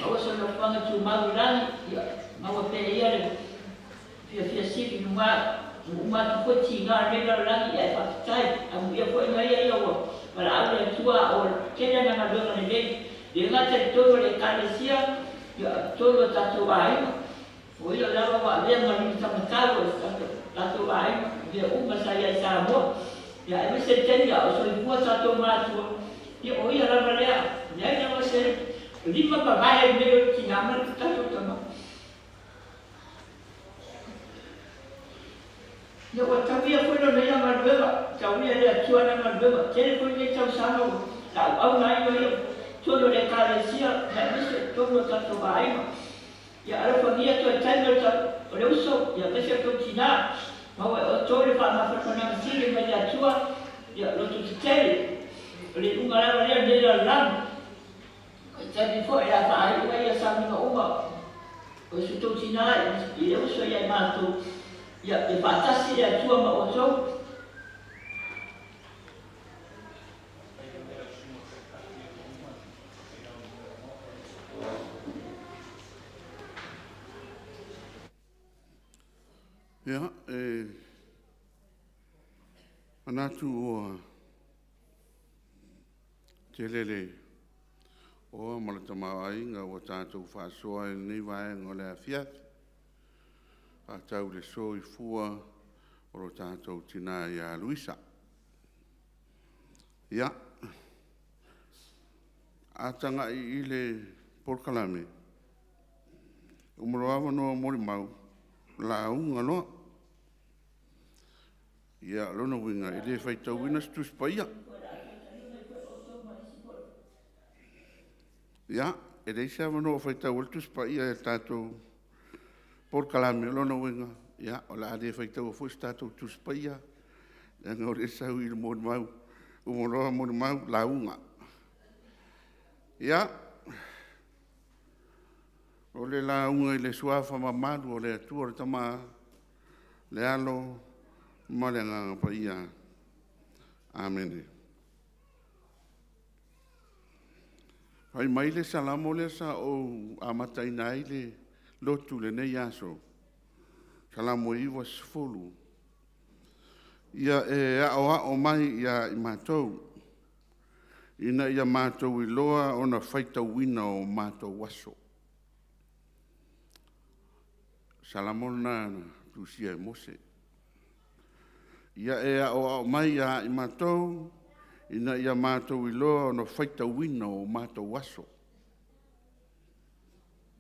maua sona nofoaga tumau i lagi. Ia maua pea e ia le fiafia sili i luga ua uma atu foi tiga o lenei lalolagi. Ia ae faafetai amuia foi na ia ia ua valaau le Atua a o tele ana galuega lelei. Le gata i totonu o le Ekalesia, ia o totonu o tatou aiga. O ia lava ua avea ma limatamatau o tatou aiga, mea uma sa i ai i Samoa. Ia aemaise le taimi a o soifua tatou matua, ia o ia lava lea, leai lava se lima mavae i mea o le tina ma le tatou tama. Ia ua tauia foi lona ia galuega, tauia e le Atua ana galuega. Tele foi nei tausaga ua lauauna ai o ia i totonu o le Ekalesia, aemaise o totonu o tatou aiga. Ia alofagia toe taimi o le uso, ia aemaise o tou tinā, maua e outou le faamafanafanaga sili mai le Atua, ia loto tetele. O le iuga lava lea o lenei lalolagi. O le taimi foi o le a faaiu ai ia sauniga uma o si outou tinā i le uso ia i matou, ia, ia faatasi le Atua ma outou. Ia, e Manatu ua tele le oa ma le tamaoaiga ua tatou faasoa i lenei vaega o le afiafi, faatatau i le soifua o lo tatou tina ia Luisa. Ia, a tagai i le polokalame, e uma loa avanoa o molimau, lauga loa. Ia o lona uiga, e le faitauina se Tusi Paia. Ia, e leai se avanoa o faitau ai le Tusi Paia i le tatou polokalame, o lona uiga, o le a le faitaua foi se tatou Tusi Paia, leaga o lea e sau i le molimau, uma loa molimau, lauga. Ia, o le lauga i le suafa mamalu o le Atua le Tama, le Alo ma le Agaga Paia. Amene. Fai mai le Salamo lea sa ou amataina ai le lotu i lenei aso, Salamo 90, “Ia e aoao mai ia i matou, ina ia matou iloa ona faitauina o matou aso.” O le Salamo lena na tusia e Mose. Ia e aoao mai ia i matou, ina ia matou iloa ona faitauina o matou aso. O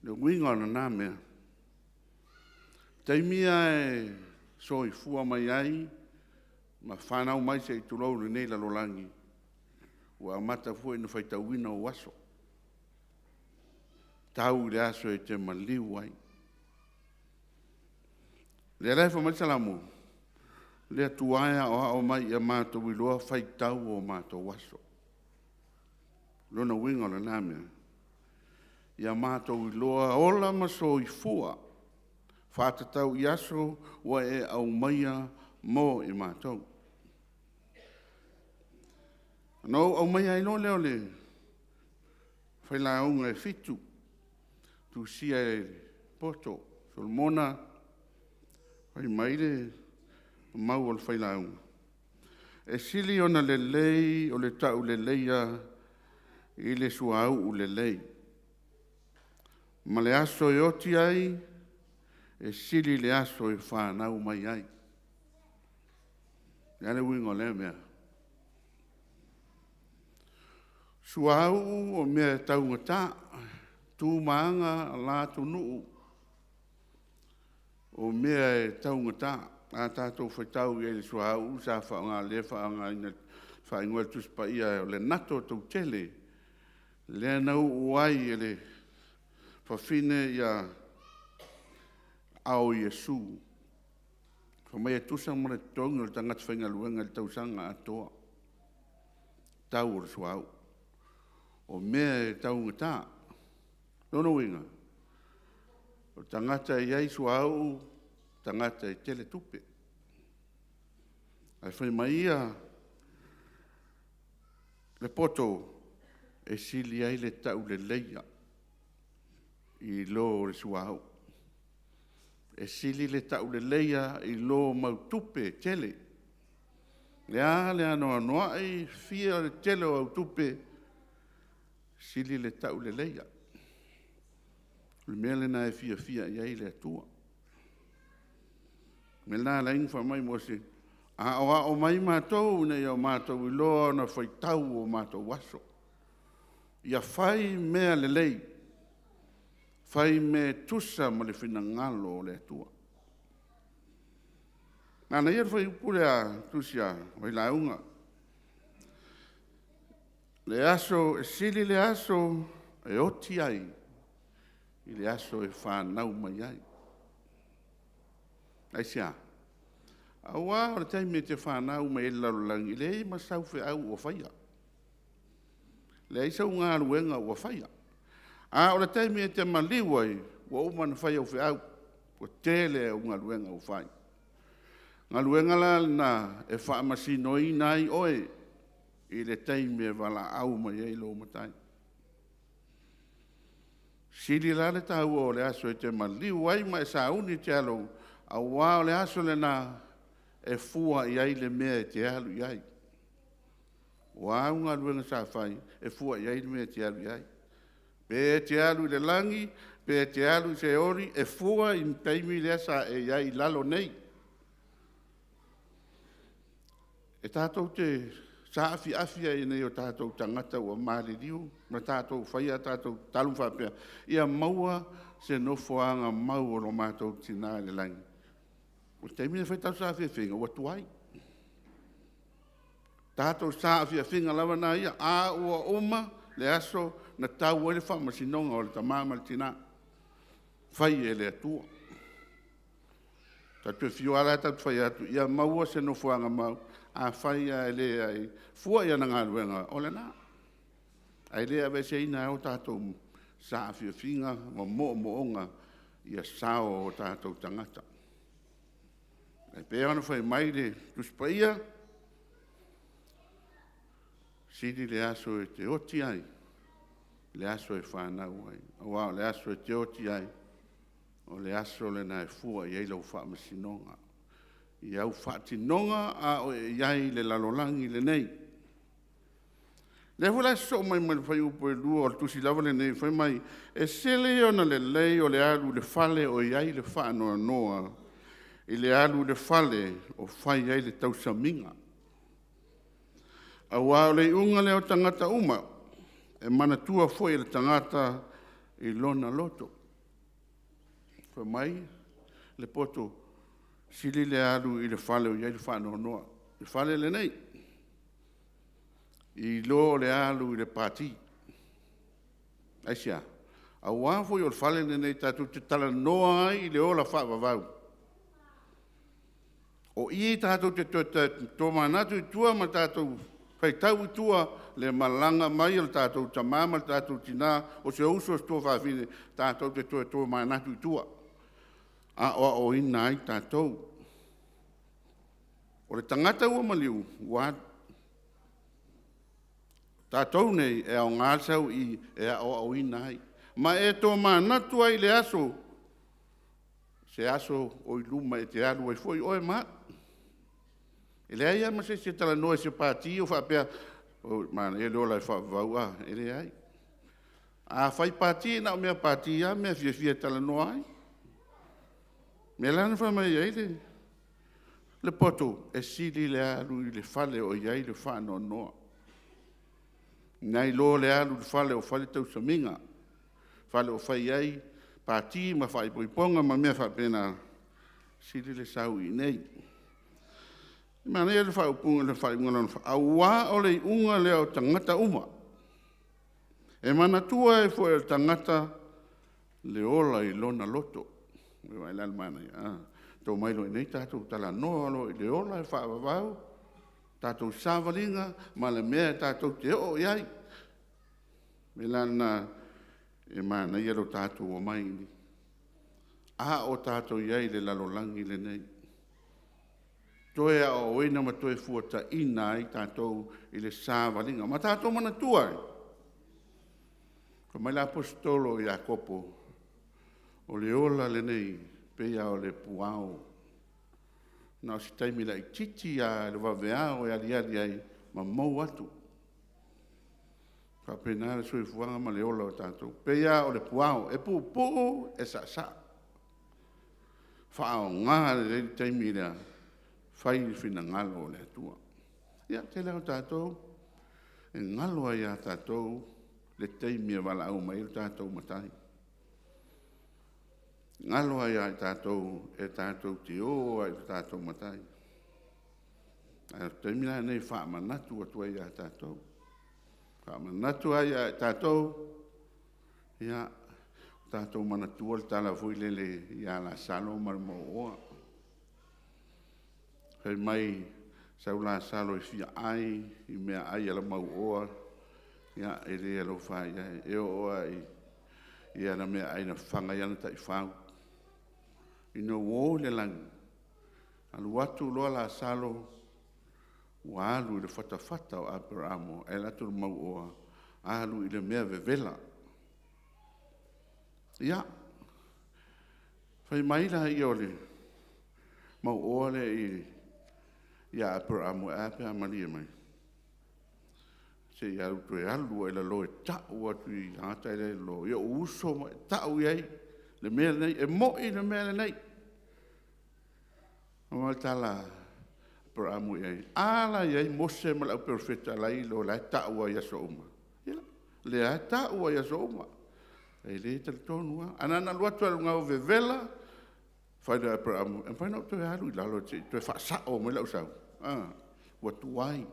le uiga o lena mea, o le taimi lava e soifua mai ai ma fanau mai se i tulou lenei lalolagi, ua amata foi ona faitauina ou aso, tau i le aso e te maliu ai. O lea la e fai mai le Salamo, le Atua e aoao mai ia matou iloa faitau o matou aso. O lona uiga o lena mea, ia matou iloa ola ma soifua faatatau i aso ua e aumaia mo i matou. Ona ou aumaia ai loa lea o le failauga e 7, tusia e poto Solomona, fai mai le mau a le Failauga, “E sili ona lelei o le tauleleia i le suauu lelei, ma le aso e oti ai, e sili i le aso e fanau mai ai.” O le a le uiga o lea mea? Suauu o mea e taugata, tu ma aga la atunuu, o mea e taugata. A tatou faitau i ai i le suauu sa faaaoga lea e faaaogaina e faaigoa e le Tusi Paia o le gato tautele, lea na uu ai e le fafine aao o Iesu, fai mai e tusa ma le totogi o le tagata faigaluega i le tausaga atoa, le tau o le suauu. O mea e taugata. O lona uiga, o le tagata e i ai suauu, o le tagata e tele tupe. Ae fai mai ia le poto, e sili ai le tauleleia i lo le suauu. E sili le tauleleia i lo mau tupe e tele. O le a le anoanoai, fia le tele o au tupe, sili le tauleleia. O le mea lena e fiafia i ai le Atua. O le mea lena e ala ai ona fai mai Mose, aoao mai matou ina ia matou iloa ona faitau o matou aso. Ia fai mea lelei, fai mea e tusa ma le finagalo o le Atua. Manaia le fuaiupu lea le tusi a le Failauga, le aso, e sili le aso e oti ai i le aso e fanau mai ai. Aisea? Aua o le taimi e te fanau mai ai i le lalolagi, e leai ma sau feau o faia, leai sau galuega ua faia. A o le taimi e te maliu ai, ua uma ona fai au feau, ua tele au galuega ua fai. O le galuega la lena e faamasinoina ai oe i le taimi e valaau mai ai lou Matai. E sili la le taua o le aso e te maliu ai ma e sauni e te alu, aua o le aso lena. e fua i ai le mea e te alu i ai. O a au galuega sa fai, e fua i ai le mea e te alu i ai. Pe e te alu i le lagi, pe e te alu i Seoli, e fua i le taimi lea sa e i ai i lalo nei. E tatou te saafiafi ai i o tatou tagata ua maliliu ma tatou faia a tatou tatalo ma faapea, ia maua se nofoaga mau o lo matou tina i le lagi. O le taimi lea e fai a tatou saafiafiga, ua tuai. Tatou saafiafiga lava na ia, a ua uma le aso na tau ai le faamasinoga o le tama ma le tina, fai e le Atua. Tatou te fiu lava la tatou te fai atu ia maua se nofoaga mau, afai lava e leai, fua i ana galuega, o lena. Ae le aveeseina ai o tatou saafiafiga ma moomooga ia sao o tatou tagata. E pei ona fai mai le Tusi Paia, sili le aso e te oti ai i le aso e fanau ai. Aua o le aso e te oti ai, o le aso lena e fua i ai lau faamasinoga, i au faatinoga a o e i ai i le lalolagi lenei. O lea foi la e sosoo mai ma le fuaiupu 2 o le tusi lava lenei, fai mai, e sili ona lelei o le alu i le fale o i ai le faanoanoa i le alu i le fale o fai ai le tausamiga. Aua o le iuga lea o tagata uma, e manatua foi e le tagata i lona loto. Fai mai le poto, sili le alu i le fale o i ai le faanoanoa, le fale lenei, i lo le alu i le pati. Aisea? Aua foi o le fale lenei tatou te talanoa ai i le ola faavavau. O i tatou te toe tomanatu i tua ma tatou faitau i tua le malaga mai o le tatou tama ma le tatou tina, o si ou uso, o si ou tuafafine, tatou te toe tomanatu i tua, aoaoina ai tatou. O le tagata ua maliu, ua alu. O tatou nei, e aoga le sau i i e aoaoina ai. Ma e tomanatu ai i le aso, se aso oi luma e te alu ai foi oe ma au. E leai lava ma se isi e talanoa i se pati o faapea, oi, manaia le ola e faavavau a? E leai. A fai pati, na o mea pati lava mea e fiafia e talanoa ai. O le mea la lena na fai mai ai le poto, e sili le alu i le fale o i ai le faanoanoa, nai lo le alu i le fale o fai le tausamiga, fale o fai ai pati ma faaipoipoga ma mea faapena, sili le sau i inei. E manaia le faaupuga i le faaiuga lona fa, aua o le iuga lea o tagata uma, e manatua ai foi e le tagata le ola i lona loto. Vaai la i le manaia? Toe omai loa i inei tatou talanoa loa i le ola e faavavau, tatou savaliga ma le mea tatou te oo i ai. O le mea la lena e manaia lo tatou omai i i, a o tatou i ai i le lalolagi lenei, toe aoaoina ma toe fuataina ai tatou i le savaliga. Ma tatou manatua ai, fai mai le Aposetolo o Iakopo, o le ola lenei e pei lava o le puao, na o se taimi laitiiti lava i le vaveao e aliali ai ma mou atu. E faapena le soifuaga ma le ola o tatou, e pei lava o le puao, e puupuu e saasaa. Faaaoga lelei le taimi lea, fai le finagalo o le Atua. Ia, o le tele lava o tatou, e galo lava ia tatou le taimi e valaau mai ai lo tatou Matai. E galo lava ia i tatou e tatou te o lava i lo tatou Matai. Ae o le taimi la lenei e faamanatu atu ai ia tatou, faamanatu ai ia i tatou, ia, tatou manatua le tala foi lele ia Lasalo ma le mauoa. Fai mai, sau Lasalo e fia ai i meaai a le mauoa, ia e le alofa lava i ai, e oo lava i ana meaai na fafaga ai ana taifau. Ina ua o i le lagi, alu atu loa Lasalo ua alu i le fatafata o Aperamo, ae alu atu le mauoa alu i le mea vevela. Ia, fai mai lea o le mauoa lea i Ia Aperamo, e a pe a malie mai? Se i alu toe alu ai i lalo e ta'u atu i tagata ia e i lalo, i o'u uso ma e ta'u i ai le mea lenei, e mo'i le mea lenei. Fai mai le tala a Aperamo i ai, a la e i ai Mose ma le au Perofeta la e i o la e ta'u lava i aso uma. Ia, lea lava e ta'u lava i aso uma, e le talitonu lava. Ae na ona alu atu lava i luga ua vevela, fai loa e Aperamo, e mafai ona ou toe alu i lalo se i toe faasa'o mai la'u sau? A, ua tuai. O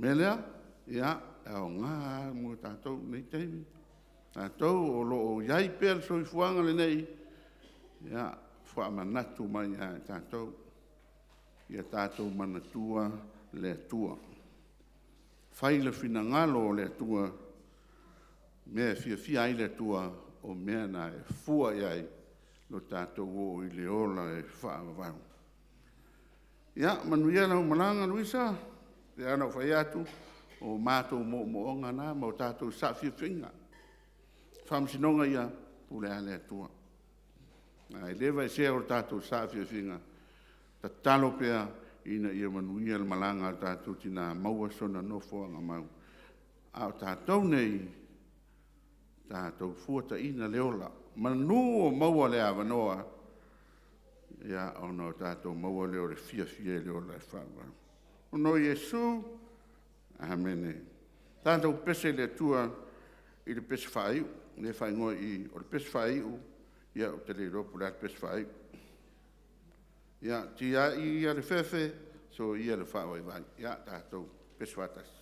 le mea lea, ia, e aoga lava mo tatou i lenei taimi, tatou o lo o i ai pea le soifuaga lenei, ia faamanatu mai ia i tatou, ia tatou manatua le Atua. Fai le finagalo o le Atua, o mea e fiafia ai le Atua, o mea na e fua i ai lo tatou oo i le ola e faavavau. Ia manuia lau malaga Luisa. E pei lava ona ou fai atu, o matou moomooga na ma o tatou saafiafiga. O faamasinoga ia, e pule lava le Atua. Ae le aveesea le tatou saafiafiga, tatalo pea ina ia manuia le malaga a le tatou tina, maua sona nofoaga mau, a o tatou nei, tatou fuataiga le ola, manu o maua le avanoa, ona tatou maua lea o le fiafia i le ola e faavavau. Ona o Iesu. Amene. Tatou pepese i le Atua i le pese faaiu, lea e faaigoa i i o le pese faaiu, ia ou te le iloa po o le a le pese faaiu. Ia tiai ia le fefe, soia le faavaivai. Ia tatou pepese faatasi.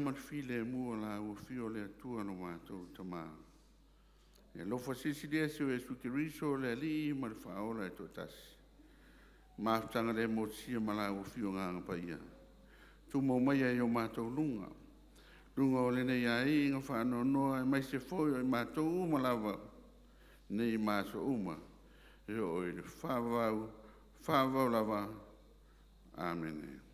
ma le filemu o la ua afio le Atua lo matou Tama. E alofa silisili ese o Iesu Keriso le Alii ma le Faaola e toatasi. Mafutaga le motusia ma la ua afio Agaga Paia. Tumau maia i o matou luga, luga o lenei aiga faanoanoa aemaise foi o i matou uma lava, nei ma aso uma, e oo i le faavavau, faavavau lava. Amene.